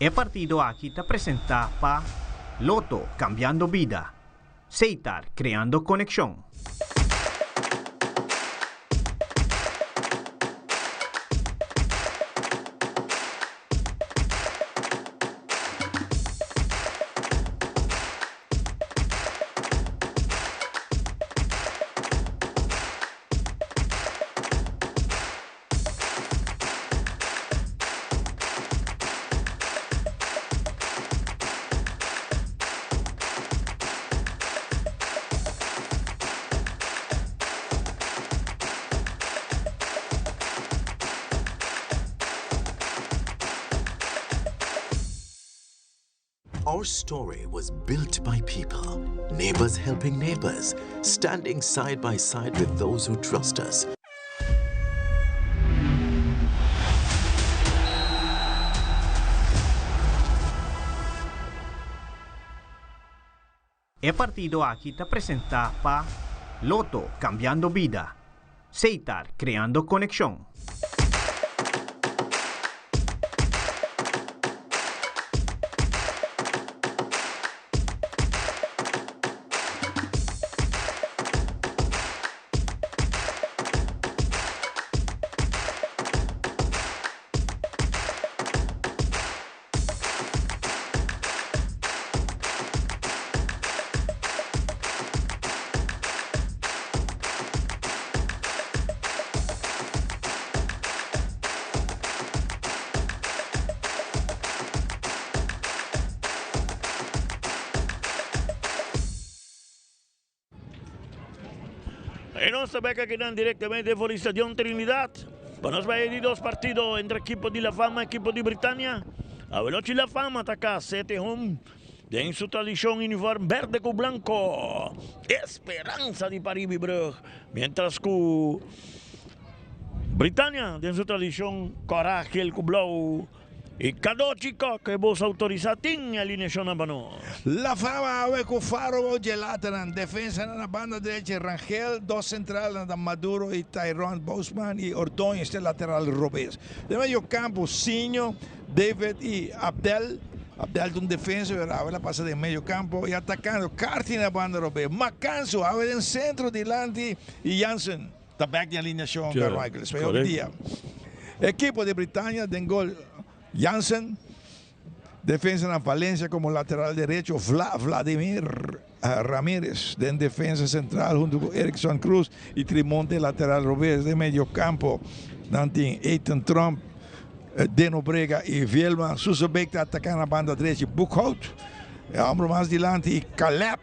E partido aki ta presentá pa Lotto, Cambiando Bida, Setar, Creando Conexion. Our story was built by people, neighbors helping neighbors, standing side by side with those who trust us. E partido aki ta presentá pa Lotto, Cambiando Bida, Setar, Creando Conexion. Y nos ta bek akinan directamente for di Stadion Trinidad pa nos bay di dos partido entre ekipo di La Fama y ekipo di Britania. Awe nochi La Fama ta cas sete home den su tradicion uniform berde cu blanco. Esperanza di Paribi Brug. Mientras cu Britania den su tradicion cora gel cu blauw. Y Cadochi Kock e bos autorisa tin e alineacionnan pa nos. La Fama awe cu Faro bou dje lateran, defensanan na banda drechi Rangel, dos centralnan ta Maduro y Tyrone Bousman y Ordóñez te lateral robes. Den medio campo Sinho, David y Abdel. Abdel ta un defensa pero awe la pasa den medio campo y atacando Carty na banda robes. Macanzo awe den centro dilanti y Jansen ta bek den alineacion Carmichael. Esei hopi dia. Ekipo di Britania den gol Jansen, defensanan Valencia como lateral derecho, Vla Vladimir Ramirez den defensa central hunto cu Erickson Cruz y Trimonte lateral robes. Den medio campo nan tin Ethan Trump, Deno Brega y Vielma. Susebeek ta ataca na banda drechi, Boekhout e hombre mas dilanti y Caleb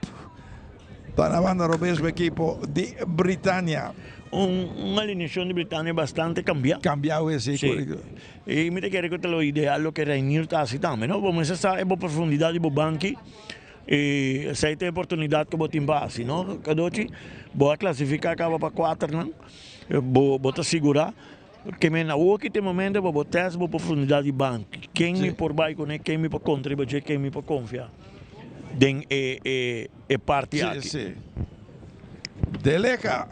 ta na banda robes pa ekipo di Britania. Un alineacion di Britania bastante cambia. Cambia we si, Si. correcto. Y mi ta kere cu ta lo ideal loke Reinier ta haci tambe, no? Bo mester sa e bo profundidad di bo banki y esey ta e oportunidad cu bo tin pa haci, no? Cadochi, bo a clasifica caba pa cuaternan, bo bo ta sigura ke men awor ki ta e momento pa bo test bo profundidad di banki. Ken mi por bay cune, ken mi por contra riba dje, ken mi por confia den e e e parti Sí, aki. sí. Deleca,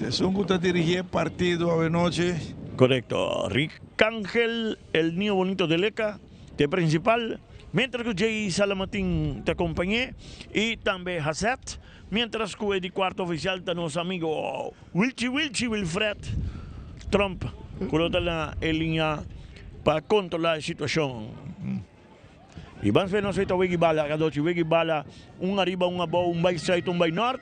esun cu ta dirigi e partido awenochi. Correcto. Ricangel El Niño Bonito Deleca ta e principal, mientras cu Jay Salamatin ta acompañ'e y tambe Hazet, mientras cu e di cuarto oficial ta nos amigo Wilchi Wilchi Wilfred Tromp cu lo ta na e liña pa controla e situacion. Y ban fe nos ta wegi bala cadochi, wegi bala un ariba un abou, un bay zuid un bay nort.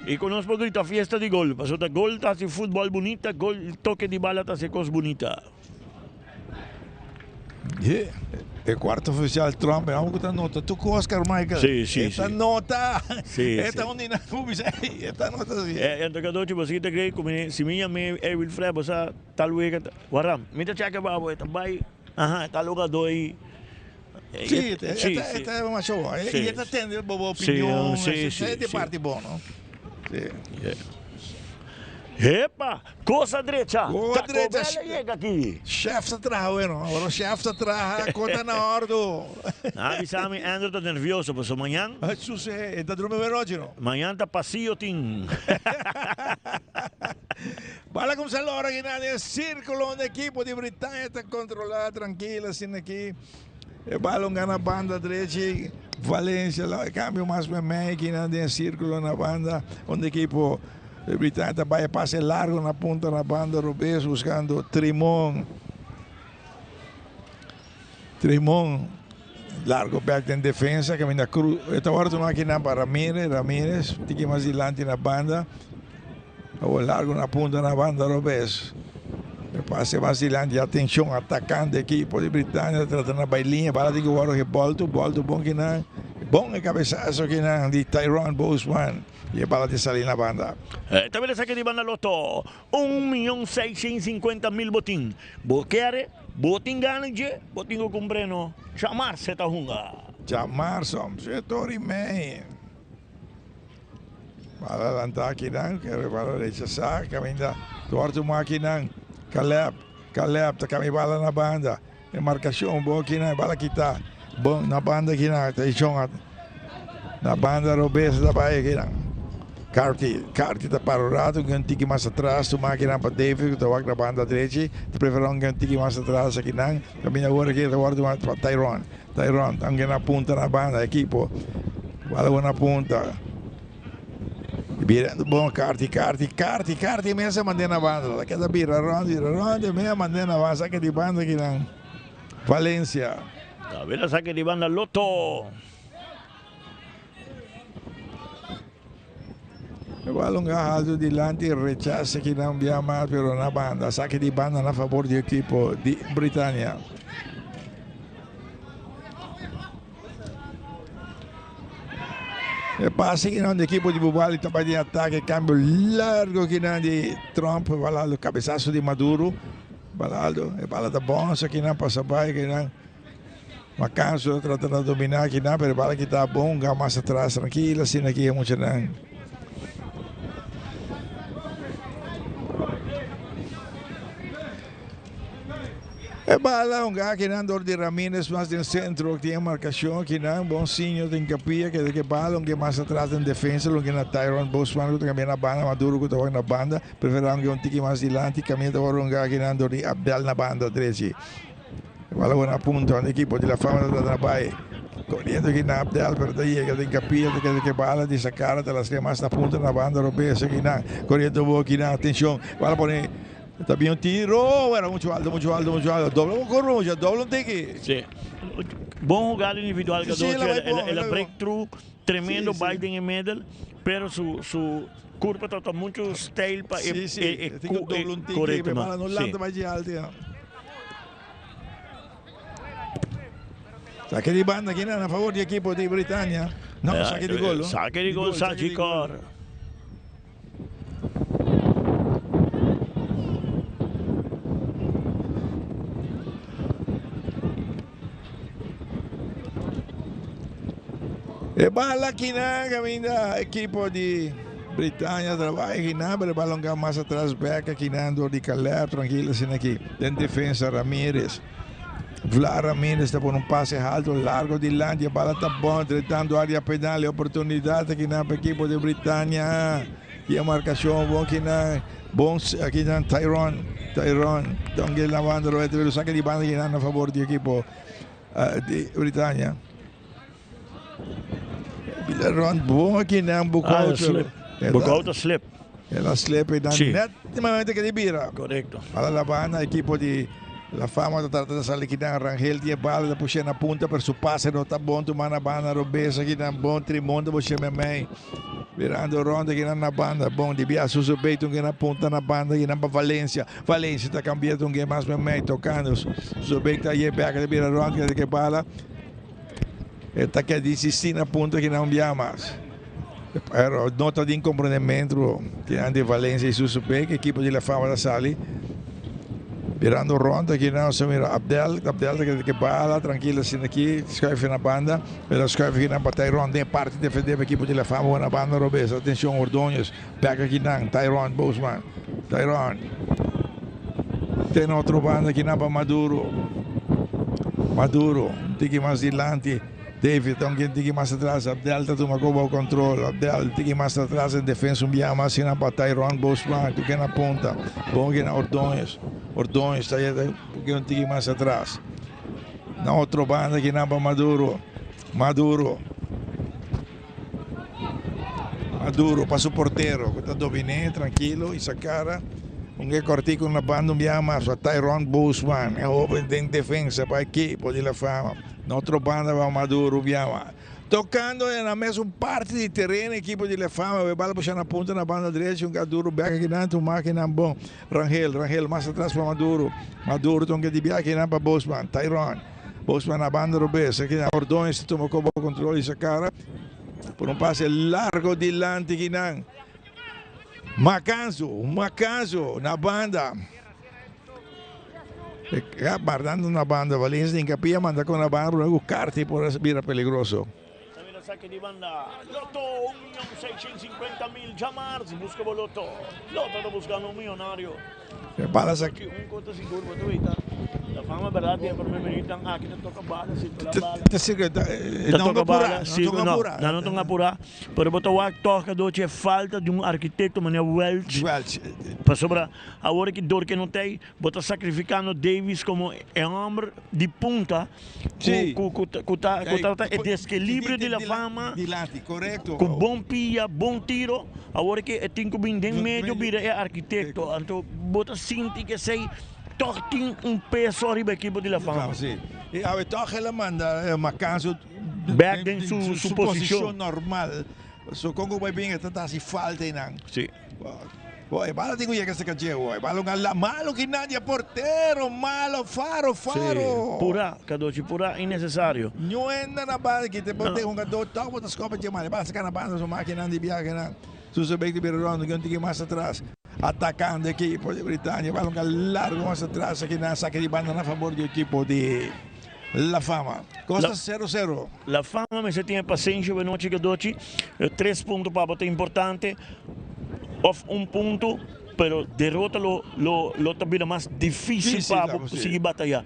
Y cu nos por grita fiesta di gol, pasobra ta gol ta haci futbol bunita, gol toke di bala ta haci cos bunita. Ye, e cuarto oficial Trump, e homber cu ta nota tur cos, Carmichael. Sí, sí, E ta sí. nota. Sí, E ta sí. un di nan cu bisa, ey, e ta nota si. E, anto cadochi, bo si ta cree cu mi, si mi yam'e e Wilfred, bo sa tal wega ta, wara, mi ta checa pa bo, e ta bay. Aha, e ta logadó i. Sí, e ta masha bon. I e ta tende bo opinion. Sí, sí, E ta sí. parti bon, no? Sí. Epa! Kos a drecha! Kos a Taco drecha. Bell a yega aki. Chef ta traha bueno. Ora chef ta traha, kos ta na ordu. Nan a bisa mi Andrew ta nervioso pasobra mañan. A sucede, e ta drumi buenochi, no? Mañan ta pasillo tin. Bala kumsa lora akinan den e sirkulo unda ekipo di Britania ta kontrolá trankil asina aki. E balon gana banda drechi, Valencia la e kambio mas meimei akinan den e sirkulo na banda unda ekipo di Britania ta bai e pase largo na punta na banda robes buskando Trimon. Trimon largo bek den defensa kaminda Cruz e ta wòrdu tuma akinan pa Ramirez, Ramirez tiki mas dilanti na banda. Awor largo na punta na banda robes. E pase mas dilanti. Atencion atacante ekipo di Britania ta trata na bay liña. Bala tin cu worde gebolto. Bolto bon kinan. Bon e cabesazo kinan di Tyrone Boseman. Y e bala tin sali na banda. E ta bira esaki di banda loto. Un miyon 650.000 bo tin. Bo kere, bo tin gana dje, bo tin cu cumpre no. Djamars e ta hunga. Djamars soms e tori mei. Bala lanta akinan, kere bala rechasá, kaminda Duarte un akinan, Caleb, Caleb ta kambia bala na banda, e markashon bon akinan, bala kita bon na banda akinan, atenshon na banda robes ta bai akinan, Carty, Carty ta para un rato, un tiki mas atras, tuma akinan pa David ku ta wak na banda drechi, ta preferá un tiki mas atras akinan, kaminda awor aki ta wòrdu pa Tyrone. Tyrone tambe na punta na banda ekipo bala na punta birando bon Carty Carty Carty Carty mes a mande na banda ta keda bira rond bira rond e mes a mande na banda sake di banda kinan Valencia. Ta bira sake di banda Lotto. E balon a halto dilanti rechase kinan bia mas pero na banda sake di banda na fabor di ekipo di Britania. E pase kinan di ekipo di Bubali ta bai den atake kambio largo kinan di Trump balado kabesaso di Maduro balado e bala ta bonsa kinan pasa bai kinan. Macanso ta trata na domina akinan pero e bala kita bon ga mas atras trankil asina aki e muchanan. E bala hunga akinan dor di Ramirez mas den centro tin e marcacion akinan bon siño den capilla keda ke bala hunga mas atras den defensa lo na Tyron Bosman ku ta cambia na banda Maduro ku ta wak na banda prefera hunga un tiki mas dilanti caminda ta wòrdu hunga akinan dor di Abdel na banda drechi. E bala wòrdu na punta unda ekipo di La Fama ta trata na bai. Koriendo aki na Abdel pero ta yega den kapia ta keda ke bala di Sakara ta lask'e mas na punta na banda robes aki nan. Koriendo bo aki nan atenshon bala pone ta bin un tiro era muchu alto muchu alto muchu alto dobla un kurva mucha dobla un tiki. Si bon hugada individual Gadochi el a break through tremendo bai den e middle pero su su kurpa tabata muchu steil pa e e korekto no si. Saque di banda aki na favor di ekipo di Britania. No, saque di gol. Saque di gol, Sagicor. E bala aki na caminda ekipo di Britania trabaja aki na, pero e balon ka mas atras bek aki na door di Caleb trankilo asina aki den defensa Ramirez. Vla Ramirez ta pone un pase alto largo dilanti e bala ta bon tratando area penal e oportunidad aki na pa ekipo di Britania. Y e marcacion bon aki na bon aki na Tyrone Tyrone Donge lavando lo saca di banda aki na na favor di ekipo di Britania. Bila rond bon aki nan Boekhouter. Boekhouter slip. El a slip y dan net di momento que di bira. Correcto. Bala la banda equipo di La Fama ta trata di sali kinan Rangel tiene bala ta pushe na punta pero su pase no ta bon tuma na banda robes aki nan bon Trimon ta pushe memey. Birando rond aki nan na banda bon di bia Suso Bey tun na punta na banda aki nan pa Valencia. Valencia ta cambia tun mas memey tocando Suso Bey ta ye bek ta bira rond ke bala. E ta keda insistí na punto ki nan bia mas. Pero no ta tin comprendimento kinan di Valencia y Suso Beek, ekipo di La Fama ta sali. Birando rond aki nan nos a mira Abdel, Abdel ta keda ke bala trankilo asina aki, schuif na banda, pero schuif aki nan pa Tyrone den parti defende pa ekipo di La Fama na banda robes. Atencion Ordonez, bek aki nan, Tyrone Boseman, Tyrone. Ten otro banda aki nan pa Maduro. Maduro, un tiki mas dilanti. David ta un ken tiki mas atras, Abdel ta tuma ku bou kontrol, Abdel tiki mas atras den defensa un biaha mas asina pa Tyrone Bosman ku ken a punta, bon ken a Ordonez, Ordonez ta yega un tiki mas atras. Na otro banda kinan pa Maduro, Maduro, Maduro pa su portero ku ta dominé trankilo i sakara un ke kòrtiku na banda un biaha mas pa Tyrone Bosman, e hoben den defensa pa ekipo di La Fama. Na otro banda pa Maduro biaha tocando na mesun parti di tereno ekipo di La Fama e bala pusha na punta na banda drechi un Maduro bek akinan tuma akinan bon Rangel Rangel mas atras pa Maduro Maduro ta un ke di biaha akinan pa Bosman Tyrone Bosman na banda robes akinan Ordonez ta tuma kobo control di sa cara por un pase largo dilanti akinan Macanzo Macanzo na banda. Ya bardando na banda Valencia tin capilla manda con na banda pero cu Carti por a bira peligroso. También saque di banda. Lotto, 1.650.000. Djamars, busca bo Lotto. Lotto ta buscando un millonario. E bala sa. Un cota sigur bo ta weta. La fama berdad den prome minuut aki ta toca bala, circula bala. Ta circula, Ta nan toca no bala, apura, nan no no, apura. nan no ta apura. Pero bo ta wak toca door dje falta di un arquitecto manera Welch. Welch. Pasobra Awor ki dor ke no ta ei, bo ta sakrifikando Davis komo e hòmber di punta ku ku ku ta ku ta e deskilibrio di la fama ku bon pia, bon tiro. Awor ki e tin ku bin den medio bira e arkitekto. Anto bo ta sinti ku esei tòg tin un peso ariba ekipo di la fama. Sí. I awe tòg el a manda Macanzo Bèk den su su posishon normal. So kon ku bai bin e ta ta hasi falta einan. Sí. Bo e bala tin ku yega serka dje bo e bala un ala malo ki nan di e portero malo faro faro. Sí, purá Kadochi purá innesesario. Ñuenda na banda ki te bo te hungadó tok bo ta skopa dje mal e bala saka na banda su makinan di biahe nan Suso Beek ta bira rondo ki un tiki mas atras atakando ekipo di Britania bala un ka largo mas atras aki nan saka di banda na fabor di ekipo di La Fama. Kosta sero sero. La Fama mester tin e pasenshi bo nochi Kadochi tres punto pa bo ta importante. Of un punto, pero derota lo lo lo ta bira mas difícil pa bo sigui bataya.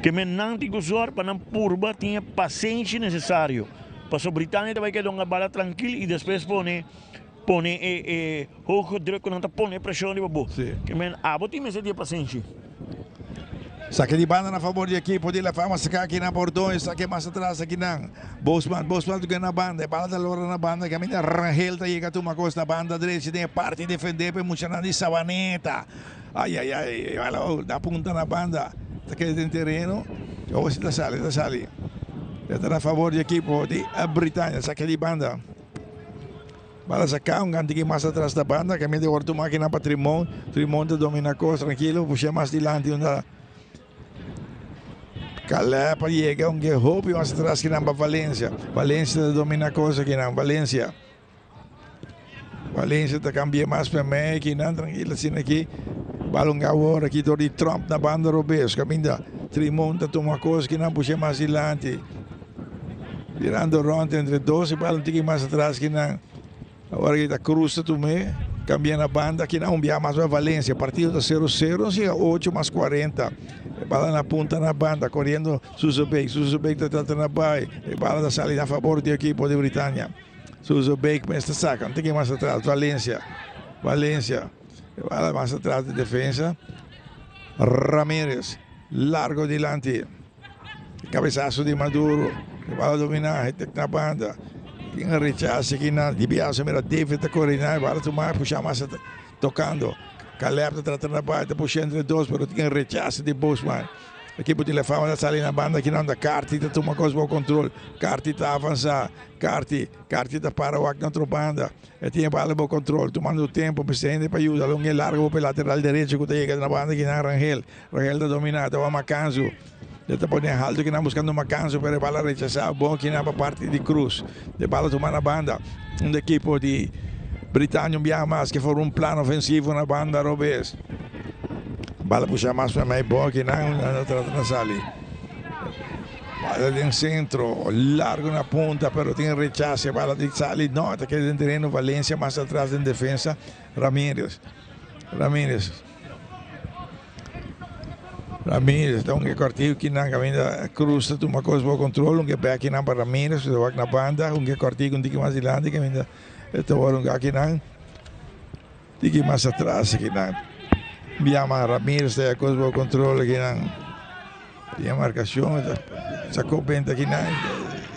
Ke men nan tin ku zòrg pa nan purba tin e pasenshi nesesario. Pasobra Britania ta bai keda un bala trankil i despues pone pone e e hoge druk ku nan ta pone preshon riba bo. Ke men abo tin mester di e pasenshi. Sake di banda na fabor di ekipo di La Fama saka aki na Bordon esaki mas atras aki nan Bosman Bosman ta na banda e bala ta lora na banda kaminda Rangel ta yega tuma kos na banda drechi den e parti defende pa e muchanan di Savaneta ay ay ay e bala da punta na banda ta keda den tereno awor si ta sali ta sali e ta na fabor di ekipo di Britania sake di banda. Bala saca un gantiki mas atras ta banda caminda di orto makina pa Trimon. Trimon ta domina cos trankilo pusha mas dilanti unda Caleb a yega un ke hopi mas atras kinan pa Valencia. Valencia ta domina cos akinan Valencia. Valencia ta cambia mas pa mei kinan trankilo asina aki. Bala un awor aki dor di Trump na banda robes caminda Trimon ta tuma cos kinan pusha mas dilanti. Birando rond entre dos y bal un tiki mas atras ki nan. Awor aki ta Cruz ta tum'é, cambia na banda aki nan un biaha mas pa Valencia. Partido ta sero sero, nos yega ocho mas cuarenta. E bala na punta na banda, coriendo Suzebeek. Suzebeek ta trata na bay. E bala ta sali na fabor di ekipo di Britania. Suzebeek mes ta saca un tiki mas atras. Valencia, Valencia. E bala mas atras di defensa. Ramirez, largo dilanti. Cabezazo di Maduro, e bala domina, e tek na banda. Tin un rechace aki na Di Biase, mira David ta core na, e bala tuma, pusha mas tocando. Caleb ta trata na bay, ta pusha entre dos, pero tin un rechace di Bosman. Ekipo di La Fama ta sali na banda aki na unda Carty ta tuma cos bao control. Carty ta avansa, Carty, Carty ta para wak na otro banda. E tin e bala bao control, tumando tempo, mester hende pa yuda. Longue largo pa e lateral derecho cu ta yega na banda aki na Rangel. Rangel ta domina, ta wak Macanzo. E ta pone halto kinan buscando Macanzo, pero e bala rechasa bon kinan pa parti di Cruz. E bala tuma na banda. Un ekipo di Britania un biaha mas ke forma un plan ofensivo na banda robes. Bala pusha mas pa mei bon kinan na trata na sali. Bala den centro, largo na punta, pero tin rechase. Bala di sali, no, ta keda den tereno. Valencia mas atras den defensa. Ramirez, Ramirez. Ramirez ta un ke kòrtiku kinan kaminda Cruz ta tuma kos bo kontrol un ke bèk kinan pa Ramirez ku ta wak na banda un ke kòrtiku un tiki mas dilanti kaminda e ta wòrdu un kinan tiki mas atras kinan Biama Ramirez ta ya kos bo kontrol kinan. Tin marcacion sacó benta kinan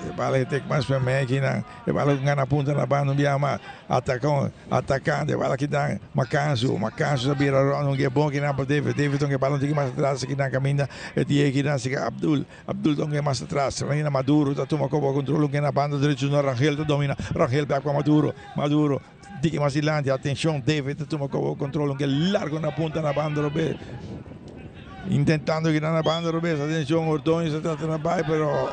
e bala e tek mas meme kinan e bala ku gana punta na banda un bia mas atacon atacante e bala kinan Macansu Macansu ta bira rond un ke bon kinan pa David David un ke bala un tiki mas atras kinan caminda e tie kinan sika Abdul Abdul ta un ke mas atras Reina Maduro ta tuma koba control un ke na banda derecho na Rangel ta domina Rangel bek pa Maduro Maduro tiki mas dilanti atencion David ta tuma koba control un ke largo na punta na banda robes. Intentando kita na banda robes atencion Ordonez ta trata na bai pero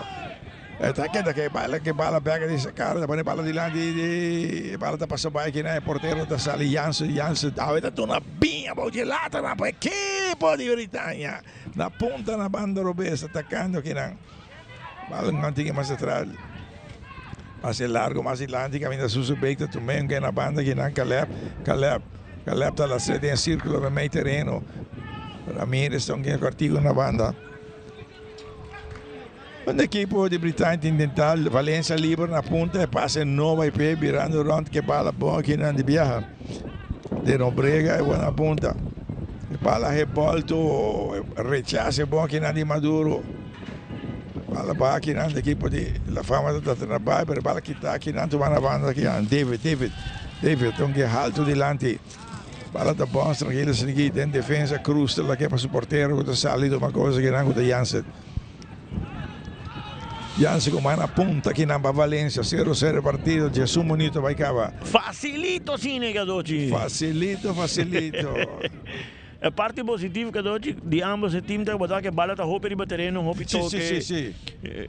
e ta keda ke bala ke bala bek di sacar ta pone bala dilanti di e bala ta pasa bai kina e portero ta sali Jansen Jansen awe ta tuna bien abou dje lata na pa ekipo di Britania na punta na banda robes atacando kinan bala nan tin mas atras pase largo mas dilanti caminda Suso Beek ta tuma un na banda kinan Caleb Caleb Caleb ta lastra den circulo memey tereno. Ramirez ta un gen cortico na banda. Un equipo di Britania ta intenta Valencia liber na punta e pase no bay pe birando rond ke bala bon akinan di biaha. De Nobrega e na punta. E bala rebolto rechace bon akinan di Maduro. Bala ba akinan di equipo di La Fama ta trata na bay pero e bala kita akinan tuma na banda akinan David David David ta un gen halto dilanti. Bala ta bons trankilo sinigi den defensa Cruz ta lake pa su portero ku ta sali tuma cosa kinan ku ta Jansen. Jansen ku man a punta kinan pa Valencia sero sero e partido djesun minuto bai kaba. Facilito asina e Cadochi. Facilito facilito. E parti positivo Cadochi di ambos e team ta ku bala ta hopi riba tereno hopi toke. Si si si.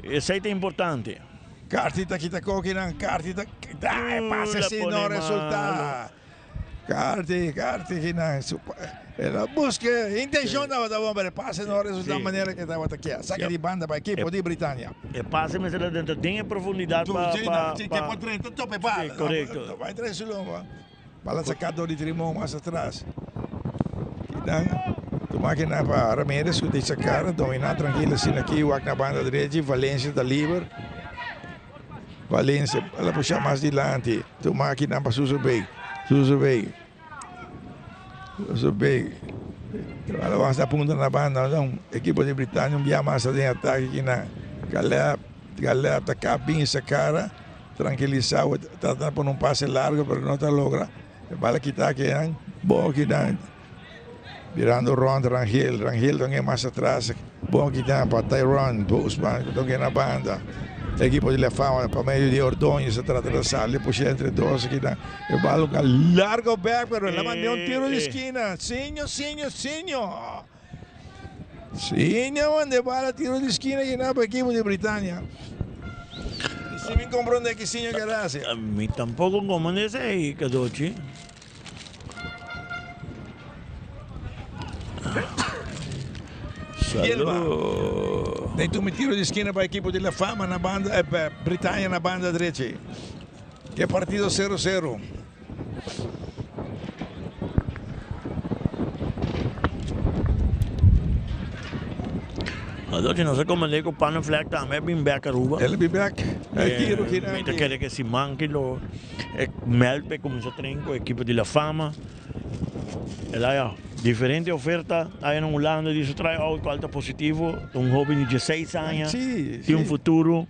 Esei ta importante. Carti ta kita kokinan Carti ta kita e pase si no resulta. Carti, Carti kinan su el a buska intencion tabata bon pero e pase no a resulta manera ke tabata kier. Saki di banda pa ekipo di Britania. E pase mester a drenta den e profundidad pa pa Si ke por drenta topa e bala. Si korekto. Bai trae su lomba. Bala saka dor di Trimon mas atras. Kinan tuma kinan pa Ramirez ku ta saka domina trankilo asina aki wak na banda drechi Valencia ta liber. Valencia el a pusha mas dilanti. Tuma akinan pa Suso Beek. Suso Beek. Suso Beek. El a wasta punta na banda. Un ekipo di Britania un bia mas den atake akinan. Caleb, Caleb ta kap bin sa kara. Trankilisa. Trata di pone un pase largo pero no ta logra. E bala kita akinan. Bon akinan. Birando rond Rangel, Rangel ta un mas atras, bon kita pa Tyrone Boosman ku ta un na banda. Ekipo di La Fama pa medio di Ordonez ta trata di sali pusha entre dos akinan. E bal a largo bek pero el a manda un tiro di skina. Siño, siño, siño. Siño a manda e bal a tiro di skina akinan pa ekipo di Britania. Si mi comprende ki siño ker hasi. Mi tampoco comprende esey, Cadochi. Salud. Den tuma tiro di skina pa ekipo di La Fama na banda eh, Britania na banda drechi. Ke partido 0-0. Adochi nos a komand'é ku Pannenvlek tambe a bin bek Aruba. El a bin bek. E tiro ki Mi ta kere ke siman ki lo E Melpe cuminsa train cu ekipo di La Fama. El haya diferente oferta haya na Hulanda di su try out cual ta positivo. Ta un hoben di dieseis aña, tin un futuro.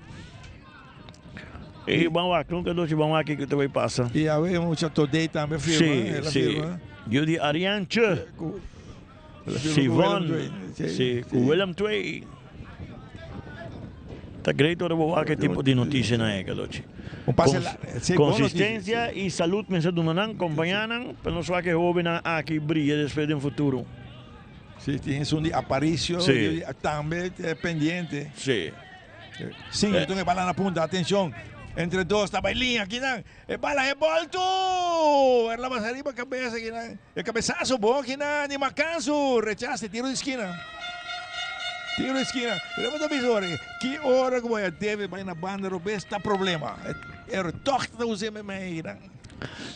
Y ban wak, nunca doce ban wak kico ta bay pasa. Y awe mucha Todé tambe firma. Si, si. Yu di Ariantje. Sivon, si, cu Willem II. Ta great ora bo wak e tipo di noticianan ei, Cadochi. Consistencia y salud mester duna nan, compaña nan, pa nos wak e hobennan aki briya despues den futuro. Si, tin esun di Aparicio, tambe pendiente. Si. Si, enton e bala na punta, atencion, entre dos ta bay liña akinan. E bala e bolto! Erla basa riba cabeza kinan. E cabezazo bon kinan di Macansu. Rechace, tiro di esquina. Tiro di esquina. Pero bo ta bisa ora, ki ora cu bo a debe bay na banda robes ta problema. Ero toch ta usa e mei kinan.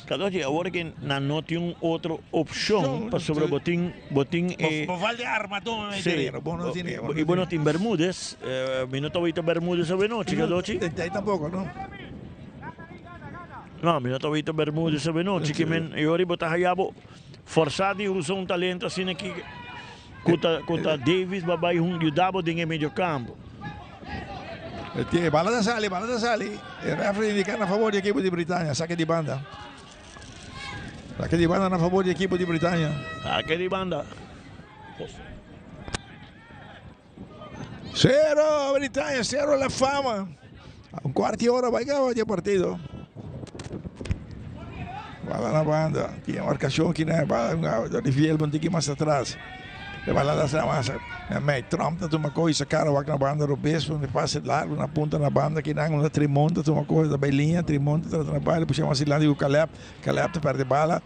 Cadochi, awor ke nan no tin un otro opcion pasobra bo tin bo tin e. Bo falta e armador den e tereno, bo no tin e. I bo no tin Bermudez, mi no ta wita Bermudez awenochi, Cadochi. Ei tampoco, no. No, mi no ta wita Bermudez awenochi, ke men e ora bo ta haya bo forsa di usa un talento asina ki ku ta ku ta Davis ba bai hun yuda bo den e mediocampo. E bala ta sali, bala ta sali. E referee indica na favor di ekipo di Britania. Sake di banda. Sake di banda na favor di ekipo di Britania. Sake di banda. Cero Britania, cero La Fama. Un cuarto di hora bai caba di partido. Bala na banda. Tiene marcación aquí na bala di Fiel un tiki mas atrás. E bala la sa mas. Na mei Trump ta tuma coisa cara wak na banda robes un pase largo na punta na banda ki nan una Trimont ta tuma coisa ta bay liña Trimont ta trata na bala pusha mas dilanti ku Caleb. Caleb ta perde bala.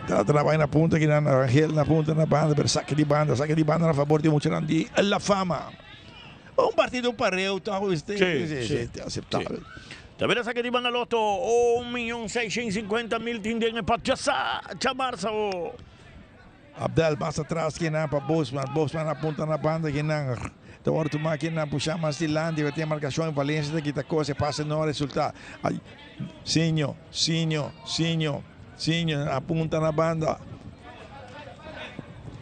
Trata na bay na punta ki nan Rangel na punta na banda pero saki di banda saki di banda na favor di muchanan di La Fama. Un partido pareu toch Sí, sí, aceptabel. Ta bira saki di banda loto 1.650.000 tin den e pot djasa djamarsa o. Abdel mas atras kinan pa Bosman. Bosman a punta na banda kinan. Ta wòrdu tumá kinan pushá mas dilanti. Pero tin markashon. Valencia ta kita kos. E pase no a resultá. Ay, Sinho, Sinho, Sinho, Sinho a punta na banda.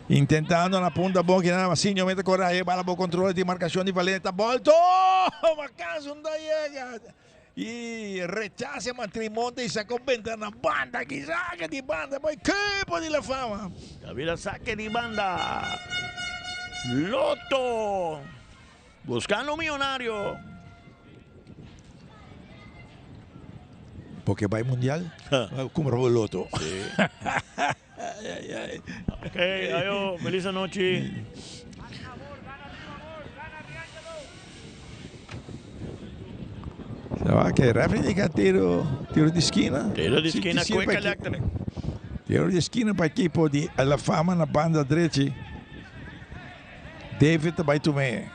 Intentando na punta bon kinan. Ma Sinho mete korahe. Bala bo kontrol. Tin markashon di Valencia. Ta bolto! Macanso no ta yega. Y rechace ma Trimonte y sacó benta na banda aki saque di banda pa equipo di La Fama. David a saque di banda. Lotto buscando millonario. Porque bay mundial cumpra bo loto. Ok, ayo, feliz anochi. Ok, referee indica tiro, tiro di esquina. Tiro di esquina, Quick Electric. Tiro di esquina pa equipo di La Fama na banda drechi. David ta bai tum'e.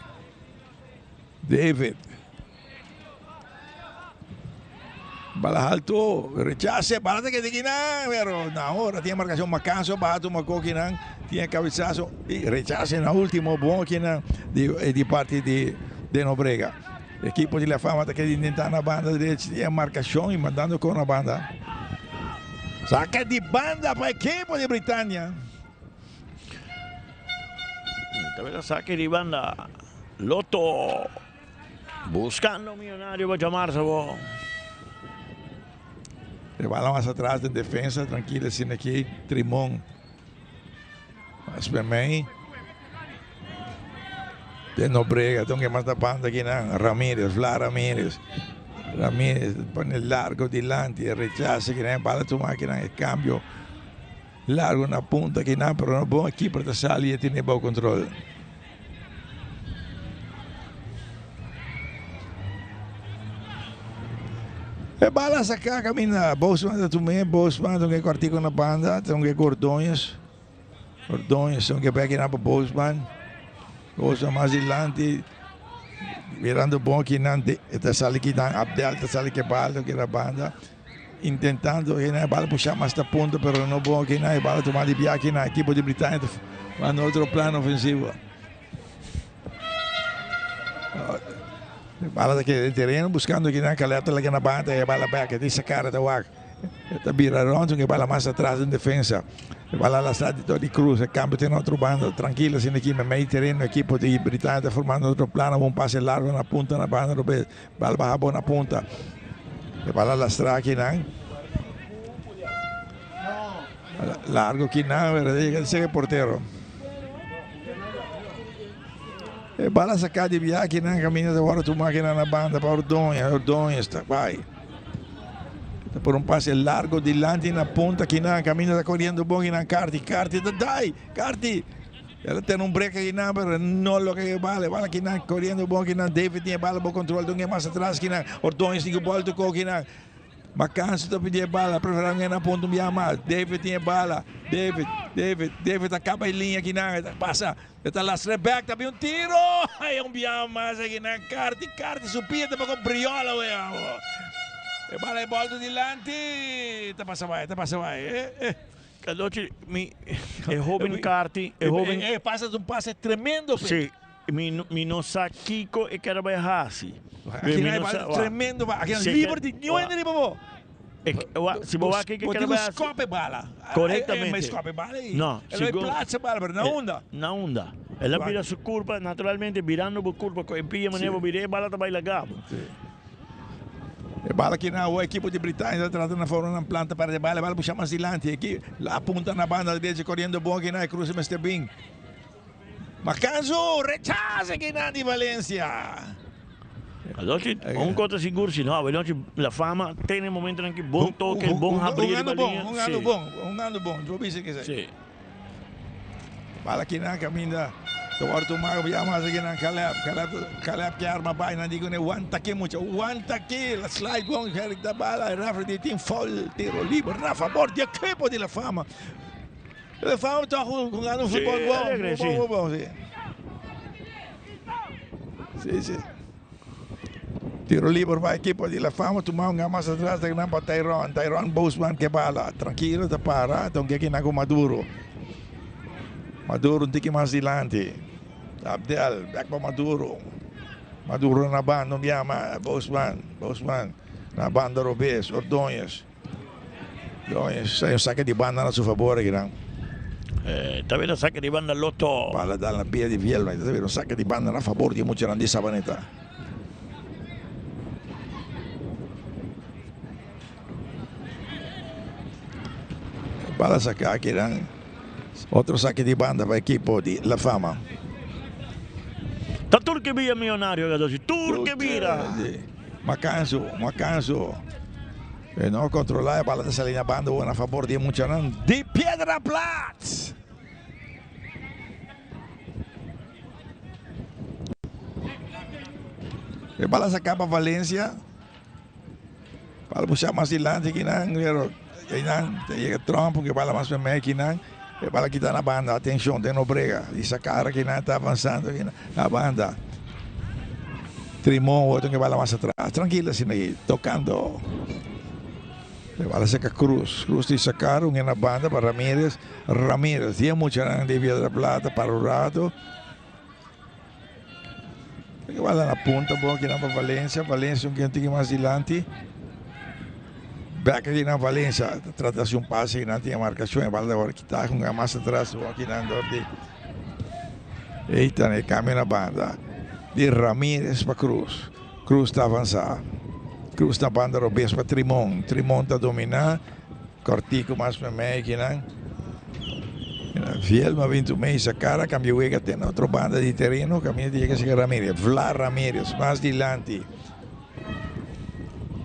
David. Bala halto, rechace, bala ta keda kinan, pero na ora tin marcacion Macanso baha tuma ko kinan, tin e cabezazo y rechace na ultimo bon kinan di di parti di de Nobrega. Equipo di La Fama ta keda intenta na banda derecha, tin e marcacion y mandando ko na banda. Saca di banda pa equipo di Britania. Tabata saque di banda. Lotto. Buscando millonario pa djamarsa bo. E bala mas atras den defensa trankil asina aki Trimon mas pa mei den Nobrega ton ke mas na banda akinan Ramirez Vla Ramirez Ramirez pone largo dilanti e rechaza akinan e bala tuma akinan e cambio largo na punta akinan pero no bon e keeper ta sali e tene bao control. E bala saká kaminda Bosman ta tum'é, Bosman ta un ke kòrtiku na banda, ta un ke ku Ordóñez, Ordóñez ta un ke bèki nan pa Bosman, Bosman mas dilanti mirando bon kinan e ta sali kinan Abdel ta sali ke bala ta un ke na banda intentando kinan e bala pusha mas ta punto pero no bon kinan e bala tuma di bia kinan ekipo di Britania ta manda otro plan ofensivo. Bala ta keda den tereno buscando kinan Caleb ta laga na banda e bala bek e tin sacara ta wak e ta bira rond un e bala mas atras den defensa e bala lastra di Toni Kroos e cambio te na otro banda trankilo asina aki memey tereno ekipo di Britania ta formando otro plan un pase largo na punta na banda robes bala baha bon na punta e bala lastra kinan largo kinan pero ta yega cerca e portero. E bala saká di biaha nan kaminda ta wòrdu tumá kinan na banda pa Ordóñez. Ordóñez ta bai. Ta por un pase largo dilanti na punta kinan kaminda ta koriendo bon kinan Carti. Carti ta dai! Carti! El a tene un brek akinan pero no loke e bala. E bala kinan koriendo bon kinan David tin e bala bo kontrol dun e mas atras kinan. Ordóñez tin ku bòltu ko kinan. Macanso ta pidi e bala, prefera un na punto un biaha mas. David tin e bala. David, David, David ta caba e liña akinan, e ta pasa, e ta lastra e bek, ta bin un tiro! Ay, un biaha mas akinan. Carti, Carti, su pia ta poko briola wea. E bala e bòltu dilanti. Ta pasa bai, ta pasa bai. Eh, eh. Cadochi, mi, e hoben Carti, e hoben... E pase ta un pase tremendo pe. Sí, mi, mi no sa kiko e kere bai hasi. Aki na e bala tremendo ba. Aki na liber di niun hende riba bo. E, wa, si bo wak kiko e kere bai hasi. Bo tin ku skòp e bala. Korektamente. E skòp e bala i. No, E lo plats e bala, pero na unda? Na unda? El a bira su kurpa, naturalmente birando bo kurpa ku e pia manera bo bira e bala ta bai laga bo. Sí. E bala ki na awo ekipo di Britania ta trata na forma nan planta para e bala, e bala pusha mas dilanti. Eki la punta na banda derecha koriendo bon aki na e cruce mester bin. Macanzo rechaza aki nan di Valencia. Anochi un cosa sigur si no, anochi La Fama tene momentonan ki bon toke, bon habri riba liña. Hungando bon, hungando bon, bo bisa kesey. Si. Bala kinan kaminda ta wòrdu tumá ku yama hasi kinan Caleb, Caleb, Caleb ke arma bai nan di kuné wanta aki mucha, wanta aki, la slide bon Eric ta bala e referee di tin foul tiro liber na fabor di ekipo di La Fama. La Fama tòg hungando un futbòl bon, bon, bon, bon, si. Si, si. Tiro liber pa ekipo di La Fama tuma un mas atras ta nan pa Tyron. Tyron Boosman ke bala. Trankilo ta para. Ta un keki nan ku Maduro. Maduro un tiki mas dilanti. Abdel bek pa Maduro. Maduro na banda un yama Boosman. Boosman na banda robes. Ordonez. Ordonez sa un sake di banda na su fabor aki nan. Ta bira sake di banda Lotto. Bala dal na pia di Vielma. Ta bira un sake di banda na fabor di e muchanan di Sabaneta. Bala saca aki nan. Otro saque di banda pa equipo di La Fama. Ta tur ke bira millonario Gadoshi, tur ke bira. Macanzo, Macanzo. E no controla e bala ta sali na banda na favor di e muchanan di Piedra Plat. E bala saca pa Valencia. Bala busca mas dilanti kinan, pero einan ta yega Trump ku e bala mas mei kinan. E bala kita na banda, atencion den Nobrega. Di Sacara kinan ta avanzando kinan na banda. Trimon otro ke bala mas atras. Trankilo asina aki, tocando. E bala saca Cruz. Cruz di Sacara un na banda pa Ramirez. Ramirez, die muchanan di Piedra Plata para un rato. E bala na punta bon aki nan pa Valencia. Valencia un tiki mas dilanti. Bek aki nan Valencia. Ta trata haci un pase aki nan tin e marcacion. E bala ta worde kita hunga mas atras bon aki nan door di Eitan e cambio na banda di Ramirez pa Cruz. Cruz ta avansa. Cruz na banda robes pa Trimon. Trimon ta domina. Cortico mas memey aki nan. Vielma bintu mesa cara cambia wega te na otro banda di tereno caminda di yega cerca Ramirez. Vla Ramirez mas dilanti.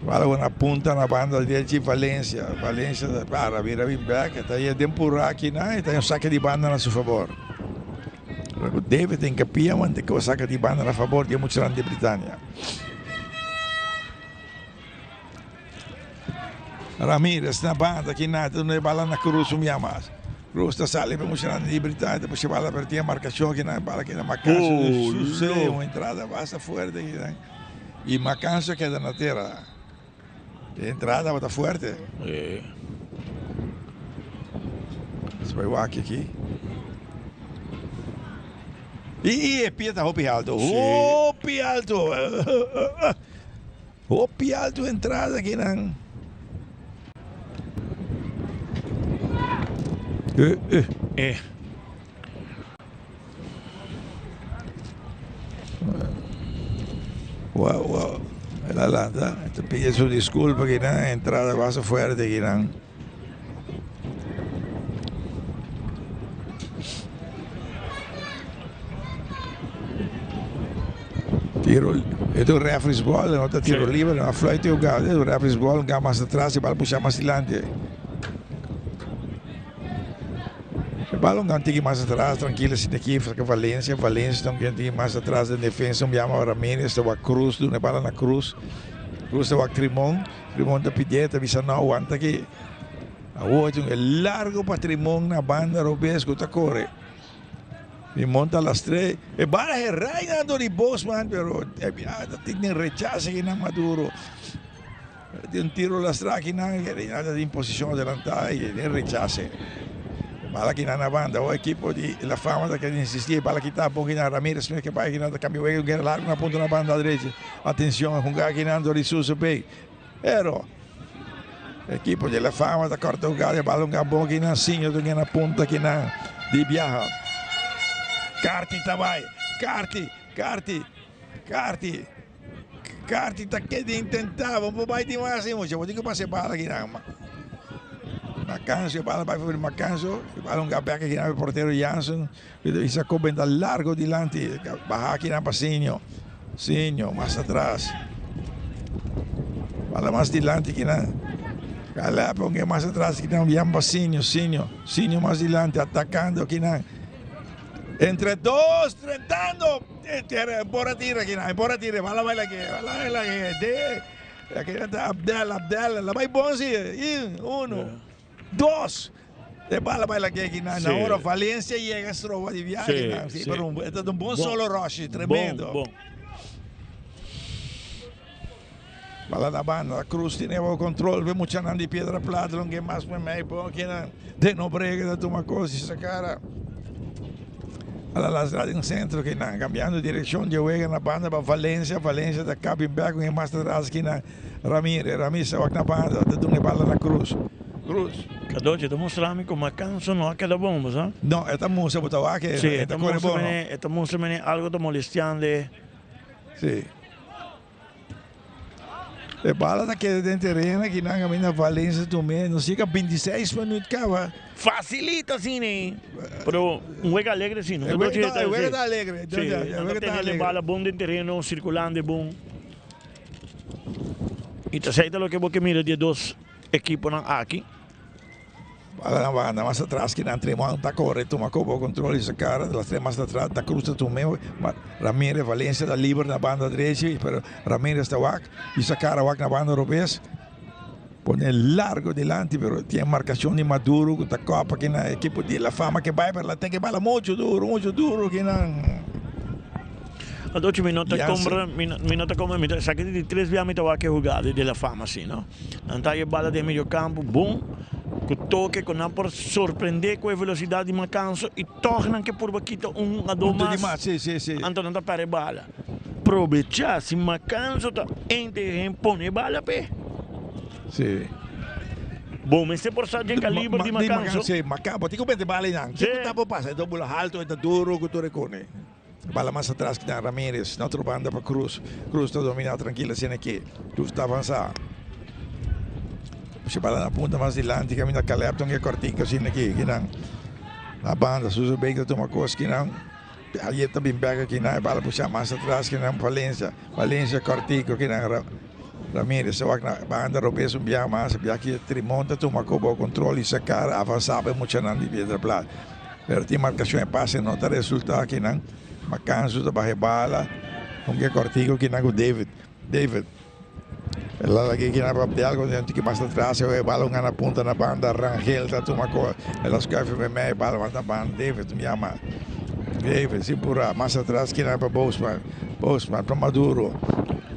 Bala na punta na banda derechi Valencia. Valencia ta para bira bin bek. Ta yega den pura aki nan y ta un saque di banda na su favor. David tin capia wante cu saque di banda na favor di e muchanan di Britania. Ramirez na banda ki na ta duna e bala na Cruz un bia mas. Cruz ta sali pa muchanan di Britania ta pusha bala pero tin e marcacion ki na bala keda Macancio sucede un entrada basta fuerte ki nan y Macancio a keda na tera. E entrada tabata fuerte. Nos bai wak aki. Y e pia ta hopi alto. Hopi alto. Hopi alto entrada aki nan. Eh, eh. Eh. Wow, wow. El a lanta, ta pidi su disculpa aki nan, entrada basta fuerte aki nan. Tiro, e ta un referee's ball, no ta tiro liber, no a fluit e hugado, e ta un referee's ball, un mas atras, e bal pusha mas dilanti. E bal un tiki mas atras, trankilo asina aki, saka Valencia, Valencia ta un tiki mas atras den defensa, un biaha Ramirez ta wak Cruz, duna e bala na Cruz, Cruz ta wak Trimon, Trimon ta pidié, ta bisa no, wanta aki. Awor tin un largo pa Trimon na banda robes ku ta kore. Trimon ta lastr'é. E bala herai nan dor di Bosman pero e biaha ta tin den rechase aki na Maduro. Tin un tiro lastra akinan, Reinaldo ta den posicion adelanta y den rechase. Bala kinan na banda, o ekipo di La Fama ta keda insisti, bala kita bon kinan, Ramirez mes ke bai kinan ta cambia wega, un guera largo na punta na banda drechi. Atencion, hunga kinan dor di Suso Bey. Pero ekipo di La Fama ta corta hugada, bala hunga bon kinan, Sinjo ta na punta kinan di biaha. Carti ta bai, Carti, Carti, Carti. Carti ta keda intentá, bo por bai tin mas mucha, bo tin ku pasa e bala akinan. Macancio, e bala bai for di Macancio, e bala hunga bek akinan pa e portero Jansen, i sako benta largo dilanti, baha akinan pa Sinio, Sinio mas atras, bala mas dilanti akinan, Caleb hunga mas atras akinan, bian pa Sinio, Sinio, Sinio mas dilanti atakando akinan, entre dos, drentando. Por a tira aquí, por a tira, bala baila aquí, bala baila aquí. De, aquí está Abdel, Abdel, la bai bon sí. Uno, dos. De bala baila aquí, aquí, na, ahora Valencia llega estroba de viaje, sí, sí, pero un, este es un bon solo rush, tremendo. Bon, bon. Bala na banda, Cruz tiene bajo control, ve muchanan di Piedra Plata, lo que más me me pon aquí na, de no brega de toma cosas y sacara. Bala lastra den centro aquí na, cambiando dirección de juega na banda pa Valencia, Valencia ta capping back con más atrás aquí na Ramírez, Ramírez wak na banda, ta duna bala na Cruz. Cruz. Cadochi, ta mustra mi como Macanso no a keda bon, bo sa? No, e ta mustra bo ta wak, Sí, e e ta ta corre mustra bon, no? mene, e ta mustra mene algo ta molestiando. Sí. E bala ta keda den tereno aki nan kaminda Valencia tum'é. Nos yega 26 minuut kaba. Facilita asina eh. Pero un wega alegre si no. E wega ta alegre. Si, nan ta tene e bala bon den tereno, circulando bon. Y ta esey ta loke bo ke mira di e dos ekiponan aki. Bala na banda mas atras kinan Tremont ta kore tuma kobo kontrol di su kara las tres mas atras da Cruz ta tum'e Ramirez Valencia ta liber na banda drechi pero Ramirez ta wak di su kara wak na banda robes pone largo dilanti pero tin markashon di Maduro ku ta kopa kinan ekipo di La Fama ke bai pero la ten ke bala mucho duro mucho duro kinan. Adochi mi no ta compra mi no ta compra mi ta esaki ta di tres bia mi ta wak e hugada di La Fama asi no. Nan ta e bala den medio campo bon cu toke cu nan por sorprende cu e velocidad di Macanso y toch nan ke purba kita un hungador mas anto nan ta perde e bala. Probecha si Macanso ta inteligente pone e bala p'e. Bo mester por sa dje caliber di Macanso. Bo tin cu mete bala eynan. Kico ta por pasa? E ta bula halto, e ta duro cu tur e cone. Bala mas atras ki na Ramirez, na otro banda pa Cruz. Cruz ta domina trankil asina aki. Cruz ta avansa. Pusha bala na punta mas dilanti kaminda Caleb ta un kortiko asina aki. Kinan na banda Suso Beek ta tuma kos kinan. Javier ta bin bek akinan e bala pusha mas atras kinan Valencia. Valencia kortiko kinan Ramirez ta wak na banda robes un biaha mas. Biaha aki Trimon ta tuma kobo kontrol i sakar avansa pa e muchanan di Piedra Plata. Pero tin marcacion e pase no ta resulta akinan. Macanzo ta baha e bala. Un ke cortico kinan cu David. David. El a lag'e kinan pa Abdel cuando un tiki mas atras e bala un gana punta na banda. Rangel ta tuma co. El a scuif e mei e bala mas na banda. David un yama. David sin pura. Mas atras kinan pa Boosman. Boosman pa Maduro.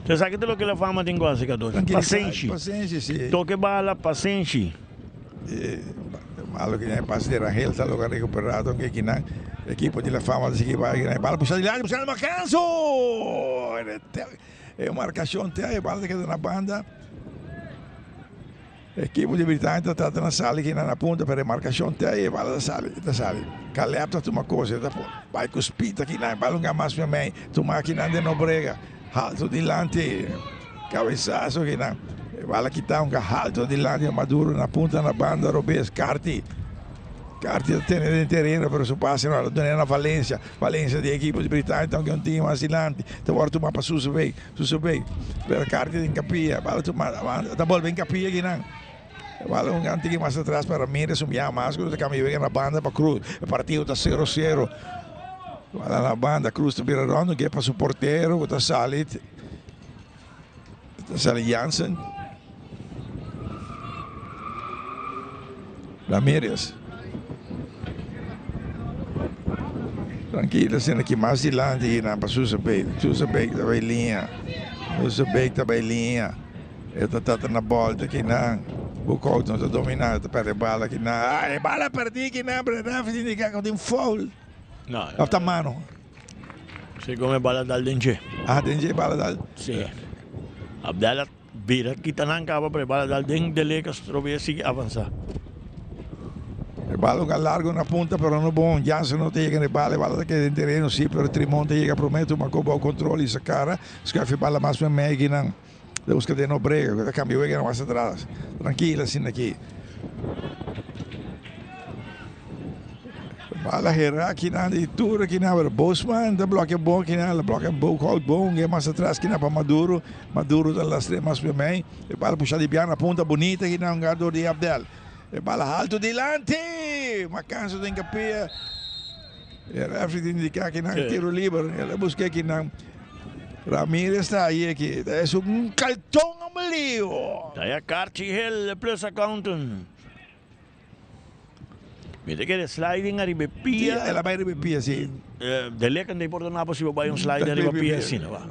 Esaki ta loke La Fama tin cu haci Cadochi. Pasenshi. Pasenshi si. Toke bala, pasenshi. Malo que e pase di Rangel ta logra recupera don ke kinan equipo di La Fama ta sigui bai kinan e bala pusha dilanti buscando Macanzo e marcacion te e bala ta keda na banda equipo di Britania ta trata na sali kinan na punta pero e marcacion te e bala ta sali ta sali Caleb ta tuma cosa ta bai cu speed akinan e bala hunga mas mei tuma akinan den Nobrega Halto dilanti, cabezazo kinan. E bala kita un halto dilanti Maduro na punta na banda robes Carti. Carti ta tene den tereno pero su pase no ta duna na Valencia. Valencia di equipo di Britania ta un team mas dilanti. Ta worde tuma pa Suso Bey. Suso Bey. Pero Carti den capilla. Bala tuma ta bolbe en capilla kinan. Bala un tiki mas atras pa Ramirez un biaha mas cu ta cambia wega na banda pa Cruz. E partido ta 0-0. Bala na banda Cruz ta bira rondo ke pa su portero cu ta sali. Ta sali Jansen. Ramirez. Tranquilo asina aki mas dilanti pa Susa Beek. Susa Beek ta bay liña. Susa Beek ta bay liña. E ta trata na bolta kinan. Boekhout no ta dominá, e ta perde bala kinan. Ah, e bala perdí kinan, pero e ref ta indiká ku tin foul. No. Of ta mano? Segun e bala dal den dje. Ah, den dje e bala dal. Sí. Abdel a bira kita nan kaba, pero e bala dal den Delekas trobe a sigui avansá. E bala un largo na punta, pero no bon. Jansen no ta yega na e bala, e bala ta keda den tereno, sí, pero Trimon ta yega promé, tuma ko bou kontrol i sa kara, schuif e bala mas memei kinan. Ta buska den Nobrega, ku ta kambia wega mas atras. Trankil asina aki. Bala hera kinan di tur kinan, pero Bosman ta blokea bon kinan, la blokea Boekhout bon, e mas atras kinan pa Maduro. Maduro ta lastre mas memei. E bala pusha di bian na punta bunita kinan, un gador di Abdel. E bala haltu dilanti! Macanso den kapia. E refri ta indica kinan tiro liber. El a busca kinan. Ramirez ta ahí aki. Ta es un cartón amarillo. Ta ya Carchi Hill plus accountant. Mi ta kere sliding ariba e pia. Sí, el a bai ariba e pia, sí. De lekan ta importa nada si bo bai un sliding ariba pia asina, ba.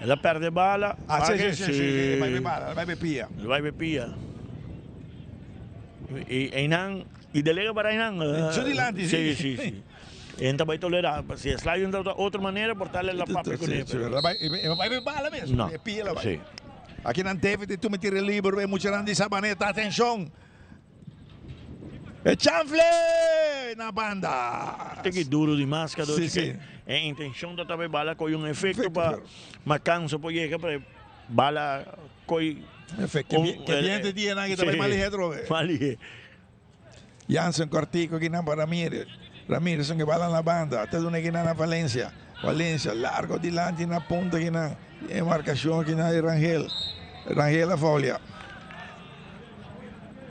El a perde bala. Ah, sí, sí, sí, sí, el bai bala, el bai pia. El bai pia. I einan, i de leka para einan. Su dilanti, sí. Sí, sí, sí. E ta bai tolerá. Si e sliding ta otro manera, por tal el a papia kuné. Sí, sí, el a bai, el bai bala mes. No. E pia el a bai. Sí. Aki nan David e tuma tira liber, e muchanan di Sabaneta, atenshon. E chanfle na banda. Tiki duro di mas cada Sí, sí. E intenshon ta tabata bala koi un efecto pa Macanso por yega pero e bala koi Efecto. Ke bien te dia nan ke ta bai mal lihe atrobe. Mal lihe. Jansen kortiko kinan pa Ramirez. Ramirez un ke bala na banda. Ta duna kinan na Valencia. Valencia largo dilanti na punta kinan. E markashon kinan di Rangel. Rangel a foulia.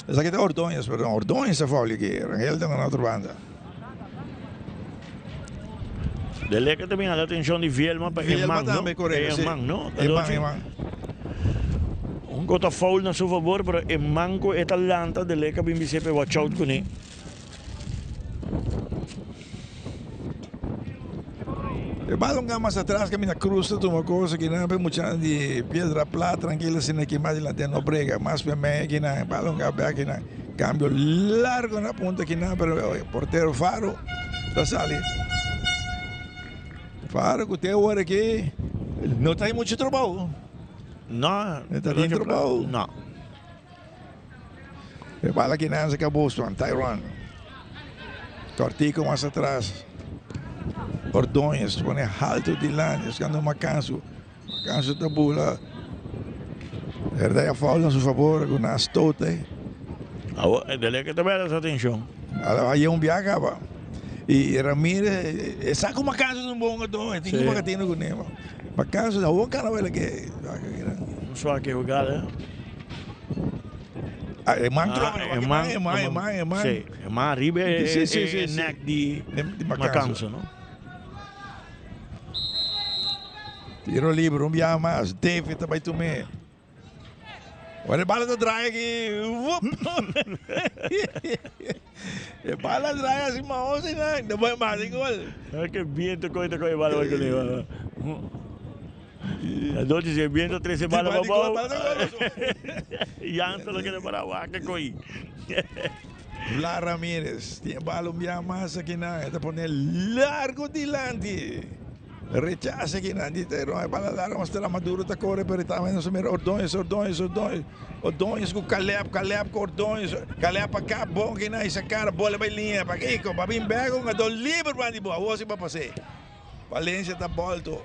Esaki ta Ordóñez, perdon. Ordóñez a foulia aki. Rangel ta na otro banda. De leka ta bin hala atenshon di Vielma pa Vielma Eman, no? tambe, korekto, si. Eman, no? Eman, Eman. Un kos ta foul na su favor, pero e man ku e ta lanta de leka bin bis'é pa e watch out kuné. E balon ga mas atras caminda cruz ta tuma cosa kinan pe muchanan di Piedra Plat tranquilo asina aki mas dilanti no brega mas pe mei kinan e balon ga bek kinan cambio largo na punta kinan pero portero Faro ta sali Faro cu te awor aki no ta hay mucho trabao No, no ta tin trabao no. E bala kinan se cabos Tyrone. Cortico mas atras. Ordóñez pone halto dilanti buscando Macanso. Macanso ta bula. Verdad ya foul na su favor cu na stote. Awo e dele que ta bela su atencion. Ala un biaha caba. Y Ramirez e sa cu Macanso ta un bon jugador. E tin cu Magatino cu ne. Macanso ta bon cara ke. Un suake jugada. Ah, e man trobe, ah, e man, e man, e man, e man. Sí, e man arriba e, sí, sí, sí, sí. nek di, di Macanso, no? Tiro libre, un biaha mas. David ta bai tumé. Ora e bala ta draai aki. Wup! E bala draai así mahos y nan. No bai mas gol. Ke viento koe ta koe bala bai kuné. Entonces si el viento trece bala pa bou. Jansen lo kere para wak koi. Blas Ramirez tiene bala un biaha mas aki nan. E ta pone largo dilanti. Rechaza aki nan di Tyrone. E bala largo mas tera Maduro ta kore pero e ta nos mira Ordóñez, Ordóñez, Ordóñez. Ordóñez ku Caleb, Caleb ku Ordóñez. Caleb pa kap bon aki nan. Isa kara bola bai liña. Pakiko? Pa bin bek un gador liber banda di bo. Awor si pa pas'é. Valencia ta bolto.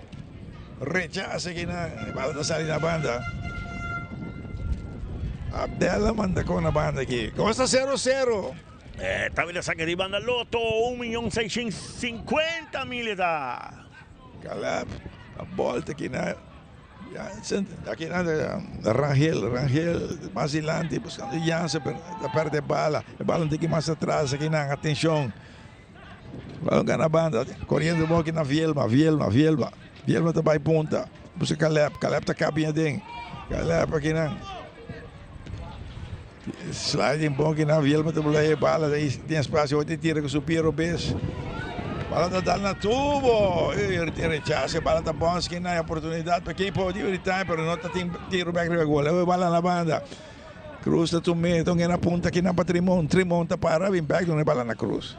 Rechaza kinan. E bala ta sali na banda. Abdel a manda con na banda aki. Como sta 0-0. Eh, ta bira saca di banda Lotto, 1.650.000 ta. Caleb a bolta kinan. Jansen, aki nan Rangel, Rangel mas dilanti buscando Jansen, pero ta perde bala. E bala un tiki mas atras aki nan, atencion. Balon gana banda, coriendo bon aki na Vielma, Vielma, Vielma. Vielma ta bay punta, busca Caleb, Caleb ta capi aden. Caleb aki nan. Sliding bon aki nan, Vielma ta bula e bala, tin espacio, hoy ta tira cu su pie robes. Bala ta dal na tubo. E rechase bala ta bons ki na oportunidad pa equipo di Britania pero no ta tin tiro bek riba gol. E bala na banda. Cruz ta tumé ton na punta ki na pa Trimon. Trimon ta para bin bek duna e bala na Cruz.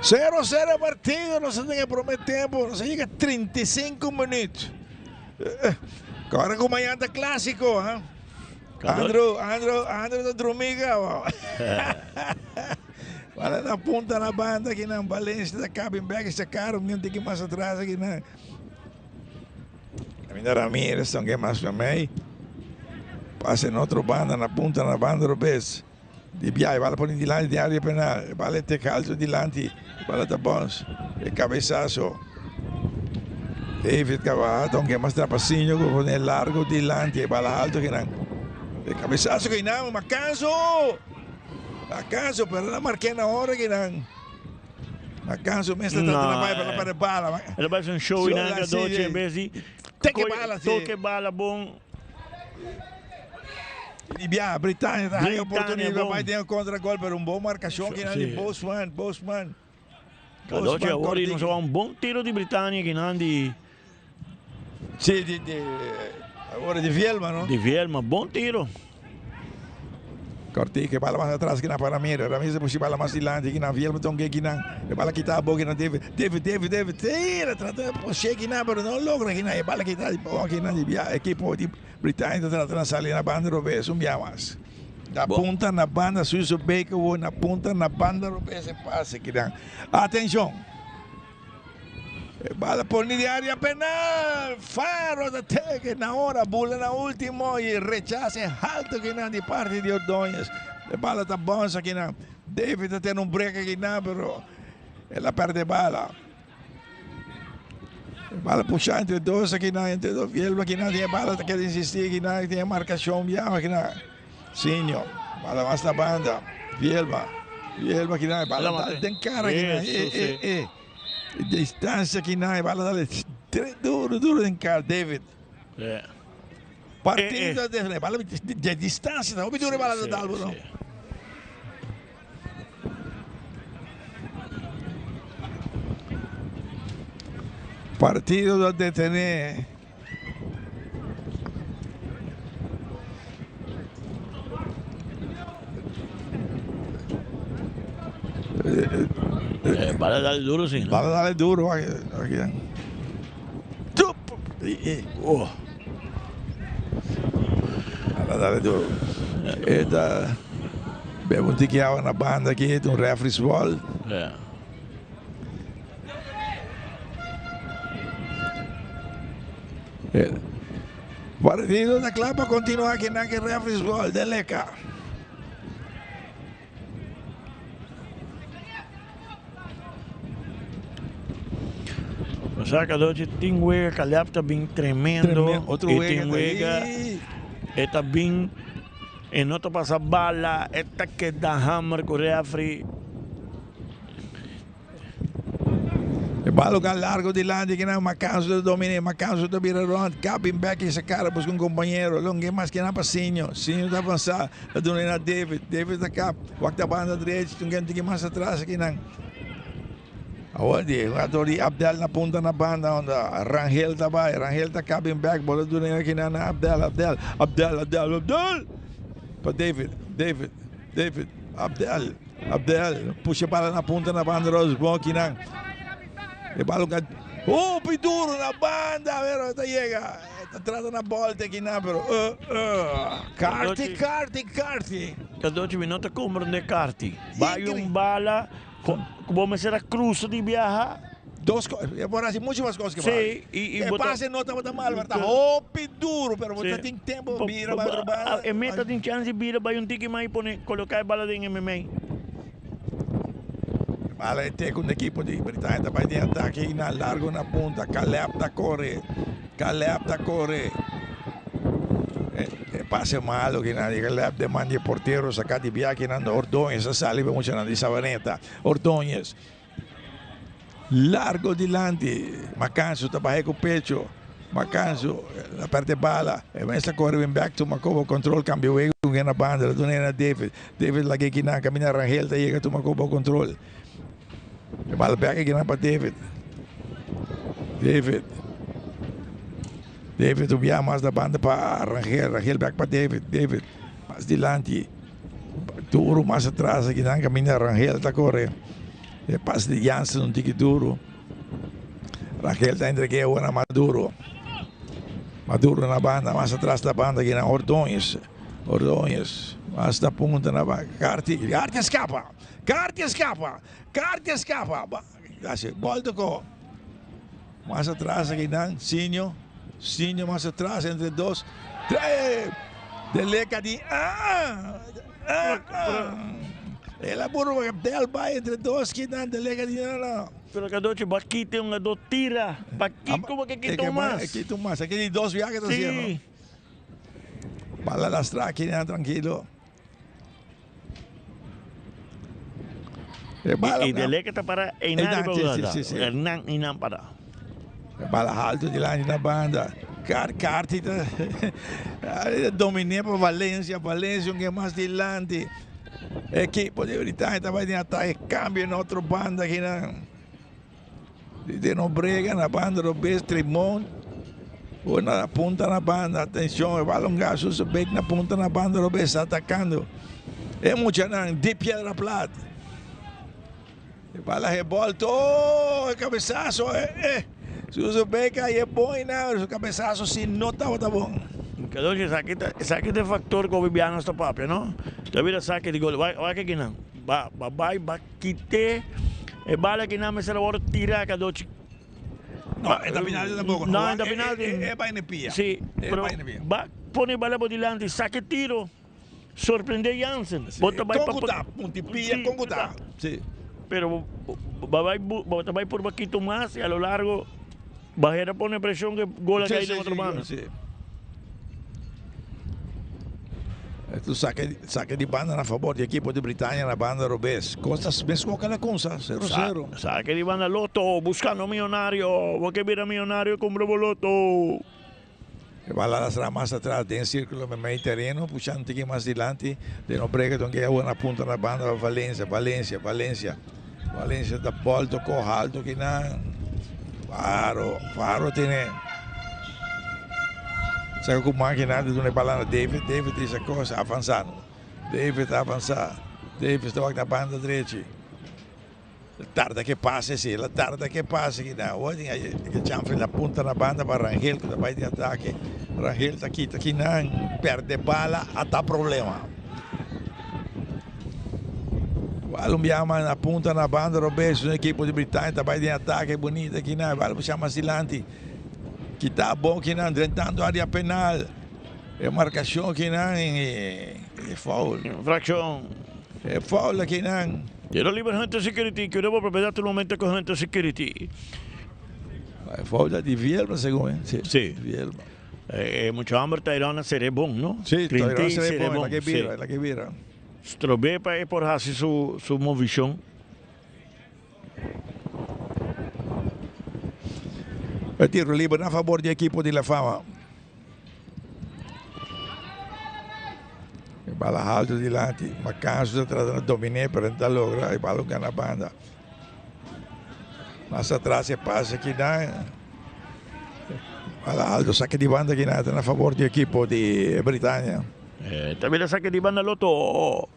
0-0 partido. Nos ta den e prome tempo. Nos a yega 35 minuut. Ahora ku mañana ta clásico, ha? Andrew, Andrew, Andrew ta drumi caba. Bala na punta na banda aki nan Valencia ta cabin back esta caro mi un tiki mas atras aki nan. Caminda Ramirez ta un mas pa mei. Pasa en otro banda na punta na banda robes. Di biahe bala pone dilanti den area penal. Bala tek alto dilanti. Bala ta bons. E cabezazo. David Carvajal ta un mas trapaciño cu pone largo dilanti. Bala alto aki nan. E cabezazo aki nan. Macanzo! Macanzo, pero na marke na ora aki nan. Macanzo mes ta trata na bai para para bala. El a bai haci un show y nan cadochi en vez di Toque bala, si. Toque bala bon. Di biaha Britania ta haya Britania oportunidad pa bon. bai den un contra gol pero un bon marcacion kinan di Si. Bosman, Bosman. Cadochi Bosman awor y nos cortico. a wak un bon tiro di Britania kinan di Si di di awor di Vielma no. Di Vielma, bon tiro. Cortico e bala mas atras kinan pa Ramiro, Ramiro ta pushi bala mas dilanti kinan Vielma ta un ke kinan e bala kita abou kinan David, David, David, David tira trata di push'e kinan pero no logra kinan e bala kita di bou kinan di bia ekipo di Britania ta trata na sali na banda robes un bia mas. Na punta na banda Suizo Baker wou na punta na banda robes e pase kinan. Atencion! E bala poni di area penal. Faro ta teke na ora bula na ultimo y rechase halto kinan di parti di Ordóñez. E bala ta bounce akinan. David ta tene un break akinan pero el a perde bala. E bala pusha entre dos akinan, entre dos Vielma akinan tin e bala ta keda insisti akinan tin e marcacion biaha akinan. Sinio, bala mas na banda. Vielma, Vielma akinan e bala dal den cara akinan. E e e. Distancia akinan e bala dal duro duro den cara David. Partido de bala de distancia ta hopi duro e bala ta dal bo no. Partido ta detene. Bala dale duro si. Bala dale duro aki. Tup! Oh. Bala dale duro. E ta bebe un tiki awa na banda aki, ta un referee's ball. Yeah. Partido ta kla pa kontinuá kinan ke referee's ball den leka. Osea Cadochi tin wega Caleb ta bin tremendo. Otro y wega tin ta wega ahí. e ta bin e no ta pasa bala e ta keda hammer cu refri. E bal lugar largo dilanti kinan Macanzo ta domine, Macanzo ta bira rond, Gabin bek in sa cara busca un compañero, longe mas kinan pa Sinho, Sinho ta avansa, ta duna na David, David ta kap, wak ta banda drechi, tun gen tiki mas atras kinan. Awor di jugador di Abdel na punta na banda unda Rangel ta bay, Rangel ta Gabin bek, bola duna kinan na Abdel, Abdel, Abdel, Abdel, Abdel! Pa David, David, David, Abdel. Abdel pusha bala na punta na banda Rose bon kinan. E bala ka hopi duro na banda pero ta yega. Ta trata na bolte kinan pero uh, uh. Carti, Carti, Carti. Cadochi mi no ta comprende Carti. Bay un bala ku bo mester a cruza di biaha. Dos cos, e por haci mucho mas cos que Sí, y, y E bo ta- pase no tabata mal, pero ta hopi duro, pero bo ta Sí. tin tempo bira bay otro banda. E meta tin chance di bira bay un tiki mas y pone coloca e bala den e memey. Bala e te con equipo di Britania ta bay den atake y na largo na punta. Caleb ta corre. Caleb ta corre. E, e pase malo que na Caleb demanda e portero saca di biaha nan Ordóñez a sali pa muchanan di Sabaneta. Ordóñez. Largo dilanti, Macanzo ta bahe cu pecho. Macanzo a perde bala. E mes ta core bin back tuma coba control cambia wega cu na banda. La duna na David. David laga ekinan camina Rangel ta yega tuma coba control. E bala bek akinan pa David. David. David un bia mas na banda pa Rangel. Rangel bek pa David. David mas dilanti. Duro mas atras akinan kaminda Rangel ta kore. E pas di Jansen un tiki duro. Rangel ta entreg'é awor na Maduro. Maduro na banda, mas atras na banda akinan Ordóñez. Ordóñez mas na punta na banda. Carti, Carti a skapa! Carti a skapa! Carti a skapa! Bòl tokó. Mas atras akinan Sinio, Sinio mas atras entre dos, tres. Deleca di ah, ah, ah. El a burba del bai entre dos kinan, Deleca di no, no. Pero Cadochi ba kita un ado tira. Pakiko ba ke kita un mas? E kita un mas. Aki di dos viahe ta haciendo. Sí. Bala lastra akinan tranquilo. E bala Y Deleca ta para einan riba Einan, sí, sí, sí. Hernan einan para. E bala halto dilanti na banda. Car Carti ta dominé pa Valencia. Valencia un ke mas dilanti. Ekipo di Britania ta bai den atake. Kambio na otro banda akinan. De Nobrega na banda robes, Tremont na punta na banda, atencion, e balon gaso su bek na punta na banda robes atacando e muchanan di Piedra Plat. E bala rebolto, oh, e cabezazo, eh, eh. Suso Beka y e boina, su cabezazo si no tabata bon. Cadoshi, esaki ta, esaki ta e factor cu Bibiano sta papia, no? Ta bira saki di gol. Wak, wak akinan. Ba, ba bai, ba Kite e bala ki nan mester a wòrdu tirá kadochi. No, e ta penalti tampoco. No, e ta penalti. E bai na pia. Si, pero ba pone e bala bo dilanti, saka e tiro, sorprende Jansen. Bo ta bai pa. Kon ku ta, punti pia, kon ku ta. Si. Pero bo bai, bo ta bai purba kita mas i a lo largo Bajera pone presion ku e gol a kai den otro banda. Si, si. Esto saque, saque di banda na favor di equipo di Britania na banda robes. Costa mesmo que la cosa, 0-0. Saque di banda Lotto, buscando millonario. Bo ke bira millonario, compra bo Lotto. E bala lastra mas atras den círculo meimei tereno, pushando un tiki mas dilanti. Den Obrega don ke awor na punta na banda pa Valencia, Valencia, Valencia. Valencia ta bòl tokó haltu kinan. Faro, Faro tene. Saka ku mákina ta duna e bala na David. David ta hisa kos avansá. David ta avansá. David ta wak na banda drechi. Tarda ke pase si, el a tarda ke pase kinan. Awor tin ke chanfre na punta na banda pa Rangel ku ta bai den atake. Rangel ta kita kinan, pèrdè bala, ata problema. Bal un biaha mas na punta na banda robes un ekipo di Britania ta bai den atake bunita kinan bal busha mas dilanti kita bon kinan drentando area penal e marcacion kinan e foul. Infraccion. E foul kinan. Tiro liber Hunter Security cuida bo propiedad tur momento cu Hunter Security. E foul ta di Vielma segun mi. Si. Vielma. E mucha homber Tyrone a sere bon no. Si Tyrone a sere bon el a ke bira el a ke bira. Strob'é pa e por hasi su su movishon. E tiro liber na fabor di ekipo di La Fama. E bala haltu dilanti. Macanso ta trata na dominé pero no ta logra. E bala gana banda. Mas atras e pase kinan. Bala haltu saki di banda kinan ta na fabor di ekipo di Britania. Ta bira saki di banda loto.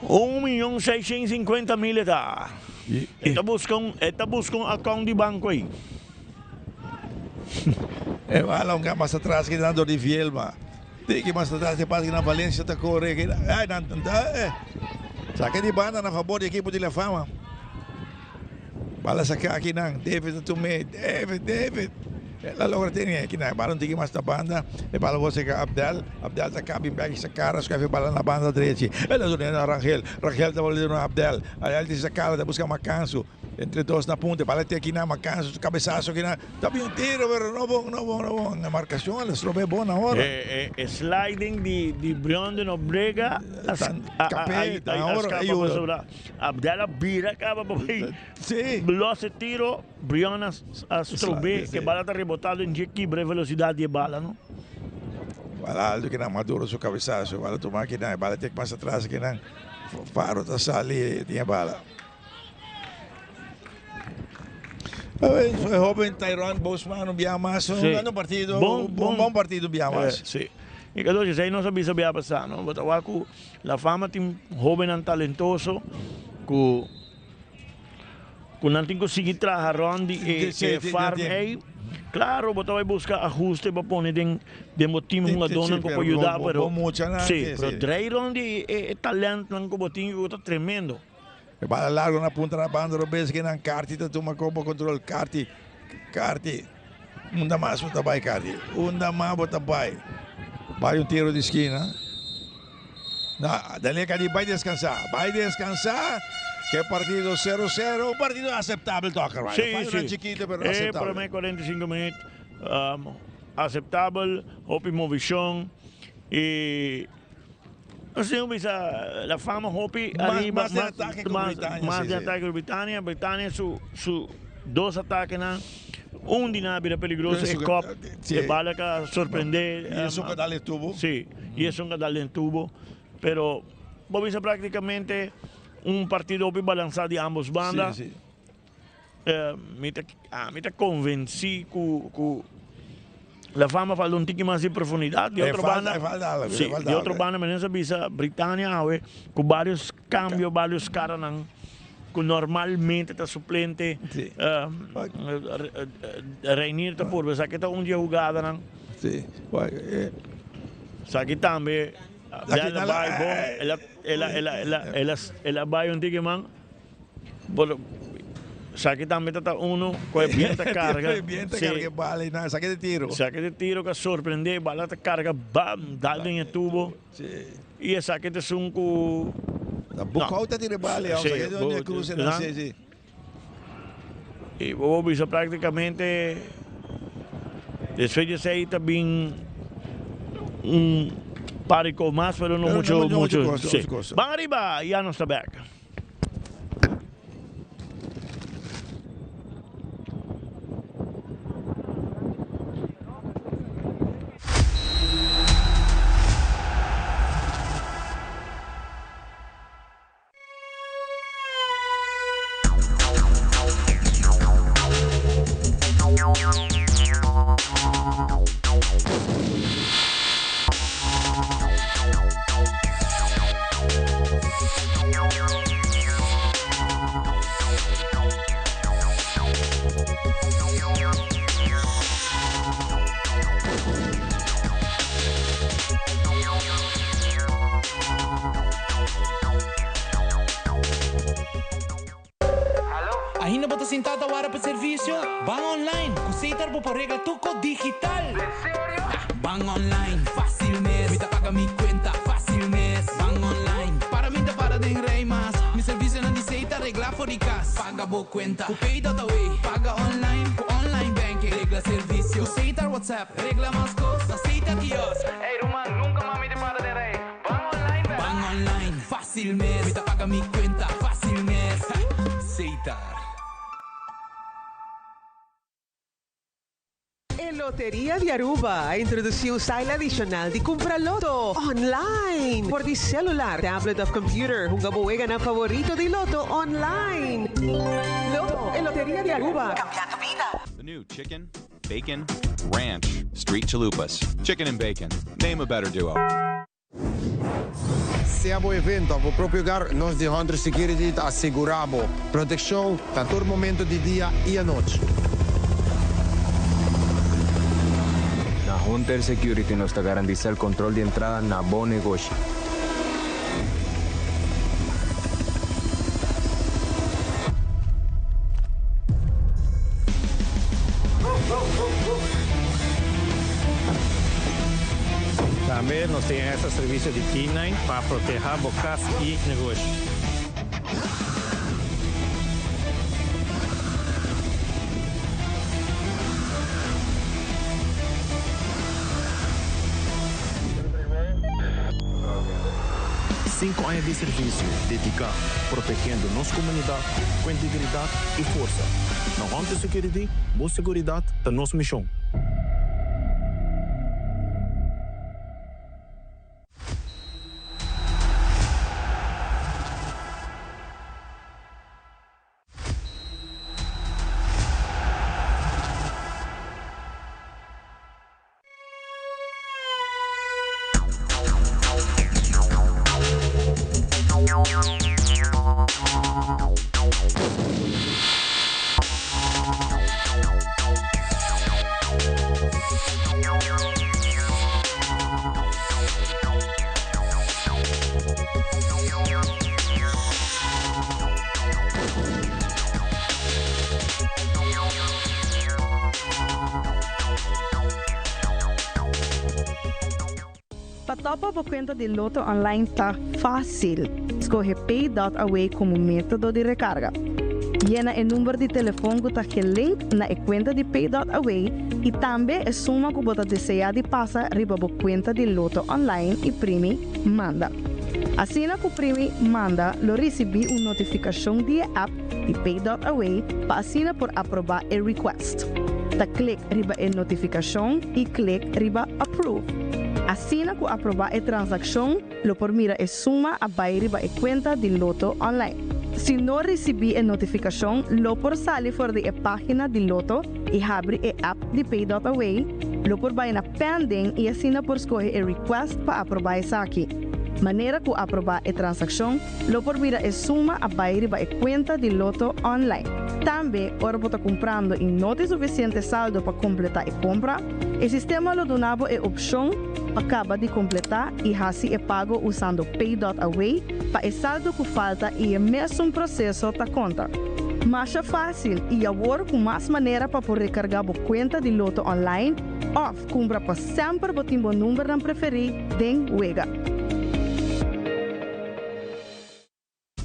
Un miyon seishent sinkuenta mil e ta. E ta buska un, e ta buska un account di banko ei. E bala un mas atras kinan dor di Vielma. Tiki mas atras e pasa kinan Valencia ta kore kinan. Ay nan ta eh. Saki di banda na fabor di ekipo di La Fama. Bala saka akinan, David ta tum'é, David, David! El a logra tene akinan, e bala un tiki mas na banda, e bala wou seka Abdel, Abdel ta kabi bek i sa kara skuef e bala na banda drechi, el a dun'é na Rangel, Rangel ta bolbe duna Abdel, Abdel tin sa kara ta buska Makansu, entre dos na punta, e bala te akinan, Makansu su kabesaso akinan, ta bin un tiro pero no bon, no bon, no bon, e markashon el a strob'é bon awor. E sliding di Brandon Obrega a skapa pasobra Abdel a bira caba pa bay los e tiro, Brion a strobe ke bala ta rebota den dje kibra e velocidad di e bala no. Bala alto kinan Maduro su cabesazo, bala tuma kinan e bala tek mas atras kinan Faro ta sali tin e bala. E hoben Tyrone Bosman un biaha mas, un grande partido, Bon, un bon. bon partido un biaha mas. Sí. Y Cadochi, esey nos a bisa biaha pasá, no? Bo ta wak cu La Fama tin hobennan talentoso cu cu nan tin cu sigui traha rond di e Sí, e sí, farm tin. ey. Claro, bo ta bay busca ahuste pa pone den den bo team Sí, hungadónan sí, cu pero por yuda, bo, pero bo muchanan, sí, sí, pero sí. drei rond di e e talentnan cu bo tin cu ta tremendo. E bala largo na punta na banda robes ke nan Carty ta tuma kopo control Carty Carty unda mas bo ta bai Carty unda mas bo ta bai bai un tiro di skina na Daniel Carty bai descansa bai descansa ke partido sero sero un partido aceptabel toch hermano Sí, falta sí. chikito pero E aceptabel. prome 45 minuut aceptabel hopi movishon y Asina bo bisa la fama hopi ariba Mas den atake ku Britania. Mas den atake ku Britania. Britania su su dos atakenan un di nan a bira peligroso e kop e bala ka sorprende. I esun ka dal den tubo. Si i esun ka dal den tubo pero bo bisa praktikamente un partido hopi balansa di ambos banda. Mi ta ami ta konvensí ku ku La Fama falta un tiki mas di profundidat. Di otro banda, si, di otro banda mi a bisa Britania awe ku varios kambio, varios karanan ku normalmente ta suplente. Reinier ta purba esaki ta un di e hugadanan. Esaki tambe el a bai bon, el a el a el a bai un tiki man. Por esaki tambe ta ta uno cu e bien ta carga. E bien ta carga e bala y nan esaki di tiro. Esaki di tiro cu a sorprende e bala ta carga bam dal den e tubo. Y esaki ta esun cu. Ta Bucau ta tira e bala y esaki ta donde e cruce nan si si. Y bo por bisa practicamente despues di esey ta bin un par di cos mas pero no mucho mucho. Ban ariba ya nos ta bek. Ainda bo ta sintá ta wara pa servisio? Ban online! Ku Setar bo por regla tur kos digital! Ban online, fácil mes. Mi ta paga mi cuenta, fácil mes. Ban online, para mi ta para den rij mas. Mi servicionan di Setar regla for di cas. Paga bo cuenta, cu Pay.aw. Paga online, cu online banking. Regla servicio, cu Setar WhatsApp. Regla mas cos, na Setar kiosk. Ey ruman, nunca mas mi ta para den rij. Ban online bek. Ban online, fácil mes. Mi ta paga mi cuenta, fácil mes. Setar. E Loteria di Aruba a introduci un style adicional di cumpra loto online. For di celular, tablet of computer, hunga bo weganan favorito di loto online. Loto, e Loteria di Aruba, cambiando bida. The new chicken, bacon, ranch, street chalupas. Chicken and bacon. Name a better duo. Sea bo evento of bo propio hogar, nos di Hunter Security ta asegura bo proteccion na tur momento di dia y anochi. Na Hunter Security nos ta garantisa el control di entrada na bo negoshi. Tambe nos tin extra servicio di K-nine pa proteha bo cas y negoshi. Cinco aña di servicio dedica protegiendo nos comunidad cu integridad y forsa. Na Hunter Security, bo seguridad ta nos mision. Top up bo kuenta di Lotto online ta fásil. Skohe Pay dot Away komo método di rekarga. Yena e number di telefon ku ta gelink na e kuenta di Pay dot Away i tambe e suma ku bo ta deseá di pasa riba bo kuenta di Lotto online i primi Manda. Asina ku primi Manda lo risibí un notifikashon di e app di Pay dot Away pa asina por aprobá e request. Ta klik riba e notifikashon i klik riba Approve. Asina ku aprobá e transakshon lo por mira e suma a bai riba e kuenta di Lotto Online. Si no risibí e notifikashon lo por sali for di e página di Lotto i habri e app di Pay dot Away, lo por bai na Pending i asina por skohe e request pa aprobá esaki. Manera ku aprobá e transakshon Lo por mira e suma a bai riba e kuenta di Lotto online. Tambe, ora bo ta kumprando i no tin sufisiente saldo pa kompletá e kompra, e sistema lo duna bo e opshon pa kaba di kompletá i hasi e pago usando Pay dot Away pa e saldo ku falta i e mesun proseso ta konta. Masha fásil i awor ku mas manera pa por rekargá bo kuenta di Lotto online òf kumpra pa semper bo tin bo numbernan preferí den wega.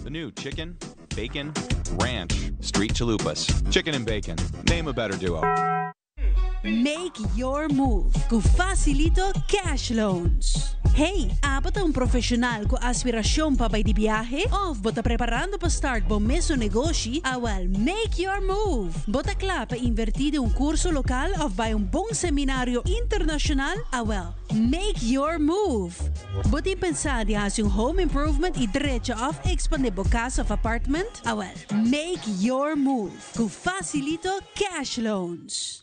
The new chicken, bacon, ranch, street chalupas. Chicken and bacon. Name a better duo. Make your move ku Facilito Cash Loans. Hey, abo ta un profesional ku aspirashon pa bai di biahe? Of bo ta preparando pa start bo mesun negoshi? Awel, make your move! Bo ta kla pa invertí den un kurso lokal of bai un bon seminario internashonal? Awel, Make your move! Bo tin pensá di hasi un home improvement i drecha òf ekspandé bo kas òf apartment? Awèl, make your move ku Facilito Cash Loans!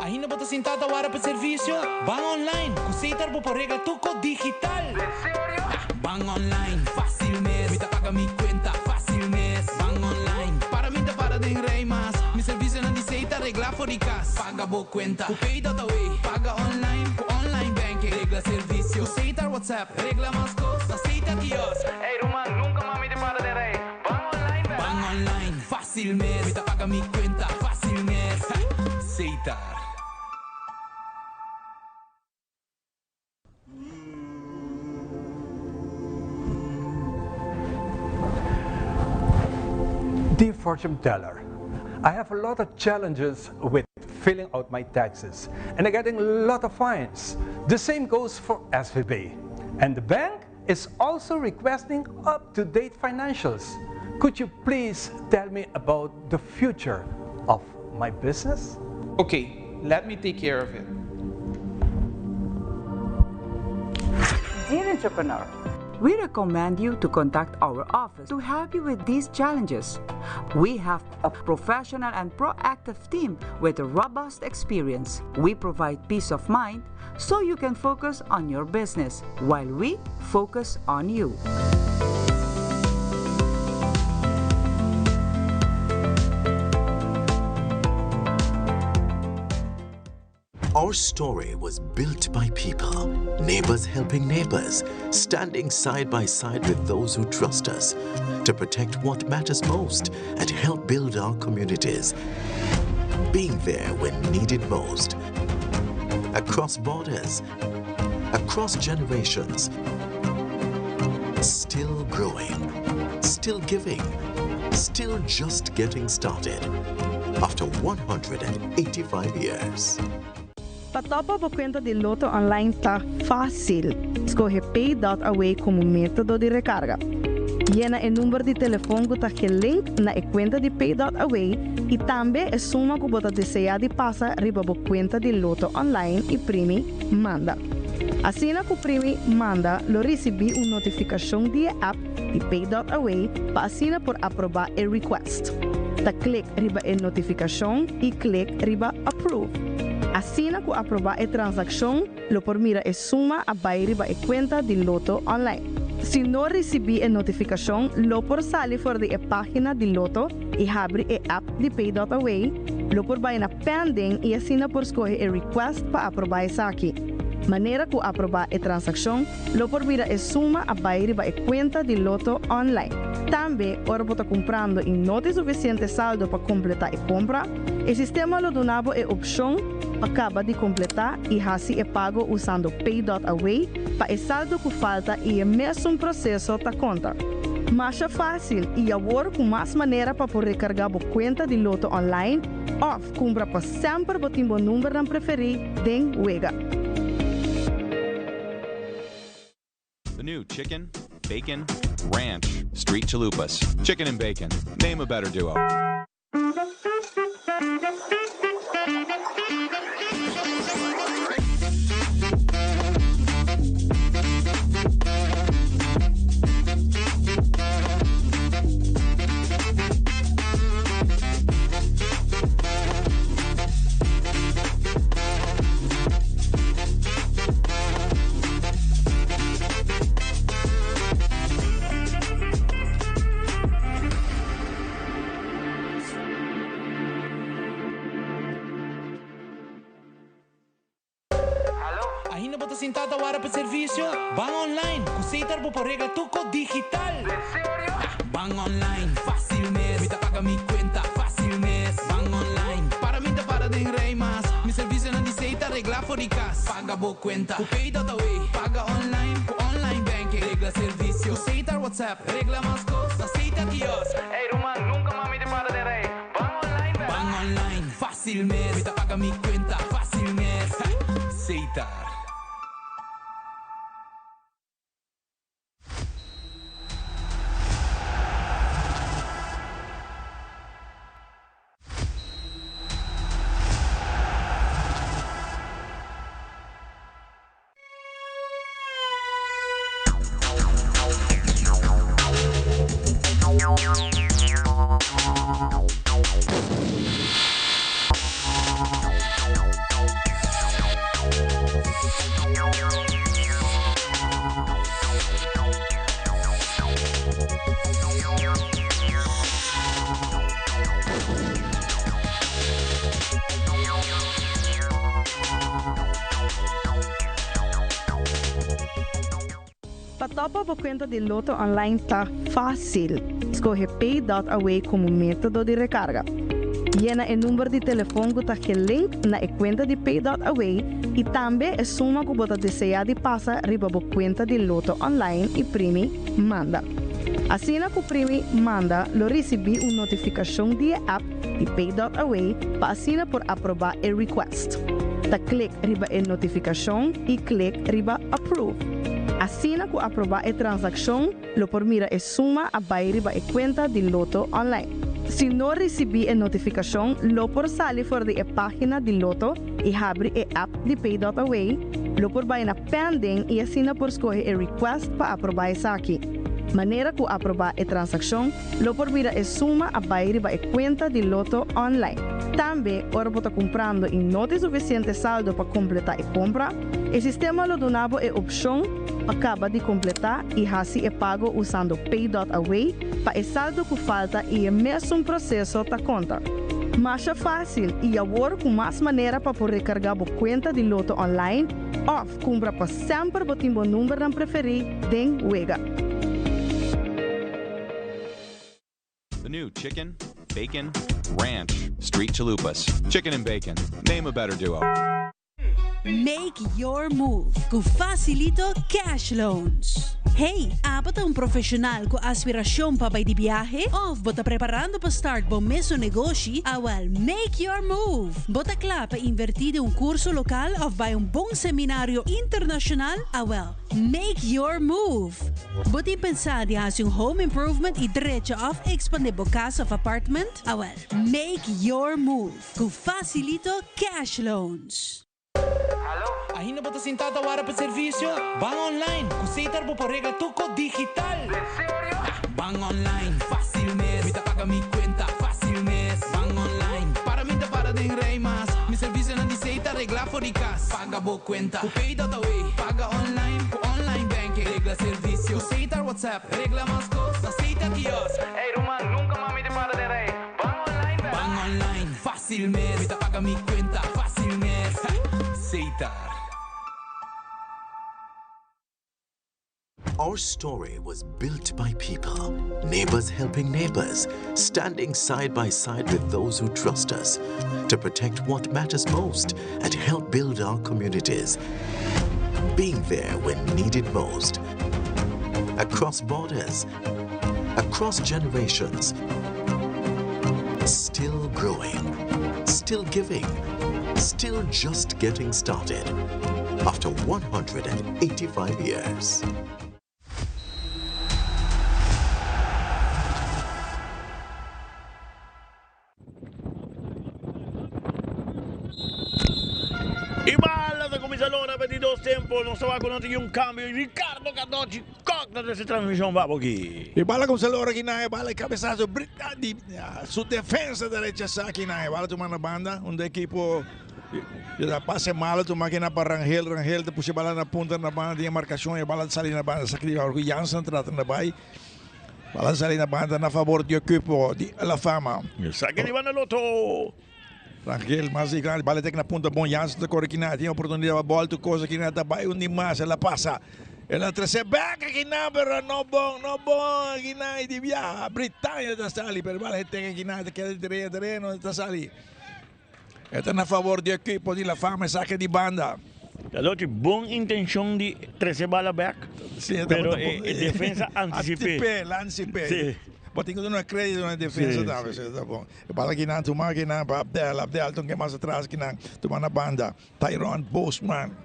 Ainda bo ta sintá ta wara pa servisio? Ban online! Ku Setar bo por regla tur kos digital! Ban online, fásil mes! Mi ta paga mi kuenta, fásil mes! Ban online, para mi ta para den rei mas! Mi servisionan di Setar reglá for di kas! Paga bo kuenta ku Pay.away! Paga online ku online banking! Regla servisio ku Setar WhatsApp! Regla mas kos na Setar kiosk! Ey ruman, nunka mas mi ta para den rei! Ban online bèk! Ban online, fásil mes! Mi ta paga mi kuenta, fásil mes! Setar. Dear fortune teller, I have a lot of challenges with filling out my taxes and I'm getting a lot of fines. The same goes for SVB. And the bank is also requesting up-to-date financials. Could you please tell me about the future of my business? Okay, let me take care of it. Dear entrepreneur, we recommend you to contact our office to help you with these challenges. We have a professional and proactive team with robust experience. We provide peace of mind so you can focus on your business while we focus on you. Our story was built by people, neighbors helping neighbors, standing side by side with those who trust us to protect what matters most and help build our communities. Being there when needed most. Across borders, across generations. Still growing, still giving, still just getting started. after 185 years. Pa topa bo kuenta di Lotto online ta fásil. Skohe Pay.aw komo método di rekarga. Yena e number di telefon ku ta gelink na e kuenta di Pay.aw i tambe e suma ku bo ta deseá di pasa riba bo kuenta di Lotto online i primi Manda. Asina ku primi Manda lo risibí un notifikashon di e app di Pay.aw pa asina por aprobá e request. Ta klik riba e notifikashon i klik riba Approve. Asina ku aprobá e transakshon lo por mira e suma a bai riba e kuenta di Lotto Online. Si no risibí e notifikashon lo por sali for di e página di Lotto i habri e app di Pay.aw, lo por bai na Pending i asina por skohe e request pa aprobá esaki. Manera ku aprobá e transakshon lo por mira e suma a bai riba e kuenta di Lotto Online. Tambe ora bo ta kumprando i no tin sufisiente saldo pa kompletá e kompra, E sistema lo duna bo e opshon pa kaba di kompletá i hasi e pago usando Pay.aw pa e saldo ku falta i e mesun proseso ta konta. Masha fásil i awor ku mas manera pa por rekargá bo kuenta di Lotto online òf kumpra pa semper bo tin bo numbernan preferí den wega. The new chicken, bacon, ranch, street chalupas. Chicken and bacon. Name a better duo. Ainda bo ta sintá ta wara pa servisio? Ban online ku Setar bo por regla tuko digital! Ban online, fásil mes, mi ta paga mi kuenta fásil mes. Ban online, para mi ta para den rei mas. Mi servisionan di Setar regla for di kas. Paga bo kuenta ku Pay.aw, paga online ku online banking. Regla servisio ku Setar WhatsApp. Regla mas kos na Setar Kiosk. Ey ruman, nunka mas mi ta para den rei. Ban online bèk. Ban online, fásil mes. Mi ta paga mi kuenta fásil mes. Setar. Pa topa bo kuenta di Lotto online ta fásil. Skohe Pay.aw komo método di rekarga. Yena e number di telefon ku ta gelink na e kuenta di Pay.aw i tambe e suma ku bo ta deseá di pasa riba bo kuenta di Lotto online i primi Manda. Asina ku primi Manda lo risibí un notifikashon di e app di Pay.aw pa asina por aprobá e request. Ta klik riba e notifikashon i klik riba Approve. Asina ku aprobá e transakshon lo por mira e suma a bai riba e kuenta di Lotto Online. Si no risibí e notifikashon lo por sali for di e página di Lotto i habri e app di Pay.aw, lo por bai na Pending i asina por skohe e request pa aprobá esaki. Manera ku aprobá e transakshon Lo por mira e suma a bai riba e kuenta di Lotto online. Tambe, ora bo ta kumprando i no tin sufisiente saldo pa kompletá e kompra, e sistema lo duna bo e opshon pa kaba di kompletá i hasi e pago usando Pay.aw pa e saldo ku falta i e mesun proseso ta konta. Masha fásil i awor ku mas manera pa por rekargá bo kuenta di Lotto online òf kumpra pa semper bo tin bo numbernan preferí den wega. The new chicken, bacon, ranch, street chalupas. Chicken and bacon. Name a better duo. Make your move ku Facilito Cash Loans. Hey, abo ta un profesional ku aspiracion pa bai di biahe? Of bo ta preparando pa start bo mesun negoshi? Awel, make your move! Bo ta kla pa inverti den un curso local of bai un bon seminario internacional? Awel, make your move! Bo tin pensa di haci un home improvement y drecha of expande bo cas of apartment? Awel, make your move ku Facilito Cash Loans. Ainda bo ta sintá ta wara pa servisio? Ban online! Ku Setar bo por regla tur kos digital! Ban online, fásil mes! Mi ta paga mi kuenta, fásil mes! Ban online, para mi ta para den rei mas! Mi servisionan di Setar reglá for di kas! Paga bo kuenta ku Pay.awe! Paga online ku online banking! Regla servisio ku Setar WhatsApp! Regla mas kos na Setar kiosk! Ey ruman, nunka mas mi ta para den rei! Ban online bèk! Ban online, fásil mes! Mi ta paga mi kuenta, fásil mes! Setar. Our story was built by people, neighbors helping neighbors, standing side by side with those who trust us to protect what matters most and help build our communities. Being there when needed most. Across borders, across generations, still growing, still giving, still just getting started after 185 years. Y bala ta cuminsa lora pa di dos tempo. Nos ta wak cu no tin un cambio y Ricardo Cardochi Kok ta trece transmision pa bo aki. E bala cuminsa lora aki nan e bala e cabesazo brita di su defensa ta rechasa aki nan e bala tuma na banda unda ekipo ta pase malo tuma aki nan pa Rangel Rangel ta pusha e bala na punta na banda tin e marcacion e bala ta sali na banda esaki di ora cu Jansen trata na bay. Bala sali na banda na favor di ekipo di La Fama. Esaki di banda Lotto. Rangel mas di grandi bala tek na punta bon Jansen ta kore kina tin oportunidad pa bolto cosa kina ta bai un di mas el a pasa el a trese bek akina pero no bon no bon akina y di biaha Britannia ta sali pero bala tek akina ta keda di tereno ta sali. E ta na favor di ekipo di La Fama esaki di banda. Lo tin bon intencion di trece bala bek, pero e defensa anticipe. Anticipe, anticipe. Si. Bo tin cu duna credito na e defensa tambe, si ta bon. E bala kinan tuma kinan pa Abdel, Abdel ta un ke mas atras kinan tuma na banda. Tyrone Bosman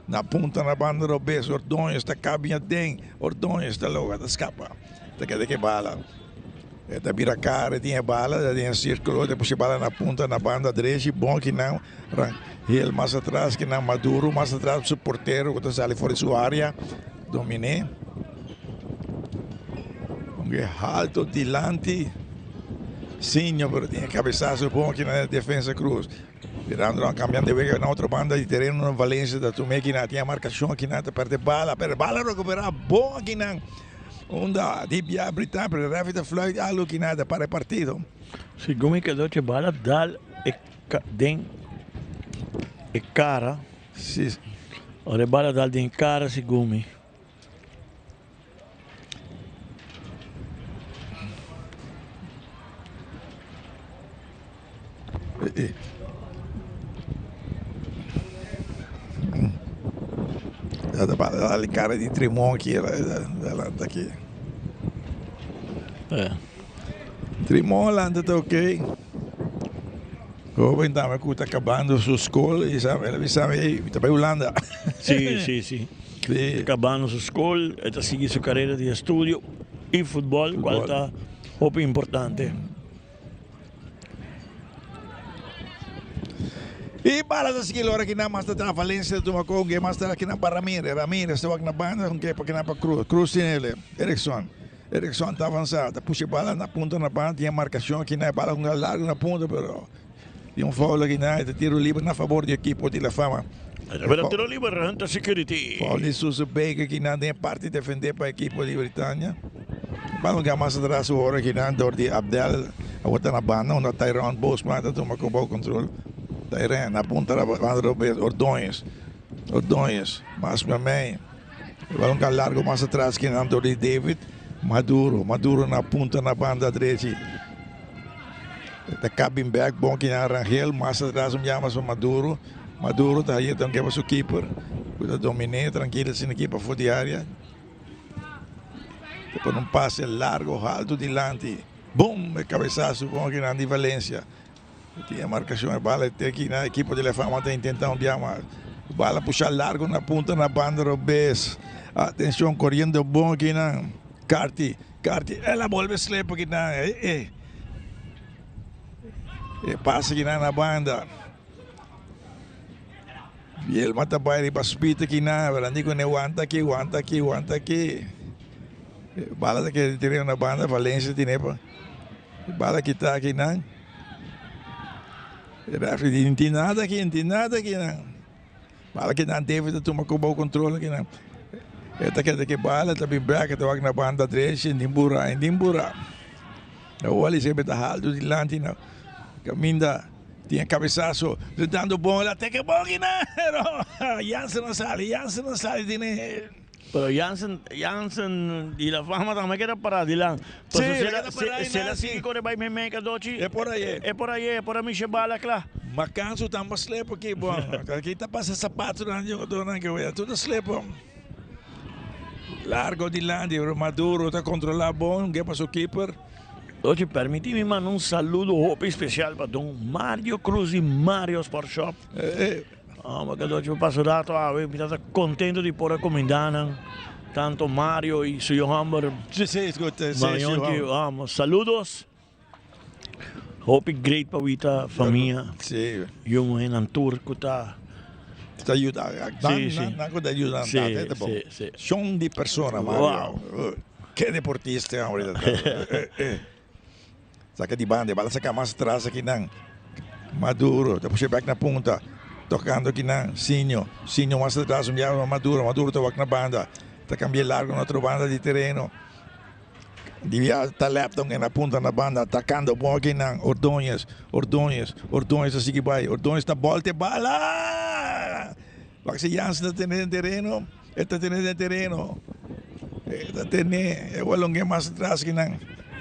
na punta na banda robes, Ordonez ta cabia den, Ordonez ta logra ta scapa, ta keda ke bala. E ta bira kara, e tin e bala, ta den e sirkulo, ta pushi bala na punta na banda drechi, bon kinan, Rangel mas atras kinan, Maduro mas atras su portero ku ta sali for di su area, dominé. Aunke halto dilanti, Sinio pero tin e kabesaso bon kinan e defensa Cruz. Mirando nan cambiando de wega na otro banda di tereno na Valencia ta tumé kinan tin e marcacion kinan ta perde bala pero bala recupera bon akinan unda di bia Britan pero referee ta fluit algo kinan ta para e partido. Segun mi kedo che bala dal e den e cara. Si. Ora e bala dal den e cara segun mi. Dale cara di Trimon aki lanta aki. Trimon lanta ta ok. Hoben tambe ku ta kabando su skol i sa el a bisa mi ey mi ta bai Hulanda. Si si si. Ta kabando su skol e ta sigui su karera di estudio i futbol kual ta hopi importante. I bala ta sigui lora kinan mas ta traha Valencia ta tuma kon ke mas ta kinan pa Ramirez Ramirez ta wak na banda kon ke pa kinan pa Cruz Cruz tin ele Erickson Erickson ta avansa ta pusha e bala na punta na banda tin e marcacion kinan e bala hunga largo na punta pero tin un foul akinan e ta tiro liber na fabor di ekipo di La Fama. Pero tiro liber Hunter Security. Foul di Suso Baker kinan den e parti defende pa ekipo di Britannia. Bala hunga mas atras su ora kinan dor di Abdel awor ta na banda unda Tyrone Bosman ta tuma bou control. Tyrone na punta na banda robes Ordonez Ordonez mas memey. Bala hunga largo mas atras kinan dor di David Maduro Maduro na punta na banda drechi. Ta cabin bek bon kinan Rangel mas atras un biaha mas pa Maduro. Maduro ta haye ta su keeper. Ku ta dominé trankil asina aki pafó di área. Ta pone un pase largo haltu dilanti. Bum! E kabesaso bon akinan di Valencia. Tin e markashon e bala te aki na ekipo di La Fama ta intentá un bia mas. Bala pushá largo na punta na banda robes. Atenshon koriendo bon akinan. Carty, Carty, el a bolbe slep akinan. E e. E pase akinan na banda. Bielma ta bai riba speed akinan. Pero nan di ku ne wanta aki, wanta aki, wanta aki. Bala ta keda tereno na banda. Valencia tine pa. Bala kita akinan. E referee di no tin nada aki, no tin nada akinan. Bala kinan David ta tuma ku bou control akinan. E ta keda ki bala ta bin bek e ta wak na banda drechi e tin bura e tin bura. Awor Elisabeth ta haltu dilanti na kaminda tin e kabesaso dando bon el a teke bon akinan pero Jansen a sali Jansen a sali tene. Pero Jansen, Jansen di La Fama tambe keda pará dilan. Sí, Paso el si keda pará si el a einan, sigui sí. kore bai meimei kadochi, E por aye. e por aye, e por a misha bala kla. Makansu tamba slep aki bon. Aki ta pasa sapatonan di jugadornan ke wea. Tur ta slep. Largo dilanti, Maduro ta kontrolá bon, ke pa su keeper. Ochi, permití mi manda un saludo hopi spesial pa don Mario Cruz di Mario Sport Shop. Amo ke dochi pa pasa rato awe, mi ta contento di por a comindá nan, tanto Mario y su homber. Sí, sí, goed, sí, su Mayonchi, homber. amo, saludos. Hopi great pa wita famia. Sí. Yu muhernan tur ku ta. Ta yuda, nan, Sí, sí. nan, nan ku ta yuda nan Sí, tata, ta bon. sí, sí. Shon di persona, Mario. Wow. Ke deportista hombre ta. Saka di banda, e bala saka mas atras akinan. Maduro ta pusha bek na punta. Tokando akinan, Sinio. Sinio mas atras un biaha pa Maduro. Maduro ta wak na banda. Ta kambia largo na otro banda di tereno. Di biaha ta Lepton na punta na banda. Atakando bon akinan. Ordonez, Ordonez, Ordonez ta sigui bai. Ordonez ta bolta e bala! Wak si Jansen ta tene den tereno. E ta tene den tereno. E ta tene. E walongue mas atras kinan.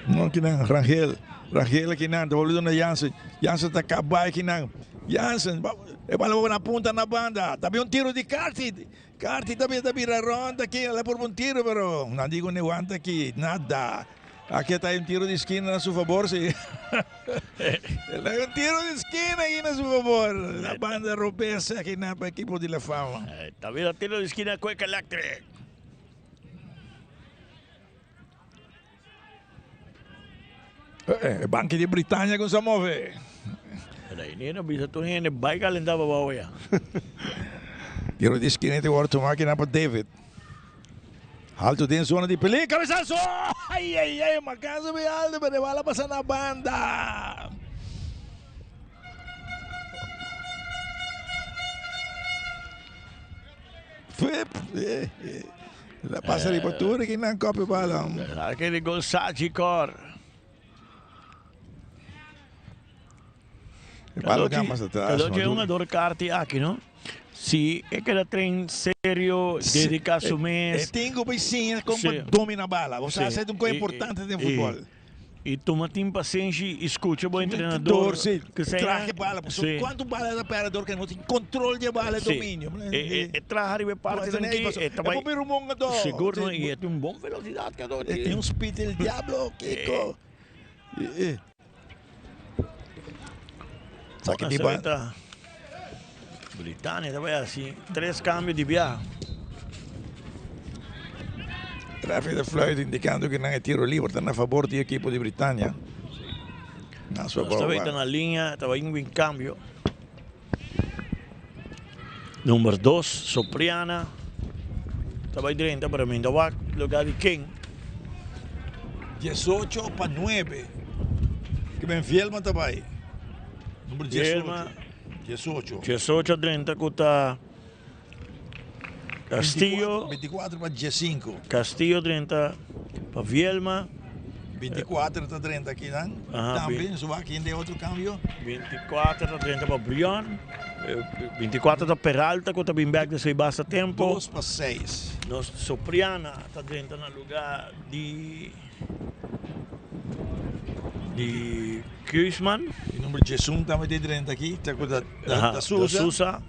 No kinan Rangel. Rangel kinan. Ta bolbe duna Jansen. Jansen ta kaba kinan. Jansen. E bala bobo na punta na banda. Ta bin un tiro di Carty. Carty ta bin ta bira rond aki. El a purba un tiro pero nan di ku ne wanta aki. Nada. Aki ta un tiro di skina na su fabor si. El a un tiro di skina aki na su fabor. La banda robes aki na pa ekipo di La Fama. Ta bira tiro di skina Quick Electric. E banki di Britania ku sa move. Reinier a bisa tur hende bai kalentá pa bou ya. Tiro di skina ta wòrdu tumá aki na pa David. Alto den zona di peligro, cabezazo! Ay, ay, ay, Macanzo bi alto, pero e bala pasa na banda. Flip, eh, eh. La pasa riba tur aki nan kopi bala. Aki di gol Sachi Cor. Cadochi e hungador carti aki no. Si e keda train serio, dedica su mes. E tin cu bay siña con pa domina bala. Bo sa esey ta un cosa importante den futbol. Y tuma tin pasenshi y scucha bo entrenador. Si, traha e bala. Pasobra cuanto bala ta perde dor ke no tin control di e bala e dominio. E traha riba e parti nan aki. E ta bay. E por bira un bon hungador. Sigur no y e tin un bon velocidad Cadochi. E tin un speed del diablo Kiko. Saki di banda. Britania ta bai hasi tres kambio di biaha. Referee ta fluit indikando ku nan e tiro liber ta na fabor di ekipo di Britania. Na su abou. Ta na liña, ta bai un kambio. Number 2, Sopriana. Ta bai drenta, pero mi ta wak lugar di ken. 18 pa 9. Ke ben Vielma ta bai. Number 18. 18. 18 drenta ku ta Castillo. 24 pa 15. Castillo drenta pa Vielma. 24 ta drenta aki nan. Tambe su wak hende otro cambio. 24 ta drenta pa Brion. 24 ta Peralta ku ta bin bek despues basta tempo. 2 pa 6. Nos Sopriana ta drenta na lugar di di Kruisman. E number 11 tambe ta drenta aki. Ta ku ta Sousa. Sousa.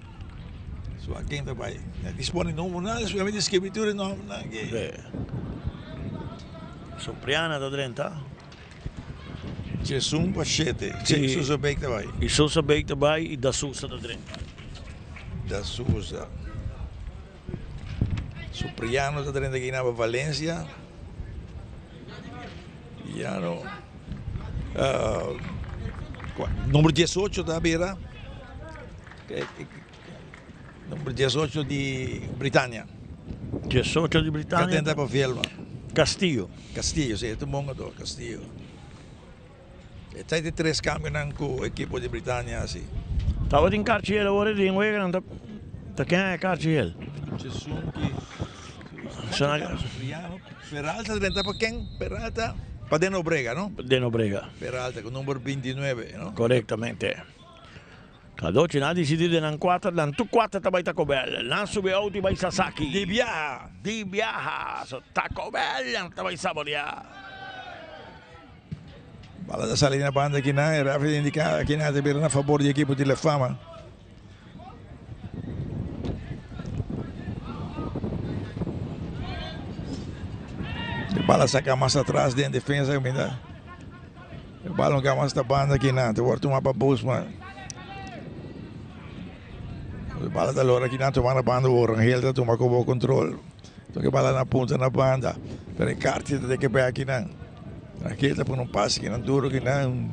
So a ken ta bai? Dispone nombernan, mi ta skirbi tur e nombernan aki. Sopriana ta drenta. Djesun pa shete. Si, Sousa Beek ta bai. I Sousa Beek ta bai i Da Sousa ta drenta. Da Sousa. Supriano ta drenta aki na pa Valencia. Piano. Number diesocho ta bira. Number diesocho di Britania. Diesocho di Britania. Ka tenta pa Vielma. Castillo. Castillo, si, e ta un bon jugador, Castillo. E ta di tres cambionan cu ekipo di Britania hasi. Tabatin karchi hel awor e den weganan ta ta ken a e karchi hel? Chesunki. Peralta drenta pa ken? Peralta pa Den Obrega, no? Den Obrega. Peralta cu number 29, no? Corectamente. Cadochi nan a dicidi den nan cuater, nan tur cuater ta bay Taco Bell. Nan subi auto y bay Sasaki. Di biaha. Di biaha. So Taco Bell nan ta bay saborea. Bala ta sali na banda akinan, e referee ta indica akinan ta bira na fabor di ekipo di La Fama. E bala saca mas atras den defensa caminda. E bala no mas ta banda akinan, ta word tuma pa Boosman. E bala ta lora akinan tuma na banda Orangel ta tuma como control. Toke bala na punta na banda, pero e karchi ta teke bek akinan. Aki ta pone un pase kinan duro kinan.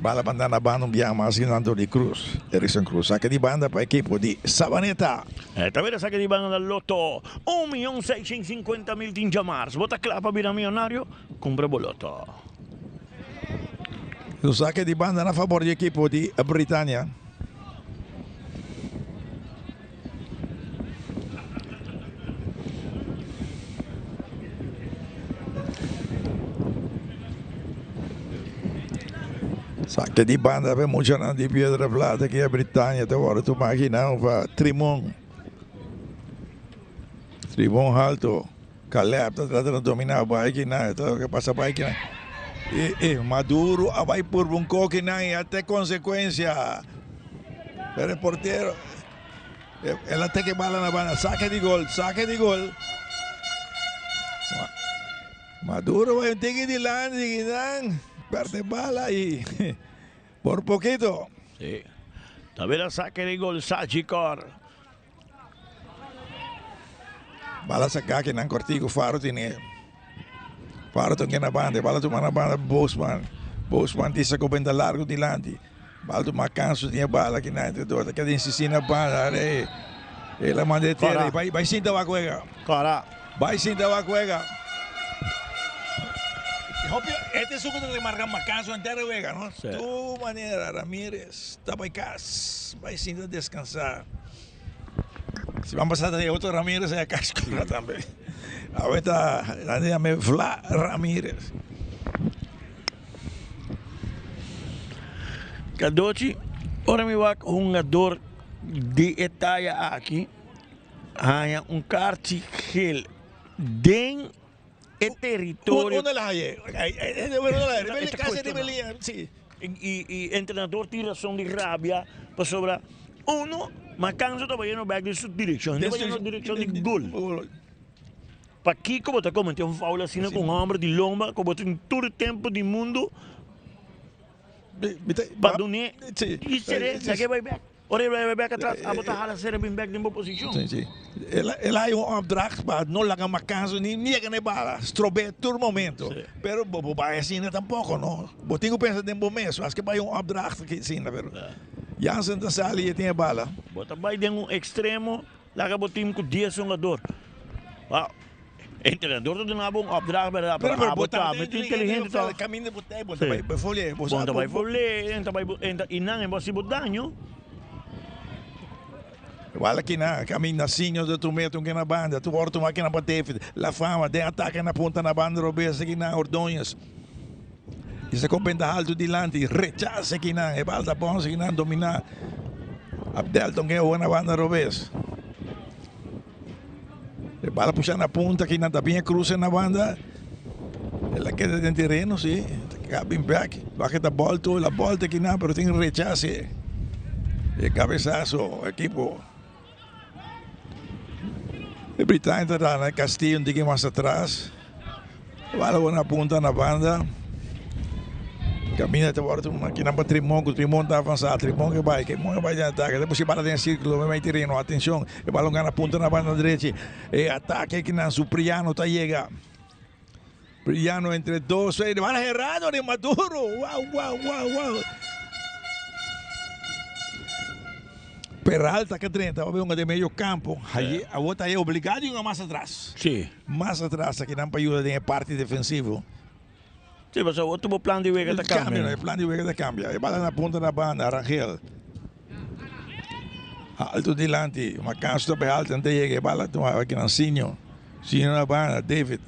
Bala banda na banda un biaha mas kinan dor di Cruz. Erikson Cruz saka di banda pa ekipo di Sabaneta. E ta bira saka di banda na Lotto. Un miyon seiscientocincuenta mil tin djamars. Bo ta kla pa bira miyonario? Kumpra bo Lotto. Su saka di banda na fabor di ekipo di Britania. Saque di banda pa e muchanan di Piedra Plata ki a Britania ta wòrdu tumá akinan pa Trimon. Trimon halto. Caleb ta trata na dominá bai akinan. E ta loke pasa bai akinan. E e Maduro a bai purba un koki nan i a te konsekuensia. Pero e portero el a teke bala na banda. Sake di gol, sake di gol. Maduro bai un tiki dilanti akinan. Perde bala i por pokito. Si. Ta bira sake di gol Sagicor. Bala saká ki nan kòrtiku Faro tene. Faro ta na banda, e bala tuma na banda Bosman. Bosman tisa ku benta largu dilanti. Bala tuma kansu tin e bala ki nan entredor ta keda insistí na banda. Are el a manda e tera i bai bai sinta wak wega. Kòrá. Bai sinta wak wega. Hopi e ta esun ku ta marka makansu henter e wega no. Tur manera Ramirez ta bai kas bai sinta deskansá. Siman pasá ta e otro Ramirez a kas kura tambe. Awe ta nan ta yam'é Vla Ramirez. Cadochi, ora mi wak hungador di e taya aki haña un karchi gel den e teritorio. Unda la haye? Y entrenador tin razon di rabia pasobra uno Macanzo ta bayendo bek den su direccion, ta bayendo direccion di gol. Pakico bo ta comete un foul asina cu un homber di lomba cu bo tin tur e tempo di mundo pa dun'e y ser'e laga e bay bek? Ora e bai bek atras, abo ta hala sera bin bek den bo posishon. Sí, sí. El a, el a hay un opdracht pa no laga makanso ni yega na e bala, strob'é tur momento. Sí. Pero bo bo bai asina tampoco, no? Bo tin ku pensa den bo mes, maske bai un opdracht aki asina, pero Jansen ta sali i e tin e bala. Bo ta bai den un extremo, laga bo team ku dies hungador. Wou, entrenador ta duna bo un opdracht berdad, pero abo ta mester inteligente toch. Kaminda bo ta, bo ta bai folia. Bo ta bai folia, bo ta bai, i nan e bo hasi bo daño. Igual aki na kaminda Sinjo ta tum'é tun ke na banda, tur ora tuma kina pa David, La Fama den atake na punta na banda robes aki na Ordóñez. I sa kon benta haltu dilanti, rechasa akinan, e bal ta bons akinan dominá. Abdel ton ke hoga na banda robes. E bal a pusha na punta akinan, ta bin e cruce na banda. El a keda den tereno, si. Ta bin bek. Wak e ta bolto, el a bolta akinan, pero tin rechase. E cabesazo, ekipo. E Britannia ta dana Castillo un tiki mas atras. Bala wòrdu na punta na banda. Kaminda ta wòrdu tuma kinan pa Trimon ku Trimon ta avansá. Trimon ke bai, Trimon ke bai den atake. Ta pushi bala den sirkulo meimei tereno. Atenshon, e balon gana punta na banda drechi. E atake kinan Supriano ta yega. Priano entre dos. E bala herado di Maduro. Wow, wow, wow, wow. Peralta que drenta, va un de medio campo. Ahí, awor ta obligado y mas atrás. Sí. Mas atrás, aki nan pa yuda den e parti defensivo. Sí, pasobra awor tur bo plan di wega ta cambia. E plan di wega ta cambia. E bala na punta na banda, Rangel. Alto dilanti, Macanso ta bay alto, nan ta yega, e bala tuma aki nan Sinio. Sinio na banda, David.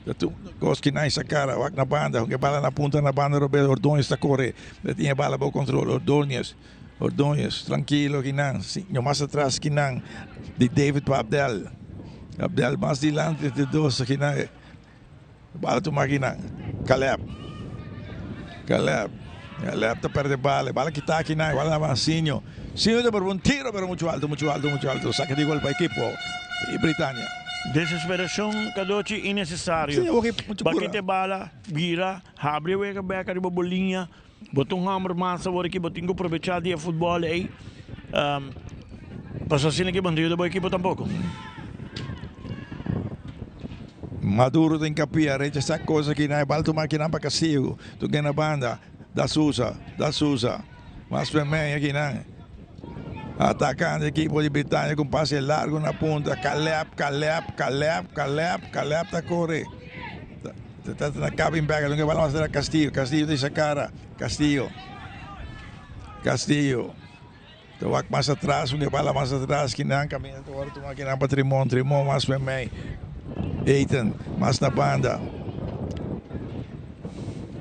Ta tur cos ki nan sa cara, wak na banda, e bala na punta na banda, Roberto Ordonez ta core. Ta tin e bala bou control, Ordonez. Ordonez, trankilo kinan, Sinio mas atras kinan, di David pa Abdel. Abdel mas dilanti di dos kinan. Bala tuma kinan, Caleb. Caleb. Caleb ta perde bala. Bala kita kinan, bala na Sinio. Sinio ta por un tiro pero mucho alto, mucho alto, mucho alto. Saca di gol pa ekipo di Britania. Desesperacion Cadochi innecesario. Sí, oki mucho pura. Bakete bala, bira, habri wega bek ariba bo liña. Bo ta un homber mas awor aki, bo tin ku probechá di e futbòl ei. Pasobra asina ki bo no ta yuda bo ekipo tampoko. Maduro ta hinkapia, rechasá kos aki nan, e bal tuma akinan pa Castillo, toke na banda, Da Souza, Da Souza, mas pa mei akinan, atakando ekipo di Britania ku un pase largu na punta, Caleb, Caleb, Caleb, Caleb, Caleb ta kore. Ta na cabin bek algun ke bala mas Castillo Castillo ta isa cara Castillo Castillo ta wak mas atras un ke bala mas atras kinan caminda ta worde tuma kinan pa Trimon Trimon mas memey Ethan mas na banda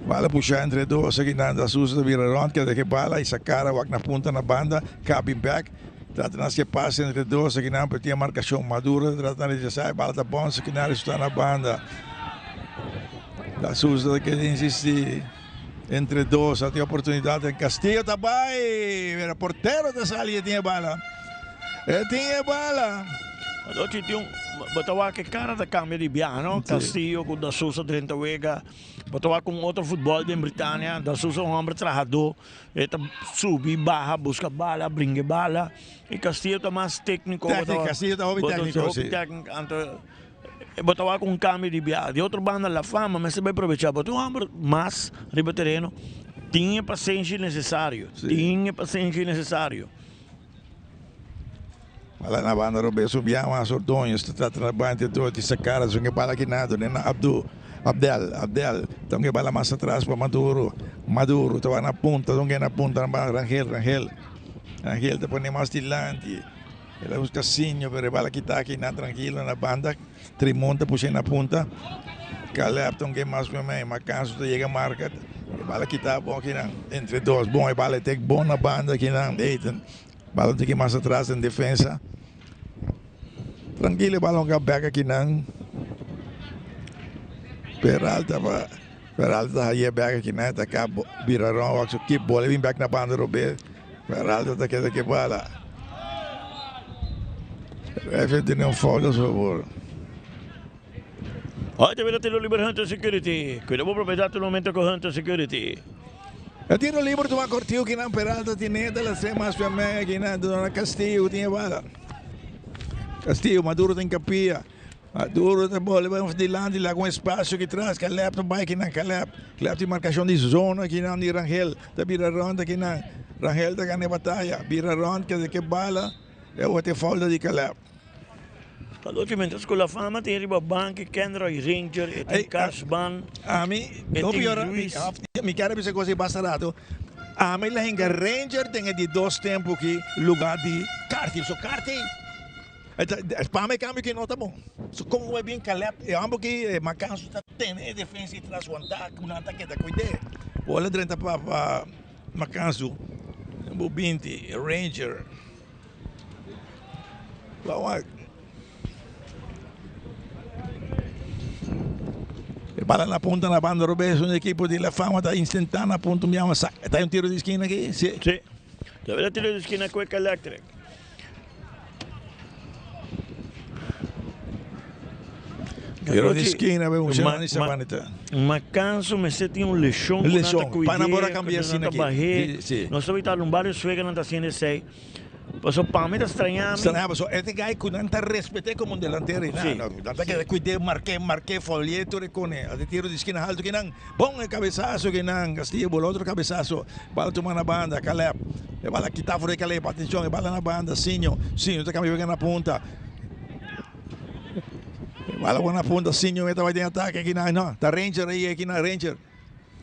bala pusha entre dos kinan da Sousa ta bira rond keda ke bala isa cara wak na punta na banda cabin bek trata na haci pase entre dos kinan pero tin e marcacion Maduro ta trata na rechasa e bala ta bonse kinan resulta na banda. Da Souza ta keda insisti entre dos, a tin oportunidad en Castillo ta bay, pero portero ta sali e tin e bala. E tin e bala. Adochi tin un, bo ta wak e cara ta cambia di biaha no, Castillo cu Da Souza drenta wega, bo ta wak un otro futbol den Britania, Da Souza un homber trahador, e ta subi baha busca bala, bringa e bala, y Castillo ta mas tecnico, Tecnico, Castillo ta hopi tecnico, si. Hopi tecnico, anto. E bo ta wak un kambio di biaha. Di otro banda La Fama mester bai probechá. Bo tin un hòmber mas riba tereno. Tin e pasenshi nesesario. Tin e pasenshi nesesario. Bala na banda robes un biaha mas Ordóñez ta trata na banda entre dos di Sacara su ke bala kinado den na Abdu Abdel Abdel ta un ke bala mas atras pa Maduro Maduro ta wak na punta ta un ke na punta na banda Rangel Rangel Rangel ta pone mas dilanti. El a busca Sinio, pero e bala kita aki nan trankilo na banda. Trimon ta pushe na punta. Caleb ta un ke mas mei, ma Canso ta yega marca. E bala kita bon aki nan entre dos. Bon, e bala e tek bon na banda aki nan. Ethan, bala un tiki mas atras den defensa. Trankilo e bala un ka bek aki nan. Peralta pa Peralta ta haye bek aki nan. Ta ka bira rond wak su kip bola e bin bek na banda robes. Peralta ta keda ke bala. Refe tene un foul a su favor. Hoy ta bira tiro liber Hunter Security. Cuida bo propiedad tur momento cu Hunter Security. E tiro liber tuma Cortijo kinan Peralta tine ta la mas pia mei kinan dona Castillo tin e bala. Castillo Maduro ta encapia. Maduro ta bole bai dilanti laga un espacio aki tras Caleb ta bai kinan Caleb. Caleb tin marcacion di zona kinan di Rangel ta bira rond akinan. Rangel ta gana e bataya bira rond keda ke bala e awor ta e falta di Caleb. Anochi mientras cu La Fama tin riba banki Kenroy Ranger e tin Cashman Ami e hopi tin ora Ruiz. mi kier a bisa cos ei basta rato ami la hinca Ranger den e di dos tempo aki lugar di Carty so Carty Pa mi e cambio ki no ta bon. So con cu e bin Caleb e homber ki Macanso ta tene e defensa y tras wanta cu nan ta keda cuide. Bola drenta pa pa Macanso number 20 Ranger. Ba wak. E bala na punta na banda robes un equipo di La Fama ta intenta na punta un biaha sa. Ta un tiro di esquina aki? Si. Si. Ta bira tiro di esquina Quick Electric. Tiro di skina be un semana y Macanso mester tin un lesion cu nan ta cuid'e, cu nan ta bah'e. Nos ta wita un bario suega nan ta haciendo esey. Paso pa mi ta straña mi. Straña paso e guy cu nan ta respet'e como un delantero y nan nan ta keda cuid'e, mark'e, mark'e, fouli'e tur e cone. Ate tiro di skina halto kinan, bon e cabesazo kinan, Castillo bola otro cabesazo, bala tuma na banda, Caleb, e bala kita for di Caleb, atencion e bala na banda, Sinho, Sinho ta cambia bega na punta. Bala bon na punta, Sinho meta bai den atake akinan, no, ta Ranger ahí akinan, Ranger.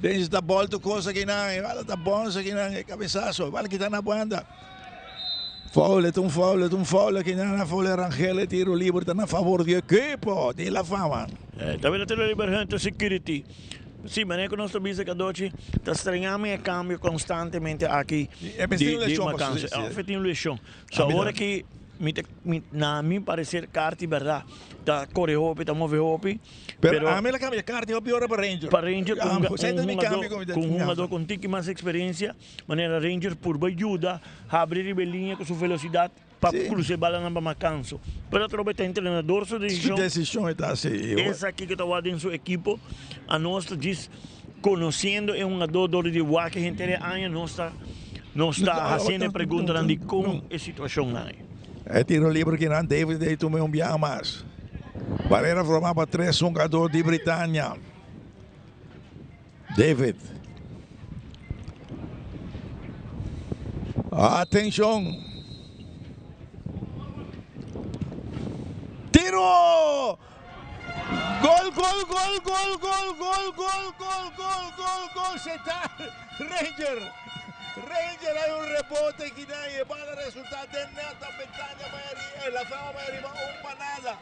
Ranger ta bolto kos akinan, e bala ta bons akinan, e cabezazo, bala kita na banda. Foul, e ta un foul, e ta un foul akinan, na foul Rangel, e tiro liber ta na favor di ekipo di La Fama. Ta bira tiro liber Hunter Security. Si, manera ku nos ta bisa Kadochi, ta strañami e kambio konstantemente aki di Matanza. Of e tin un leshon. So awor aki mi ta mi na mi parecer Carti berdad ta core hopi ta move hopi Pero ami la cambia Carti hopi ora pa Ranger. Pa Ranger cu un hungador cu un hungador cu un tiki mas experiencia manera Ranger purba yuda habri riba e liña cu su velocidad pa cruza e balanan pa Macanso pero atrobe ta entrenador su decision. Su decision e ta haci. Esaki cu ta wak den su ekipo anos ta djis Conociendo e hungador dor di wak henter e aña nos ta nos ta haciendo e preguntanan di con e situacionnan ei. E tiro liber kinan David a tuma un biaha mas. Barrera forma pa tres hungador di Britania. David. Atencion. Tiro! Gol gol gol gol gol gol gol gol gol gol gol Setar Ranger Ranger hay un rebote aquí na y bala resulta den net a Betania bay arriba eh, La Fama bay arriba un pa nada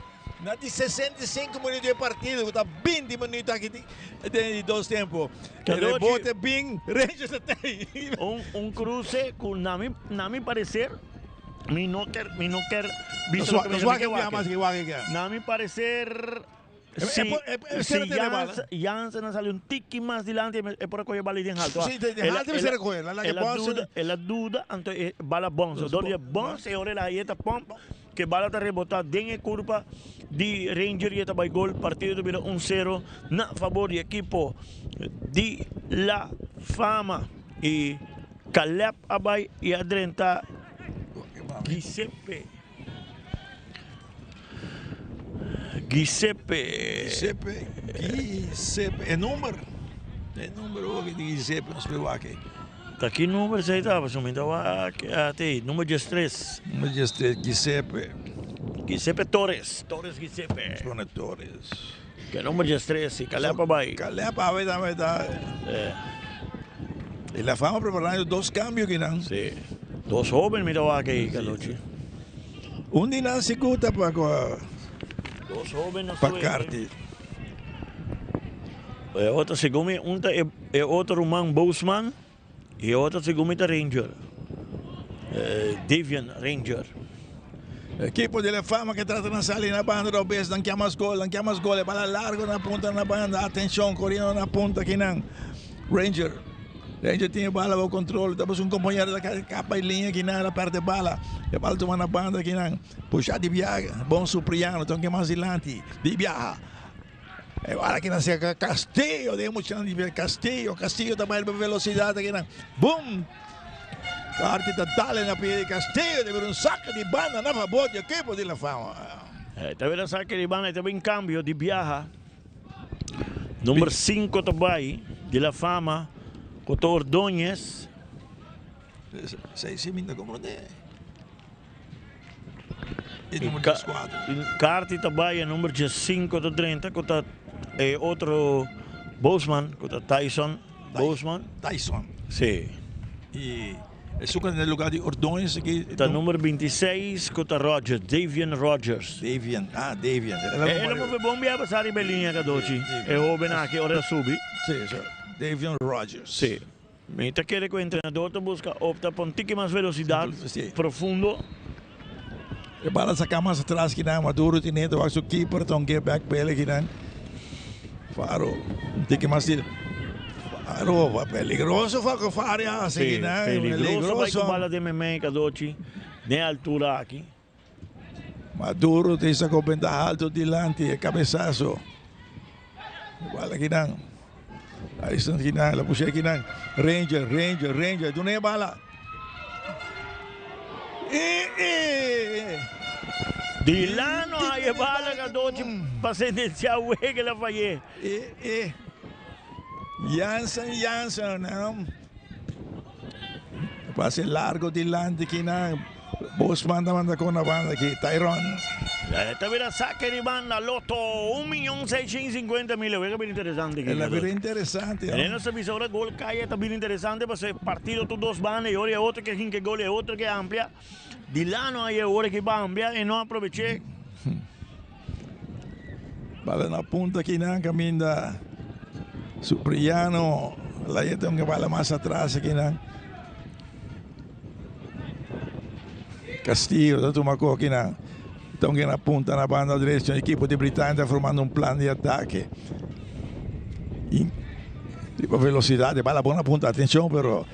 na di 65 minuut di partido ku ta 20 minuut aki di den di dos tempo rebote bin Rangers ta tei un un cruce ku na mi na mi parecer Mi no ker, mi no ker bisa loke mi wak, mi ke wak. Na mi parecer si si Jansen a sali un tiki mas dilanti e por a coge bala den halto. Si, den halto mester a coge. El a duda, el a duda anto e bala bonzo. Dor di e bonzo e ora el a haye ta pomp ke bala ta rebota den e curpa di Ranger y e ta bay gol. Partido ta bira un sero na fabor di ekipo di La Fama y Caleb a bay y a drenta Giuseppe. Giuseppe. Giuseppe, Giuseppe. E number. E number ook di Giuseppe nos por wak. Ta ki number esei ta? Pasobra mi ta wak ate number diestres. Number diestres, Giuseppe. Giuseppe Torres. Torres Giuseppe. Nos pone Torres. Ke number diestres si Caleb a bai. Caleb a bai tambe ta. E la fama preparando dos cambio kinan. Si. Dos hoben mi ta wak ei Caluchi. Un di nan sigur ta pa Dos hoben no pa Carti. E otro segun mi un ta e otro ruman Bousman y e otro segun mi ta Ranger. Davian Ranger. Equipo di La Fama que trata na sali na banda dos bes nan kia mas gol nan kia mas gol e bala largo na punta na banda atencion coriendo na punta kinan Ranger Ranger tin e bala bajo control ta busca un compañero ta capa e linea kinan el a perde bala e bala tuma na banda kinan pusha di biaha bon Supriano ta un ke mas dilanti di biaha e bala kinan cerca Castillo den muchanan di Castillo Castillo ta bay riba velocidad kinan boom. Carti ta dale na pia di Castillo ta bira un saka di banda na fabor di ekipo di La Fama. Ta bira saka di banda y ta bin cambio di biaha. Number 5 ta bay di La Fama cu ta Ordonez. Sei si mi ta comprende. Carti ta bay e number 5 ta drenta cu ta e otro Bosman cu ta Tyson. Boosman. Tyson. Sí. Y esun cu ta den lugar di Ordonez aki. Ta number 26 cu ta Rogers, Davian Rogers. Davian, ah Davian. El a move bon bia pasa riba e liña Cadochi, e hoben aki ora el a subi. Sí, sí, Davian Rogers. Sí. Mi ta kere cu e entrenador ta busca opta pa un tiki mas velocidad, profundo. E bala saca mas atras kinan, Maduro tine ta wak su keeper ta un get back pele kinan. Faro, un tiki mas di Faro, peligroso fa cu Faro a haci kinan. Peligroso bai cu bala den memey Cadochi, den altura aki. Maduro tin sa cu bentaha alto dilanti, e cabesazo. Bala akinan. Tyson akinan, el a pusha akinan. Ranger, Ranger, Ranger, duna e bala. E, e. Dilano a e bala Cadochi pa sentencia wega el a fay'é. E, e. Jansen, Jansen, no. Pase largo dilanti kinan. Bosman ta manda con na banda aki. Tyron. Ta bira saque di banda Lotto. Un miyon 650.000. Wega bira interesante aki. El a bira interesante. En nos ta bisa ora gol cay ta bira interesante pasobra e partido tur dos banda y ora e otro ke hinca e gol e otro ke amplia. Dilano a yega ora ki ba amplia e no aproveche. Bala na punta kinan caminda Supriano. La ya tengo que bala mas atras kinan. Castillo ta tuma ko kinan. Tengo que na punta na banda derecha. Equipo de Britania ta formando un plan de ataque. Y, tipo velocidad de bala bona punta. Atención, pero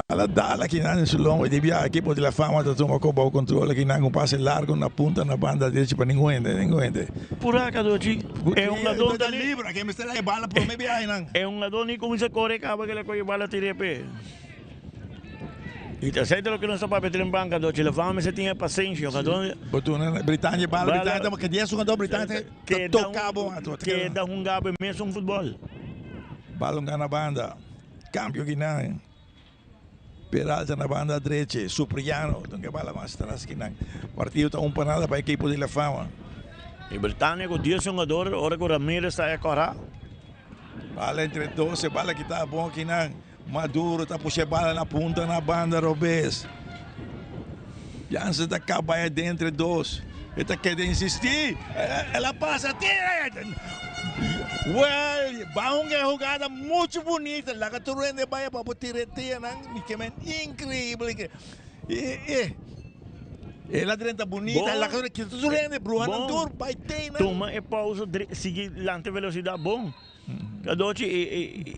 Bala dal akinan den su lomba di bia ekipo di La Fama ta tuma ko bou kontrol akinan un pase largo na punta na banda derechi pa ningun hende ningun hende. Pura Cadochi e hungador ta libre aki mester a e bala prome biahe nan. E hungador ni kuminsa kore kaba kila koye bala tira p'e. I ta esei ta loke nos ta papia tren ban Cadochi La Fama mester tin e pasenshi hungador. Bo tuna Britania bala Britania ta ke dies hungador Britania ta toka bo. Keda hunga bo e mesun futbol. Bala hunga na banda. Cambio kinan. Peralta na banda drechi. Supriano ta ke bala mas tras kinan. Partido ta un pa nada pa ekipo di La Fama. Y Britania cu dies hungador ora cu Ramirez ta ecora. Bala entre dos e bala kita bon kinan. Maduro ta pusha e bala na punta na banda robes. Jansen ta caba e entre dos. E ta keda insisti. El a pasa tira. Well, ba un jugada mucho bunita. Laga tur hende baya pa bo tira e tianan. Mi ke men increíble. E, e. El a drenta bunita. Laga tur hende bruhanan tur bai tena. Tuma e pausa, sigui lante velocidad bon. Cadochi e, e,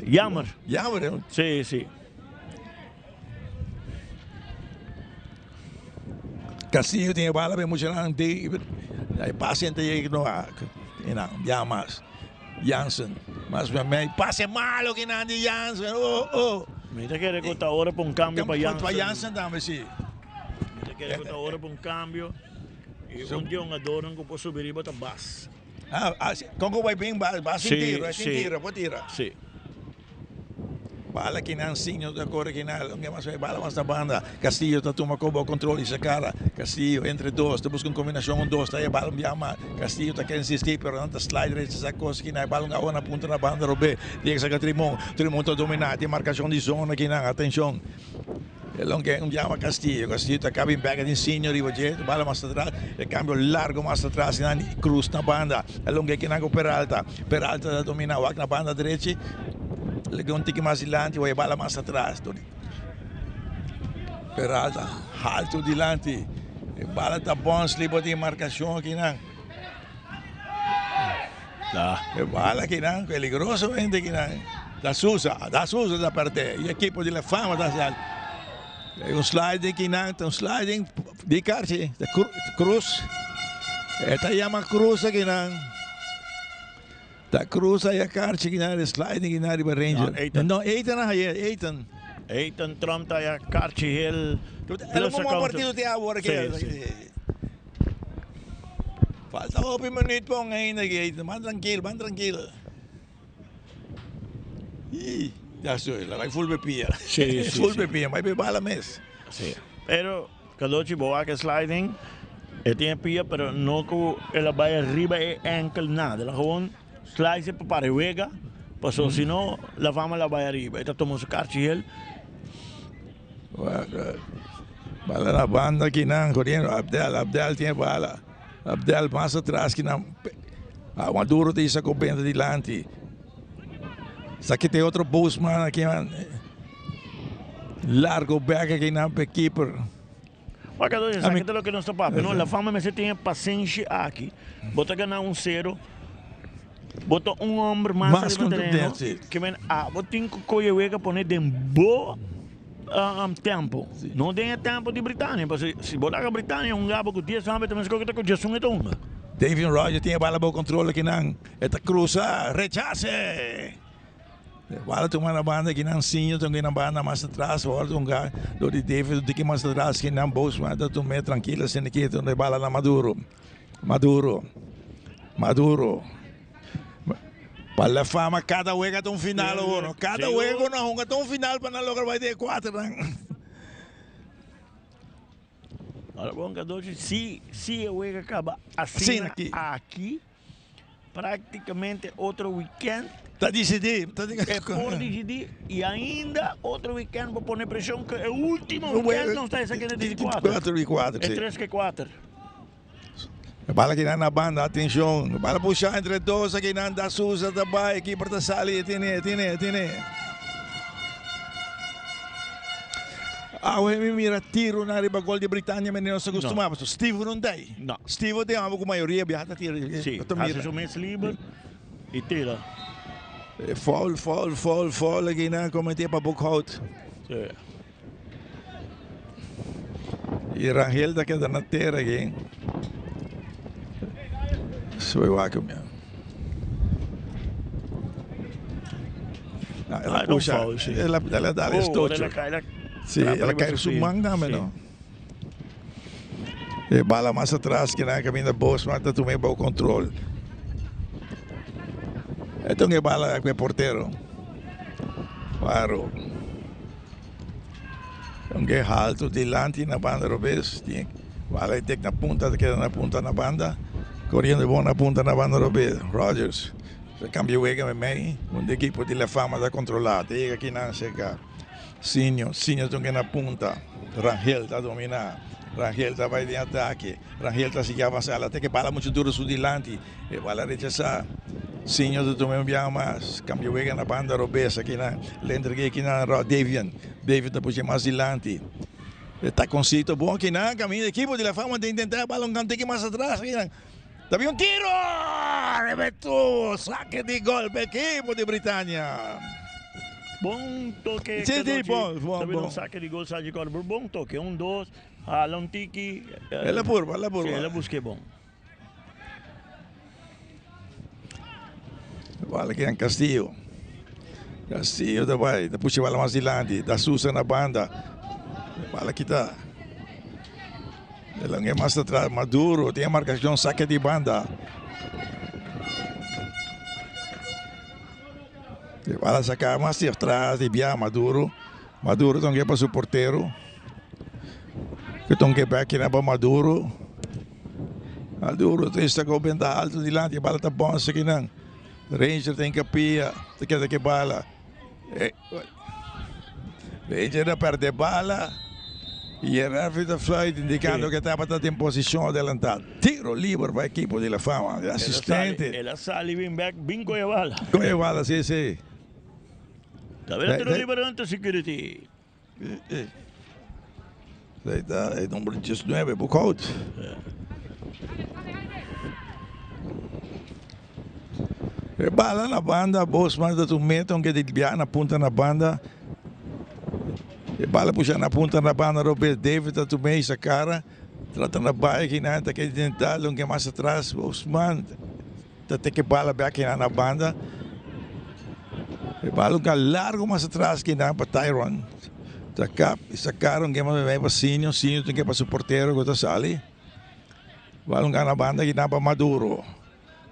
jammer. Jammer, hè? Si, si. Castillo tiene bala pe muchanan di e pase ente llega no a ya mas Jansen mas me pase malo que nan di Jansen oh oh. Mi ta kere ku ta ora pa un cambio pa Jansen. Pa Jansen tambe si. Mi ta kere ku ta ora pa un cambio y un di hungadornan ku por subi riba ta Bas. Ah, ah, si. Kon ku bai bin Bas, Bas sin tiro, sin tiro, por tira. Si. Bala kinan Sinjo ta kore kinan, un mas bala mas na banda. Castillo ta tuma kobo kontrol i sakara. Castillo entre dos, ta buska un kombinashon un dos, ta e bala un bia mas. Castillo ta ke insisti, pero nan ta slide recha sa kos kinan, e bala un awa na punta na banda robé. Tiene saka Trimon, Trimon ta domina, tin markashon di zona kinan, atenshon. E lonke un llama Castillo, Castillo ta caba in bek den Senior riba dje, bala mas atras, e cambio largo mas atras nan Cruz na banda, e lonke kinan cu Peralta, Peralta ta domina wak na banda drechi, leke un tiki mas dilanti wak e bala mas atras, Peralta halto dilanti, e bala ta bons liba di marcacion kinan, e bala kinan peligrosamente kinan. Da Souza, Da Souza ta perde y equipo di La Fama ta sali. Un sliding kinan, un sliding di karchi, Cruz. E ta yama Cruz kinan. Ta Cruz a karchi kinan, de sliding kinan riba Ranger. No, Ethan a haye, Ethan. Ethan Trump ta ya karchi heel. El un partido te awor ke. Falta hopi minuut pon ainda ki Ethan. Ban tranquil, ban tranquil. Ih, ya soy, la bai full pepia. Sí, sí, Full sí. pepia, bai pe bala mes. Sí. Pero Cadochi bo wak e sliding, e tin e pia pero no ku el a bai riba e enkel nada. El a gewoon slice pa para e wega, paso si no la fama la bai ariba. E ta tuma su karchi hel. Wak, bala na banda kinan, corriendo Abdel, Abdel tin e bala. Abdel mas atras kinan. Maduro ta isa ku benta dilanti. Esaki ta e otro Boosman aki man. Largo bek aki nan pa e keeper. Wak adoy esaki ta loke nos ta papia no. La fama mester tin e pasenshi aki. Bo ta gana un sero. Bo ta un homber mas riba tereno. Ke men abo tin ku koye wega pone den bo tempo. No den e tempo di Britania. Pasobra si bo laga Britania hunga bo ku dies homber ta mester koke ta ku diesun e ta hunga. Davion Rogers tin e bala bou control akinan. E ta cruza, rechace! E bala tuma na banda akinan, Sinjo ta na banda mas atras, ora ta hunga dor di David un tiki mas atras akinan, Bosman ta tum'e trankilo asina aki, ta duna e bala na Maduro. Maduro, Maduro. Pa La Fama cada wega ta un final awor, no? Cada wega cu nan hunga ta un final pa nan logra bai den e cuaternan. Ahora bon Cadochi, si, si e wega caba asina aki, practicamente otro weekend. Ta dicidi. Ta e por dicidi y ainda otro weekend bo pone presion cu e ultimo weekend nos ta esaki na di cuater. Cuater di cuater, si. E tres ke cuater. E bala kinan na banda, atencion. E bala pusha entre dos akinan, Da Souza ta bai, keeper ta sali, e tene, e tene, e tene. Awe mi mira tironan riba gol di Britania mene nos a costuma, pasobra Steven no ta ei. No. Steven ta amo cu mayoria biaha ta tira. Si, haci su mes liber y tira. Foul, foul, foul, foul akinan comete pa Boekhout. Si. Y Rangel ta keda na tera aki. Soy wak mi. El a pusha, el a el a dal e stocho. Si, el a kai su man tambe no. E bala mas atras kinan kaminda Bosman ta tuma e bou control. E ta un e bala ku e portero. Faro. Aunke haltu dilanti na banda robes tin bala e tek na punta ta keda na punta na banda koriendo bon na punta na banda robes Rogers ta kambia wega meimei un di ekipo di La Fama ta kontrola ta yega kinan serka Sinio Sinio ta na punta Rangel ta domina Rangel ta bai den atake Rangel ta sigui avansa la tek e bala muchu duro su dilanti E bala rechasá. Siño ta tuma un biaha mas. Kambia wega na banda robes akinan. Lo entreg'é akinan na Davian. Davian ta pus'é mas dilanti. E takoncito bon akinan. Kaminda ekipo di La Fama ta intentá e bala un kantiki mas atras akinan. Ta bin un tiro! Rebetó! Sake di gol pa ekipo di Britania. Bon toke Sí, sí, bon, bon, Ta bin bon. un sake di gol Saji Corber. Bon toke. Un, dos, hala un tiki. El a purba, el a purba. Sí, el a busk'é bon. Bala kinan Castillo. Castillo ta bai, ta pusha bala mas dilanti. Da Sousa na banda. Bala kita. El mas atras, Maduro tin e marcacion, saque di banda. E bala saca mas di atras di bia Maduro. Maduro ta pa su portero. Cu ta un bek pa Maduro. Maduro ta esta cu benta alto dilanti. E bala ta bonsa kinan. Ranger ta hincapia. Ta keda cu e bala. Ranger a perde bala. Y e referee ta fluit indicando cu e tabata den posicion adelanta. Tiro liber pa ekipo di La Fama. E asistente. El a sali bin bek bin cu e bala. Cu e bala, si, si. Ta bira tiro liber Hunter Security. Ahí ta e number 19, Boekhout. E bala na banda, Bosman ta un meta, aunque di bia na punta na banda. E bala pusha na punta na banda, Robert David ta tumé sa cara. Trata na bai kinan, ta keda intentalo, aunque mas atras, Bosman ta teke bala bek kinan na banda. E bala un largo mas atras kinan pa Tyron. Ta kap y sacaron ke mas pa Sinio, Sinio tin ke pa su portero ku ta sali. Bala un na banda kinan pa Maduro.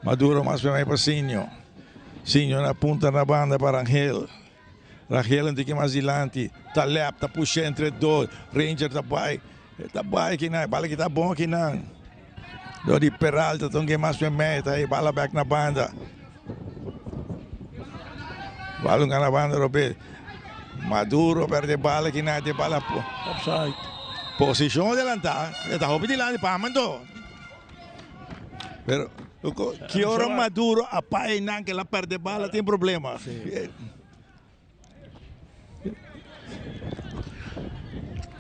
Maduro mas pa Sinio. Sinio na punta na banda pa Rangel. Rangel un tiki mas dilanti. Ta lep, ta pusha entre dos. Ranger ta bai. Ta bai kinan, bala kita bon kinan. Dor di Peralta ta un ke mas mei, ta e bala bek na banda. Bala un na banda robes. Maduro perde bala kinan, te bala Offside. Posicion adelanta, e ta hopi dilanti pa Amando. Pero ki ora Maduro a pae nan ke la perde bala tin problema.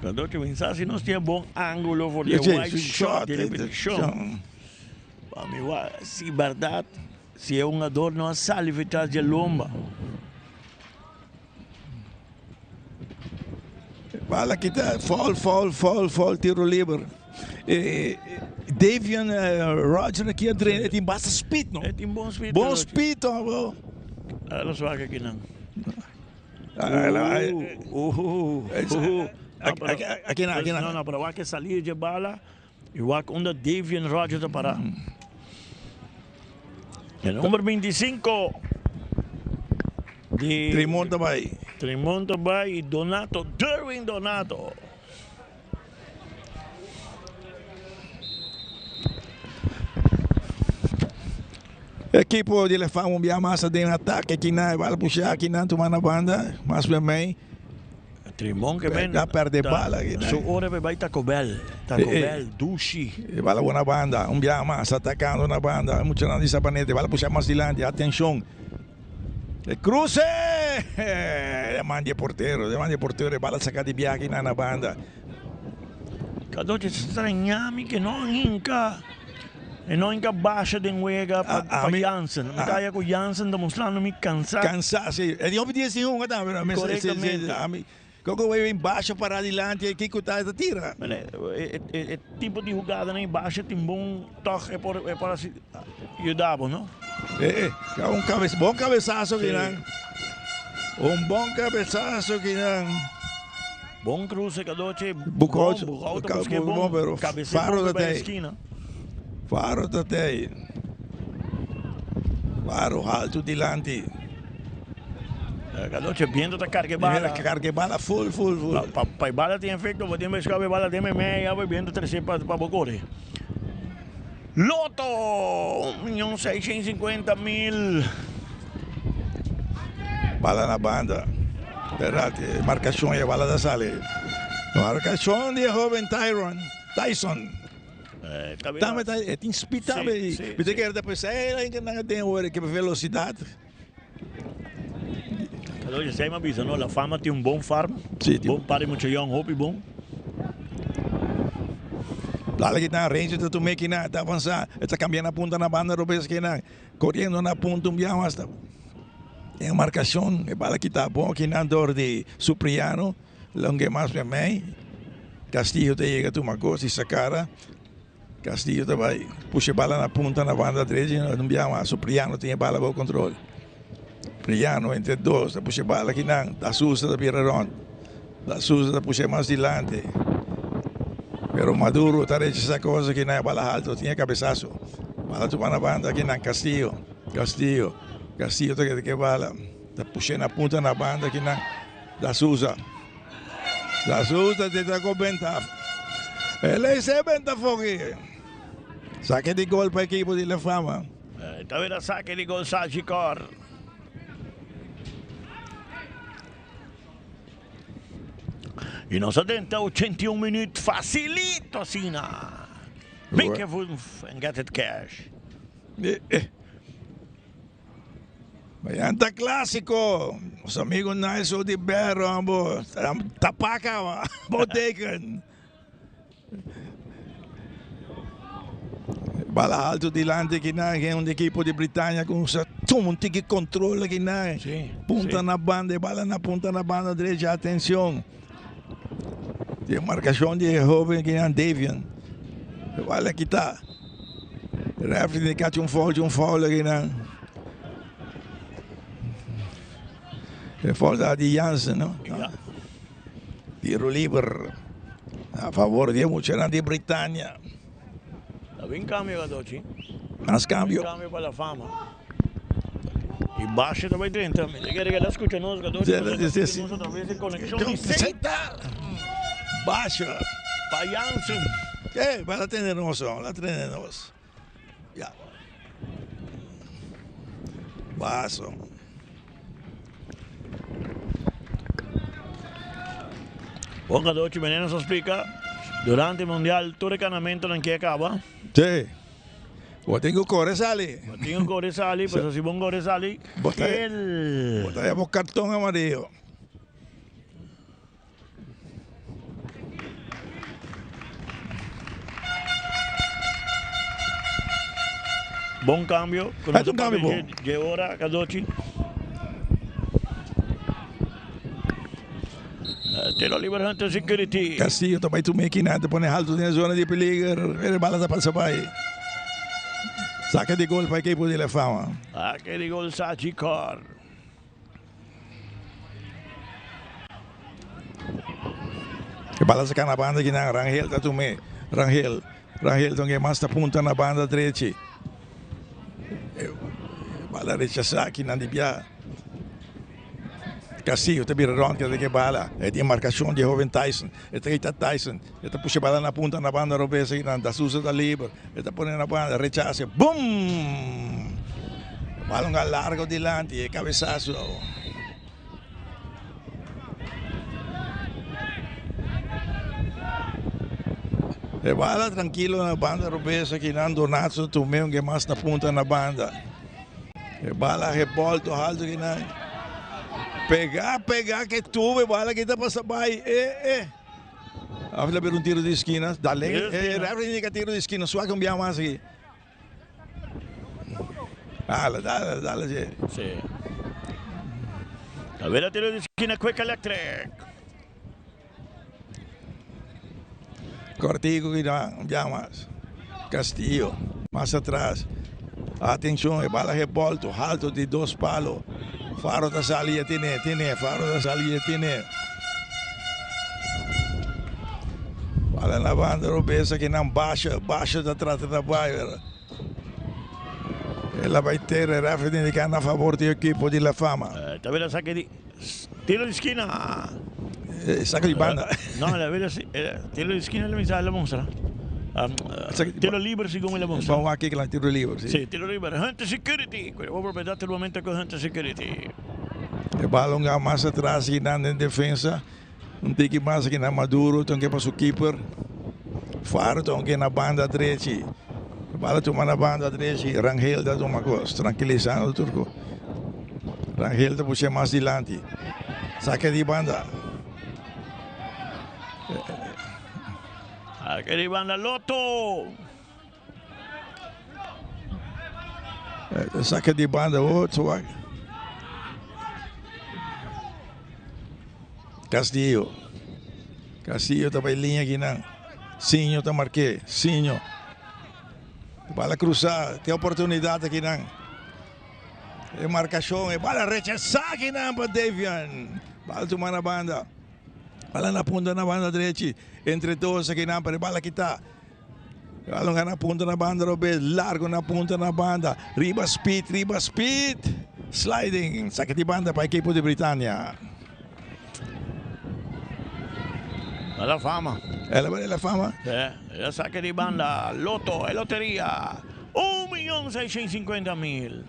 Cuando que pensa si nos tin bon ángulo for di wide shot di repeticion. Pa mi wa si berdad si e hungador no a sali for tras dje lomba. Bala kita foul foul foul foul tiro liber. Davion Roger aki a drena, e tin basta speed no. E tin bon speed. Bon speed to bro. Ala swak aki nan. Aki nan, aki nan. No, no, pero wak e sali dje bala y wak unda Davion Roger ta para. E number 25 di Trimon ta bai. Trimon ta bai y Donato, Derwin Donato. Ekipo di Lefam un bia mas den atake kinan e bala pusha kinan tuma na banda mas ben mei. Trimon ke men a perde bala kinan. Su ora pe bai Taco Bell, Taco Bell, dushi. E bala bo na banda un bia mas atakando na banda muchanan di Sabaneta e bala pusha mas dilanti atencion e cruce e man di e portero e man di e portero e bala saka di bia kinan na banda. Cadochi straña mi ke no hinka e no hinka basha den wega pa Jansen. Mi ta haya ku Jansen ta mustrando mi kansa. Kansa si. E di hopi dia sin hunga tambe no. Korektamente. Koko wei wei basha para dilanti e kiko ta ta tira. E tipo di hugadanan basha tin bon tòg e por e por hasi yuda bo no. E un kabes bon kabesaso kinan. Un bon kabesaso kinan. Bon cruce Cadoche. Bukout Bon, Bukout ta busca bon, pero cabecea Faro bon ta pa tei. esquina. Faro ta tei. Faro haltu dilanti. Cadoche biento ta carga e bala. Carga e bala full, full, full. Pa, pa e bala tin efecto, bo tin busca e bala den meimei, ya bo biento trece pa, pa bo core. Loto! 1.650.000. Bala na banda. Berati, marcacion e bala ta sali. Marcacion di e hoben Tyron, Tyson. Tambe ta e tin speed tambe. Mi ta kere ta pensa e la nan a den ora ke velocidad. Oye, zij maar bisa, no? La Fama tin un bon farm. Sí, bon par di mucha yong, hopi bon. Lala ki ta Ranger ta tuma kina, ta avansa, e ta cambia na punta na banda robes kina, coriendo na punta un biaha hasta en marcacion, e bala kita bon kina door di Supriano, longe mas pa mei, Castillo ta yega tuma cos di Sacara. Castillo ta bai pusha e bala na punta na banda drechi un bia mas Supriano tin e bala bou control Priano entre dos ta pusha e bala kinan Da Souza ta bira rond Da Souza ta pusha mas dilanti pero Maduro ta rechasa cosa kinan e bala halto tin e cabesazo bala tuma na banda kinan Castillo Castillo Castillo ta keda ke bala ta pusha na punta na banda kinan Da Souza. Da Souza te ta ko benta. El e se benta foki. Sake di gol pa ekipo di La Fama. Ta bira sake di gol Sagicor. Y nos a drenta 81 minuut facilito asina. Make a move and get it cash. Mañana ta clásico. Nos amigo Nice di Berro ambo tapa caba. Bo teken. Bala alto dilanti kinan gen un equipo di Britania cu sa tuma un tiki control kinan. Punta na banda, e bala na punta na banda derecha. Atencion. Di marcacion di e hoben kinan Davion. E bala kita. Referee di cachi un foul, un foul kinan. E foul ta di Jansen, no? Ja. Tiro liber a favor di e muchanan di Britania. Ta bin cambio Cadochi. Mas cambio. Bin cambio pa la fama. Y Basha ta bay drenta. Mi ta kere keda scucha nos Cadochi. Sí, sí, sí. Nos otra vez e conexion di Seitar. Basha. Pa Jansen. Eh, va la tener nos, la tener nos. Ya. Vaso. Bon Cadochi, meneer nos a splica durante mundial tur e canamentonan ke a caba. Sí. Bo tin cu core sali. Bo tin cu core sali, pasobra si bo no core sali, el. Bo ta haya bo carton amarillo. Bon cambio. Es un cambio bon. Dje ora Cadochi. Tiro liber Hunter Security. Castillo ta bai tuma e kina, ta pone haltu den e zona di peliger, pero e bala ta pasa bai. Saka di gol pa ekipo di La Fama. Saka di gol Sagicor. E bala saka na banda kinan, Rangel ta tum'é. Rangel, Rangel ta mas ta punta na banda drechi. E bala rechasá kinan di bia. Castillo ta bira rond keda ke bala. E tin markashon di e hoben Tyson. E ta kita Tyson. E ta pusha bala na punta na banda robes akinan. Da Souza ta liber. E ta pone na banda. Rechase. Boom! Bala un largo dilanti. E cabesazo. E bala trankilo na banda robes akinan. Donato ta tume un ke mas na punta na banda. E bala rebolto halto kinan. Pega, pega ke tuve bala kita pasa bai. Eh, eh. Afla bira un tiro di esquina. Dale. Eh, referee indica tiro di esquina. Suak un bia mas aki. Dale, dale, dale. Sí. Sí. A ver, tiro di esquina, Quick Electric. Cortico ki nan bia mas. Castillo mas atras. Atencion e bala rebolto halto di dos palo. Faro ta sali e tene, tene, Faro ta sali e tene. Bala na banda robes aki nan basha, basha ta trata ta bai. El a bai tera, e referee ta indica na favor di ekipo di La Fama. Ta bira saki di Tiro di skina. Saca di banda. No, la bira si, tiro di skina la misa la mostra. Tiro liber segun la mostra. Vamos aki la tiro liber, si. Si, tiro liber. Hunter Security. Cu bo propiedad el momento cu Hunter Security. E balon ga mas atras aki nan den defensa. Un tiki mas aki na Maduro, tonke pa su keeper. Faro tonke na banda drechi. E bala tuma na banda drechi. Rangel ta tuma cos, tranquilisando tur cos. Rangel ta pushe mas dilanti. Sake di banda. Sake di banda Lotto. Sake di banda otro wak. Castillo. Castillo ta bay liña kinan. Siño ta marke. Siño. Bala cruza. Tin oportunidad akinan. E marcacion, e bala rechasa akinan pa Davian. Bala tuma na banda. Bala na punta na banda drechi. Entre dos akinan, pero e bala kita. Bala na punta na banda robes, largo na punta na banda. Riba speed, riba speed. Sliding, saki di banda pa ekipo di Britania. La fama. La fama. E saki di banda, Lotto, e loteria. Un miyon seiscientocincuenta mil.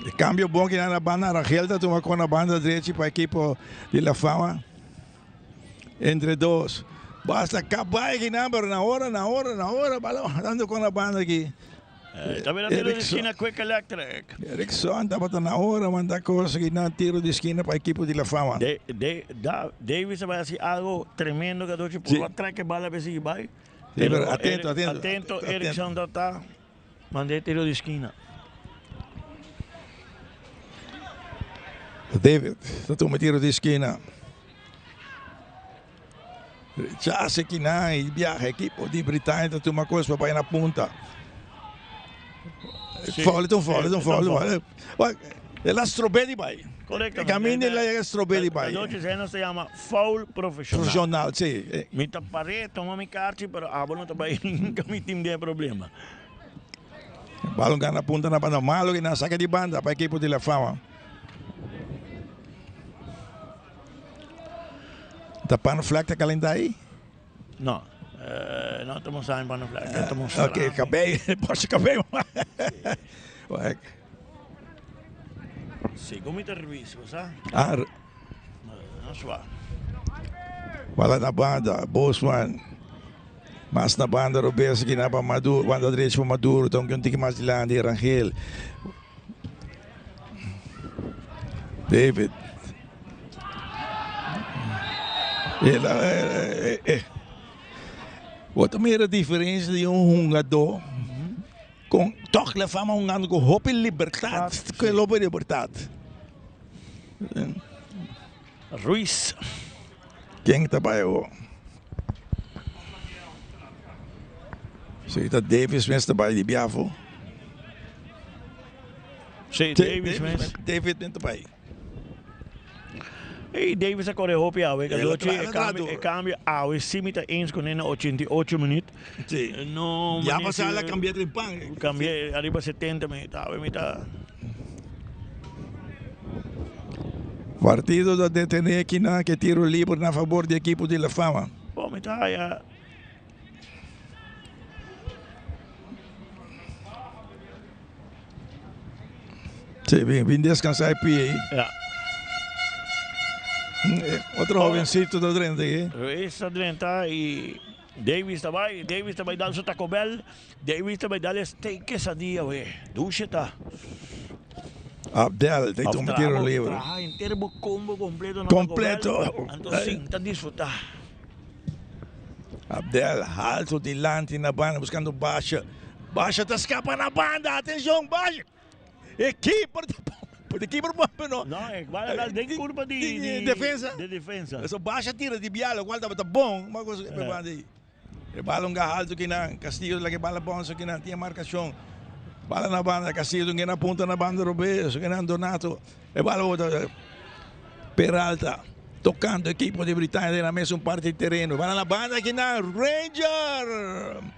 E cambio bon ki na banda Rangel ta tuma con na banda drechi pa equipo di La Fama. Entre dos. Basta cabay ki nan pero na ora na ora na ora bala dando con na banda aki. Tambe na tiro di esquina Quick Electric. Erickson tabata na ora manda cosa ki nan tiro di esquina pa equipo di La Fama. De, de, da, Davis a bai haci algo tremendo cadochi por a trek e bala pe sigui bai. Sí, pero atento, atento. Atento, Erickson ta ta mand'é tiro di skina. David ta tuma tiro di skina. Rechase kinan y biaha ekipo di Britania ta tuma kos pa bai na punta. Foul, ta un foul, ta un foul. El a strob'é di bai. Correctamente. Caminda el a yega strob'é di bai. Anochi esei nos ta yama foul profesional. Profesional, si. Mi ta par'é tuma mi karchi pero abo no ta bai nunca mi tin den problema. Balon gana punta na banda malo y nan saka di banda pa ekipo di La Fama. Ta pan flak ta kalenta ahí? No, no ta mostra mi pan flak, ta mostra. Ok, kabei, boshi kabei. Segun mi ta revisa, bo sa? Ah. No swa. Wala na banda, Bosman. Mas na banda robes aki na pa Maduro, banda derecho pa Maduro, ta un tiki mas dilanti Rangel. David. El a, eh. Bo ta mira diferencia di un hungadó con toch la fama hungando cu hopi libertad, cu hopi libertad. Ruiz. Ken ta bai awor? Si ta Davis mes ta bai di biafo. Si, Davis mes. David mes ta bai. Ey, Davis a kore hopi awe. Cadochi, e cambio, e cambio awe si mi ta eens con e na 88 minuut. Si. No, Ya pasa la cambia trempan. Cambia ariba 70 minuut. Awe mi ta. Partido ta detene kinan ke tiro liber na fabor di ekipo di La Fama. Bo mi ta haya. Sí, bin, bin descansá e pie ahí. Ja. Otro jovencito ta drenta ahí. Ruiz ta drenta y Davis ta bai, Davis ta bai dal su Taco Bell, Davis ta bai dal e steak quesadilla we. Dushe ta. Abdel ta tuma tiro libre. Traha henter bo combo completo na Completo. Taco Bell. Anto sin ta disfruta. Abdel alto dilanti na banda buscando Basha. Basha ta scapa na banda. Atencion Basha. E keeper ta e keeper por no. No, e bala dal den curva di di defensa. Di defensa. So Basha tira di bialo cual tabata bon, ma cosa e banda ahí. E bala un ga alto kinan, Castillo la ke bala bon so kinan tin marcacion. Bala na banda Castillo tin na punta na banda robes, so kinan Donato. E bala bota Peralta tocando equipo di Britania den na mesun parti di tereno. Bala na banda kinan Ranger.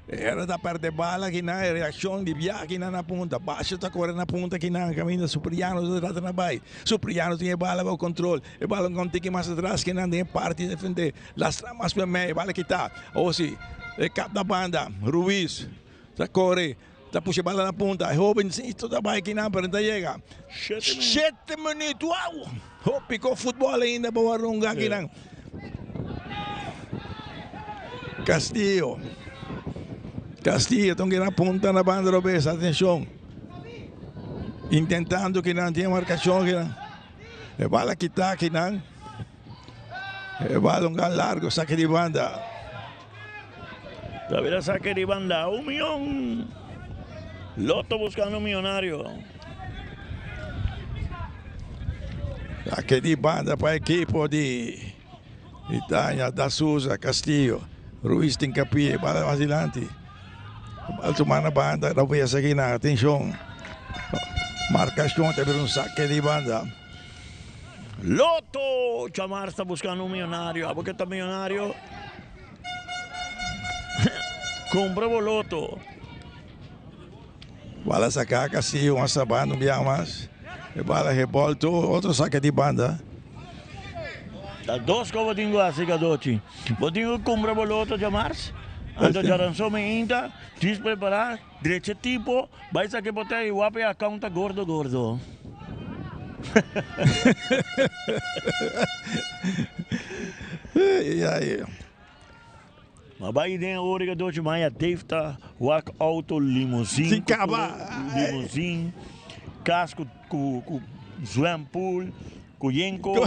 Era ta perde bala kinan e reaccion di bia kinan na punta. Basha ta core na punta kinan caminda Supriano ta trata na bay. Supriano tin e bala bao control. E bala un tiki mas atras kinan den e parti defende. Lastra mas pa mei, bala kita. Awor si, e kap na banda. Ruiz ta kore, ta pusha e bala na punta. E hobencito ta bai kinan, pero no ta yega. Shete minuut, wow! Hopi ko futbol ainda pa warunga kinan. Castillo. Castillo ta un na punta na banda robes, atencion. Intentando kinan tin marcacion kinan. E bala kita kinan. E balon gan largo, saque di banda. David a saque di banda, un mion. Lotto buscando un millonario. Saque di banda pa equipo di Italia, Da Souza, Castillo, Ruiz tin capie, bala mas dilanti. Bal tuma na banda, Ruiz aki na, atencion. Marcacion ta bira un saque di banda. Lotto! Chamar sta buscando un millonario. Abo ke ta millonario? Compra bo loto. Bala saca Castillo mas na banda un biaha mas. E bala rebolto, otro saca di banda. Ta dos ko bo tin ku hasi Gadochi. Bo tin ku cumpra bo loto djamars. Anto djaranson mi inta, djis prepara. Drecha tipo, bai sa ke bo ta e wap e account ta gordo gordo. Ma bai den ora ke dochi maya Dave ta wak auto limousine. Sin kaba. Limousine, kas ku ku zwempool, ku yenko.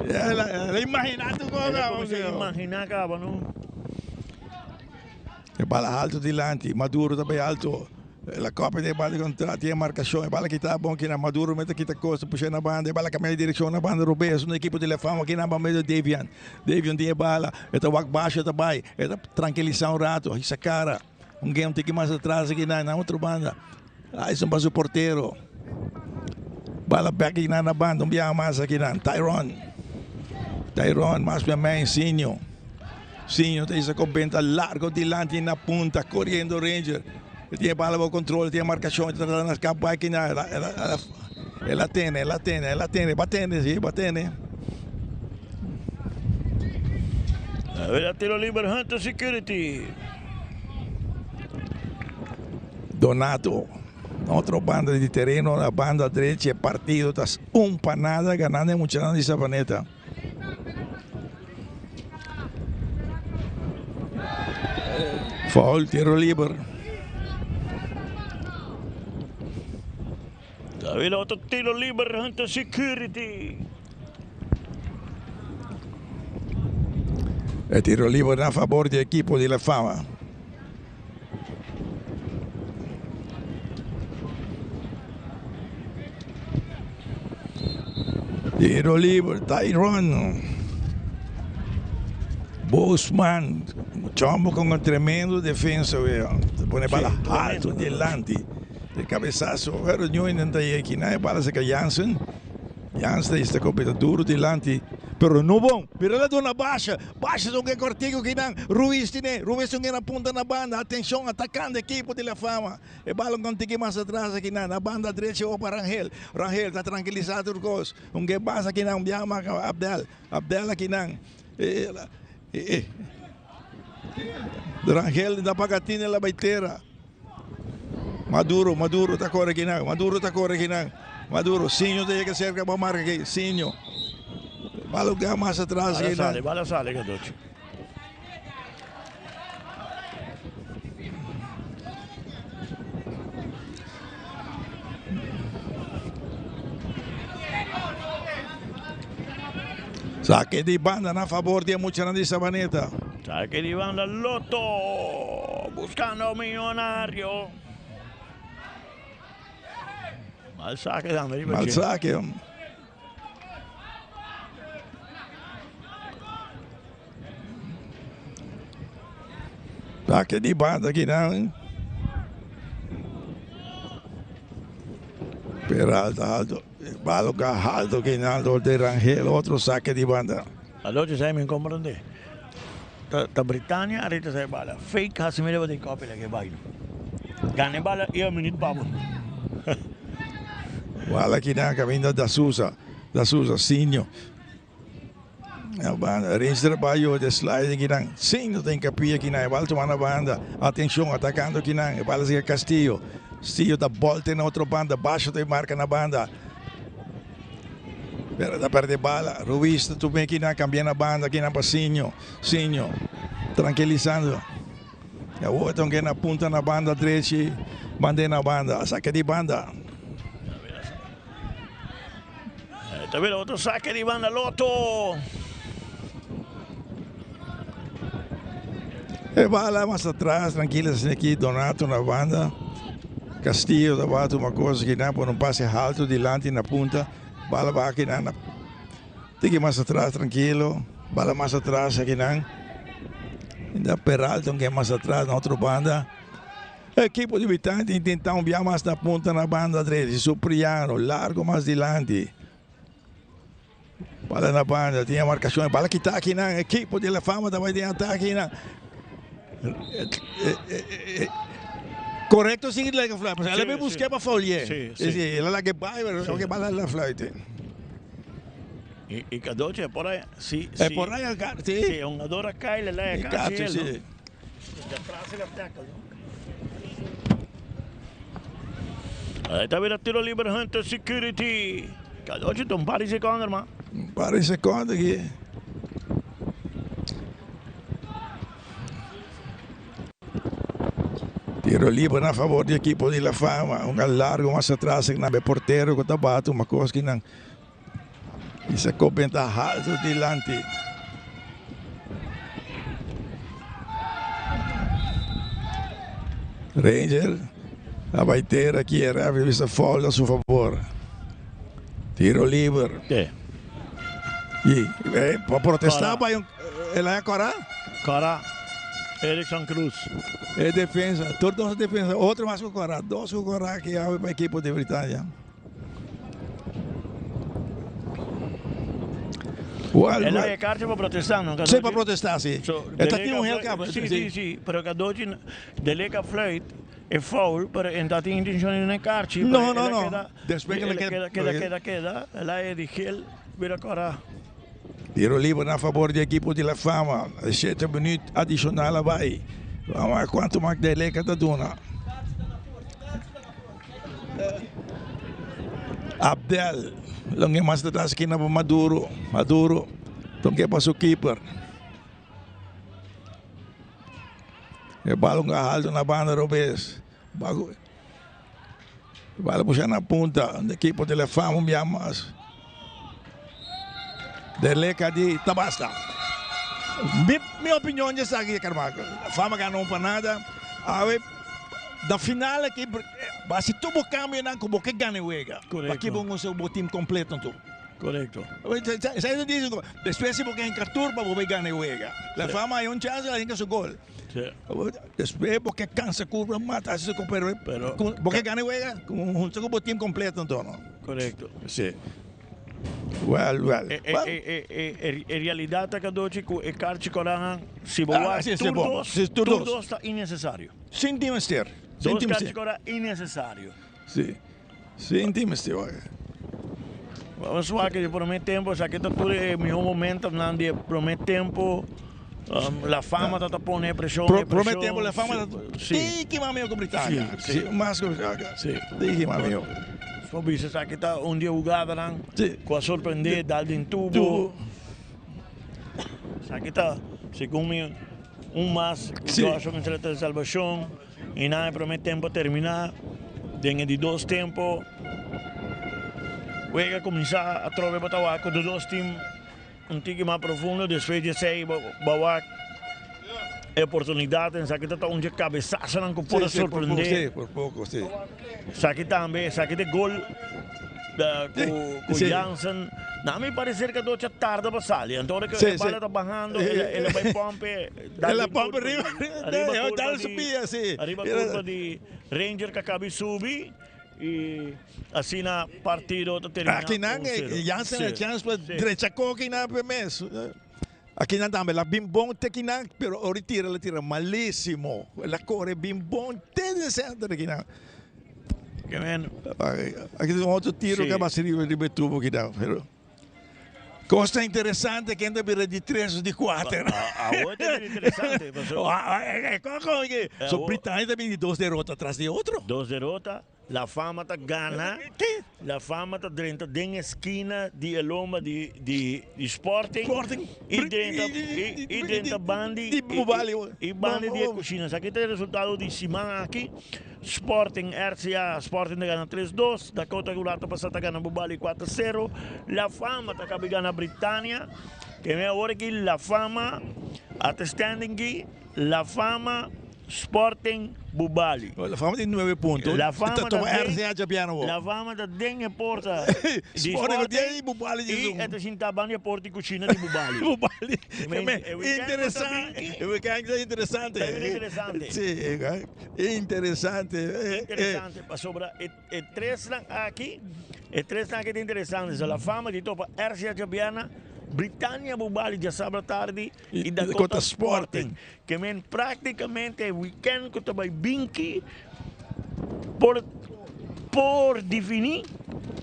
El a imagina tur kos kaba. El a imagina kaba no. E bala alto dilanti, Maduro ta bay alto. La copia di e bala contra, tin e marcacion, e bala kita bon kina, Maduro mester kita cos, ta pusha na banda, e bala cambia di direccion na banda robes, un ekipo di La Fama kina ban medio Davian. Davian tin e bala, e ta wak basho e ta bay, e ta trankilisa un rato, hisa cara, un game tiki mas atras kina na otro banda. Ayson pa su portero. Bala bek kina na banda, un biaha mas akina, Tyron. Tyron mas bia mei Sinio. Sinio ta hisa con benta largo dilanti na punta, coriendo Ranger. E tin e bala bajo control, e tin e marcacion, e ta trata na scapa akina. El a tene, el a tene, el a tene, ba tene, si, ba tene. A tiro liber Hunter Security. Donato, na otro banda di tereno, na banda drechi, e partido ta un pa nada ganando e muchanan di Savaneta. Foul, tiro liber. David otro tiro liber Hunter Security. E tiro liber na favor di ekipo di La Fama. Tiro liber, Tyron Bosman, chombo con un tremendo defensa, wea. Ta pone bala alto dilanti. De cabezazo, pero Newenden ta yeki na e bala seca Jansen. Jansen ta copita duro dilanti, pero no bon. Pero el a duna Basha. Basha ta un cortico kinan. Ruiz tine. Ruiz un na punta na banda. Atencion, atacando equipo di La Fama. E balon con tiki mas atras akinan. Na banda drechi opa Rangel. Rangel ta tranquilisa tur cos. Un ke pasa akinan un biaha mas Abdel. Abdel akinan. Rangel ta paga tine la bay tera. Maduro, Maduro ta core akinan. Maduro ta core akinan. Maduro, Sinho ta yega cerca pa marca aki. Sinho. Balon ke mas atras Bala akinan. sali, bala sali Cadochi. Saque di banda na favor di e muchanan di Sabaneta. Saque di banda Lotto buscando millonario. Mal saque tambe. Mal saque. Saque di banda akinan. Peralta alto. Balo ka alto akinan door de Rangel. Otro saque di banda. Anochi sai mi comprende. Ta, ta Britania arita sai bala. Fake hasi mi leba den copy leke baino. Gane bala ia minute babo. Bala akinan caminda da Souza. Da Souza, Sinio. Na banda, Rins trabalho de sliding kinan. Sinio tem capia kinan. E bala toma na banda. Atenção, atacando kinan. E bala sigue Castillo. Castillo da volta na outra banda. Baixo tem marca na banda. Pero da perde bala. Ruiz também kinan. Cambia na banda kinan para Sinio. Sinio. Tranquilizando. E outro que na punta na banda direita. Banda na banda. Saque de banda. Ta bira otro saque di banda Lotto. E bala mas atras, tranquilo asina aki, Donato na banda, Castillo ta bati un cosa aki nan por un pase halto dilanti na punta, bala baha aki nan, tiki mas atras tranquilo, bala mas atras aki nan, Peralta un mas atras na otro banda. Ekipo di Bitante ta intentá un bia mas na punta na banda drechi. Supriano largo mas dilanti. Bala na banda, tin e markashon. E bala kita akinan. Ekipo di La Fama ta bai den atake akinan. Korekto si laga fluit. Pasobra el a bin busk'é pa fouli'é. El a laga e bai, pero e bala la fluit. I Cadochi e por ahí. Si, E por ahí, si. Si e hungador a kai, le laga kachi el, no? Ahí ta bira tiro libre Hunter Security. Cadochi ta un par di secondo, hermano. Un par di secondo aquí. Tiro libre na favor di equipo di La Fama. Un largo mas atrás na be portero ku ta bate uma cosa que nan y se copenta alto dilanti. Ranger a bai tera aki e referee bisa foul a su favor. Tiro liber. Sí. Y eh, pa protesta bai un el a cora. Cora. Erickson Cruz. E defensa, tur dos defensa, otro mas cu cora, dos cu cora aki awe pa equipo di Britania. El a kaartje pa protestá, no? Sí, pa protestá, sí. E ta tin un heel kamer. Sí, sí, sí. Pero Cadochi de leka fluit e foul, pero en ta tin intenshon di duna kaartje. No, no, no. Despues ke el keda, keda, keda, keda, el a e di geel bira kora. Tiro liber na fabor di ekipo di La Fama. Shete minuut adishonal a bai. Vamos a ver kuantu mas de leka ta duna. Abdel, longe mas atrás aqui na Maduro, Maduro, toque pa su keeper. E balon alto na banda robes. Bago. Bala puxa na punta, de equipo de La Fama un bia mas. De Leca di Tabasta. Mi, mi opinion ya sa aki, Carmaco. Fama gana un pa nada. Awe, na final aki, basi tur bo cambionan cu bo ke gana e wega. Correcto. Paki bo usa bo team completo anto. Korekto. Esei ta disi ku despues si bo ke hinka tur pa bo bai gana e wega. La Fama hay un chance el a hinka su gol. Despues bo ke kansa kurpa mata hasi su kos pero bo ke gana e wega hunta ku bo team kompleto anto no. Korekto. Si. Well, well. E realidat ta kadochi ku e karchi koranan si bo wak tur dos, tur dos ta innesesario. Sin tin mester. Dos karchi kora innesesario. Si. Sin tin mester wak. Vamos wak e prome tempo, esaki ta tur e miho momentonan di e prome tempo. La Fama ta ta pone preshon, e preshon. Prome tempo La Fama ta tiki mas miho ku Britania. Si, mas ku Britania. Si, tiki mas miho. Por bisa esaki ta un di e hugadanan ku a sorprende dal den tubo. Esaki ta segun mi un mas Joshua mester ta salbashon. I nan e prome tempo a termina. Den e di dos tempo wega a kuminsá atrobe bo ta wak ku dos tim un tiki mas profundo. Despues di esei bo wak e oportunidat esaki ta un dje kabesasonan ku por a sorprende. Esaki tambe esaki ta e gol ku Jansen. Na mi parecer ku a tarda pa sali. Anto ora ku e bala ta bahando el a bai pompe. El a pompe riba riba curva di riba curva di Ranger ka kabi subi y asina partido ta termina Akinan Jansen a chance pa drecha koki nan pe mes. Akinan tambe el a bin bon te kinan pero ora e tira el a tira malisimo. El a kore bin bon te den center akinan. Aki tin otro tiro ke a basa riba e tubo kinan pero. Kos ta interesante ken ta bira di tres o di kuater. Awor ta bira interesante pasobra. So Britania ta bini di dos derota tras di otro. Dos derota, La Fama ta gana, La Fama ta drenta den e skina di e lomba di di Sporting i drenta i drenta bandi i bandi di e kushina. Esaki ta e resultado di siman aki. Sporting RCA, Sporting ta gana tres dos, Dakota ku rato pasa ta gana Bubali kuater sero, La Fama ta kabi gana Britania, keme awor aki La Fama a ta standing ki, La Fama, Sporting, Bubali. La Fama tin nuebe punto, La Fama ta ta toma den, RCA djabiano awor. La Fama ta den e porta di Sporting ku Sporting dies i Bubali dies i un. e ta sinta banda e porta di kushina di Bubali. Bubali. Keme e weekend ku ta Interesante, binti. e weekend ta interesante. Ta bini interesante. Si. Interesante. Interesante pasobra e e tresnan aki, e tresnan aki ta interesante. So La Fama di topa RCA djabièrnè, Britannia Bubali djasabra tardi i Dakota Sporting. Ke men praktikamente e wikènt ku ta bai binki por por definí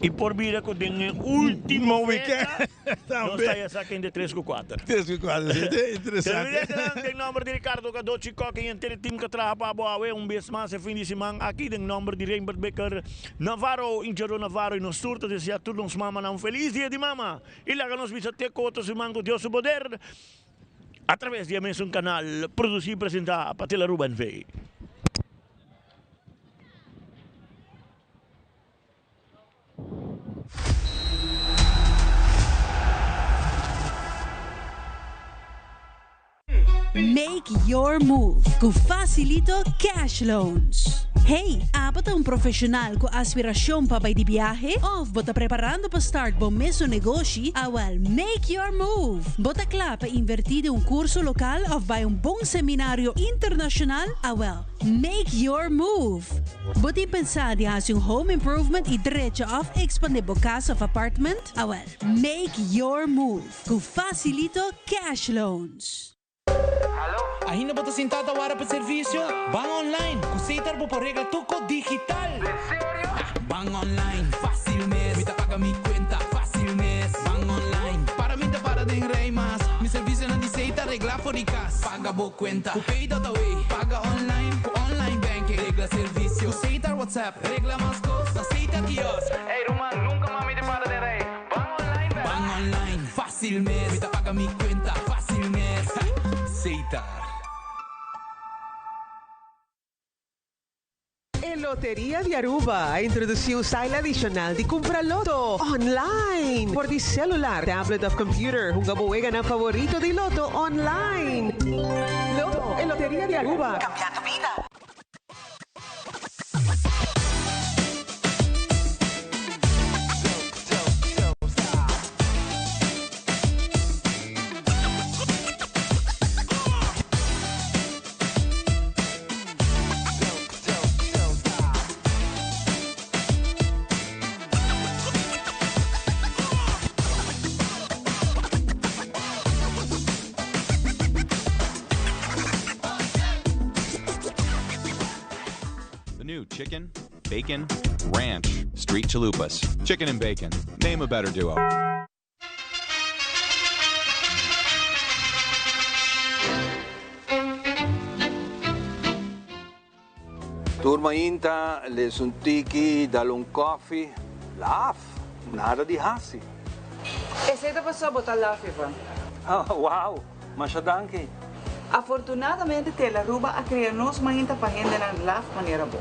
i por bira ku den e último fecha nos ta ya sa ken di tres ku kuater. Tres ku kuater, si, ta interesante. Televidentenan, den nòmber di Ricardo Cadochi Kock i henter e tim ku a traha pa bo awe un bes mas e fin di siman aki den nòmber di Reinbert Becker, Navarro, Inchero Navarro i nos tur ta desea tur nos mamanan un felis dia di mama i laga nos bisa te ku otro siman ku Dios su poder a traves di e mesun kanal produsi i presenta pa Telaruba NV. Make your move ku Facilito Cash Loans. Hey, abo ta un profesional ku aspiracion pa bai di biahe? Of bo ta preparando pa start bo mesun negoshi? Awel, make your move! Bo ta kla pa inverti den un curso local of bai un bon seminario internacional? Awel, Make your move! Bo tin pensá di hasi un home improvement i drecha òf ekspandé bo kas òf apartment? Awèl, make your move ku Facilito Cash Loans! Ainda bo ta sintá ta wara pa servisio? Ban online ku Setar bo por regla tur kos digital! Ban online, fácil mes, mi ta paga mi cuenta fácil mes. Ban online, para mi ta para den rij mas. Mi servicionan di Setar regla for di cas. Paga bo cuenta cu Pay.away, paga online cu online banking. Regla servicio cu Setar WhatsApp, regla mas cos na Setar kiosk. Ey ruman, nunca mas mi ta para den rij. Ban online bek. Ban online, fácil mes, mi ta paga mi cuenta fácil mes. Setar. E Loteria di Aruba a introduci un style adicional di cumpra loto online por di celular, tablet of computer. Hunga bo weganan favorito di loto online. Loto, e Loteria di Aruba, cambiando bida. Chicken, bacon, ranch, street chalupas. Chicken and bacon. Name a better duo. Tur mainta, lesa un tiki, dal un koffie, laf, nada di hasi. Esey ta paso bo ta laf, Ivan. Oh, wow, masha danki. Afortunadamente Telaruba a crea nos mainta pa hendenan laf manera bo.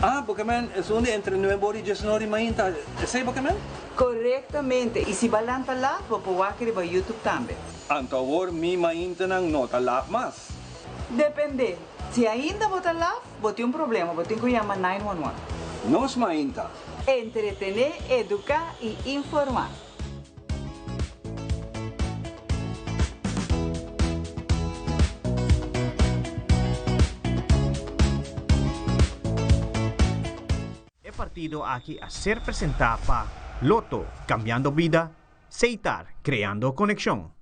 Ah, bo ke men esun di entre nuebe ora y diesnor di mainta, esey bo ke men? Corectamente, y si ba lanta laf, bo por wak riba YouTube tambe. Anto awor mi maintanan no ta laf mas. Depende. Si ainda bo ta laf, bo tin un problema, bo tin ku yama 911. Nos mainta. Entretené, eduká i informá. E partido aki a ser presentá pa Lotto, Cambiando Bida, Seitar, Creando Conexion.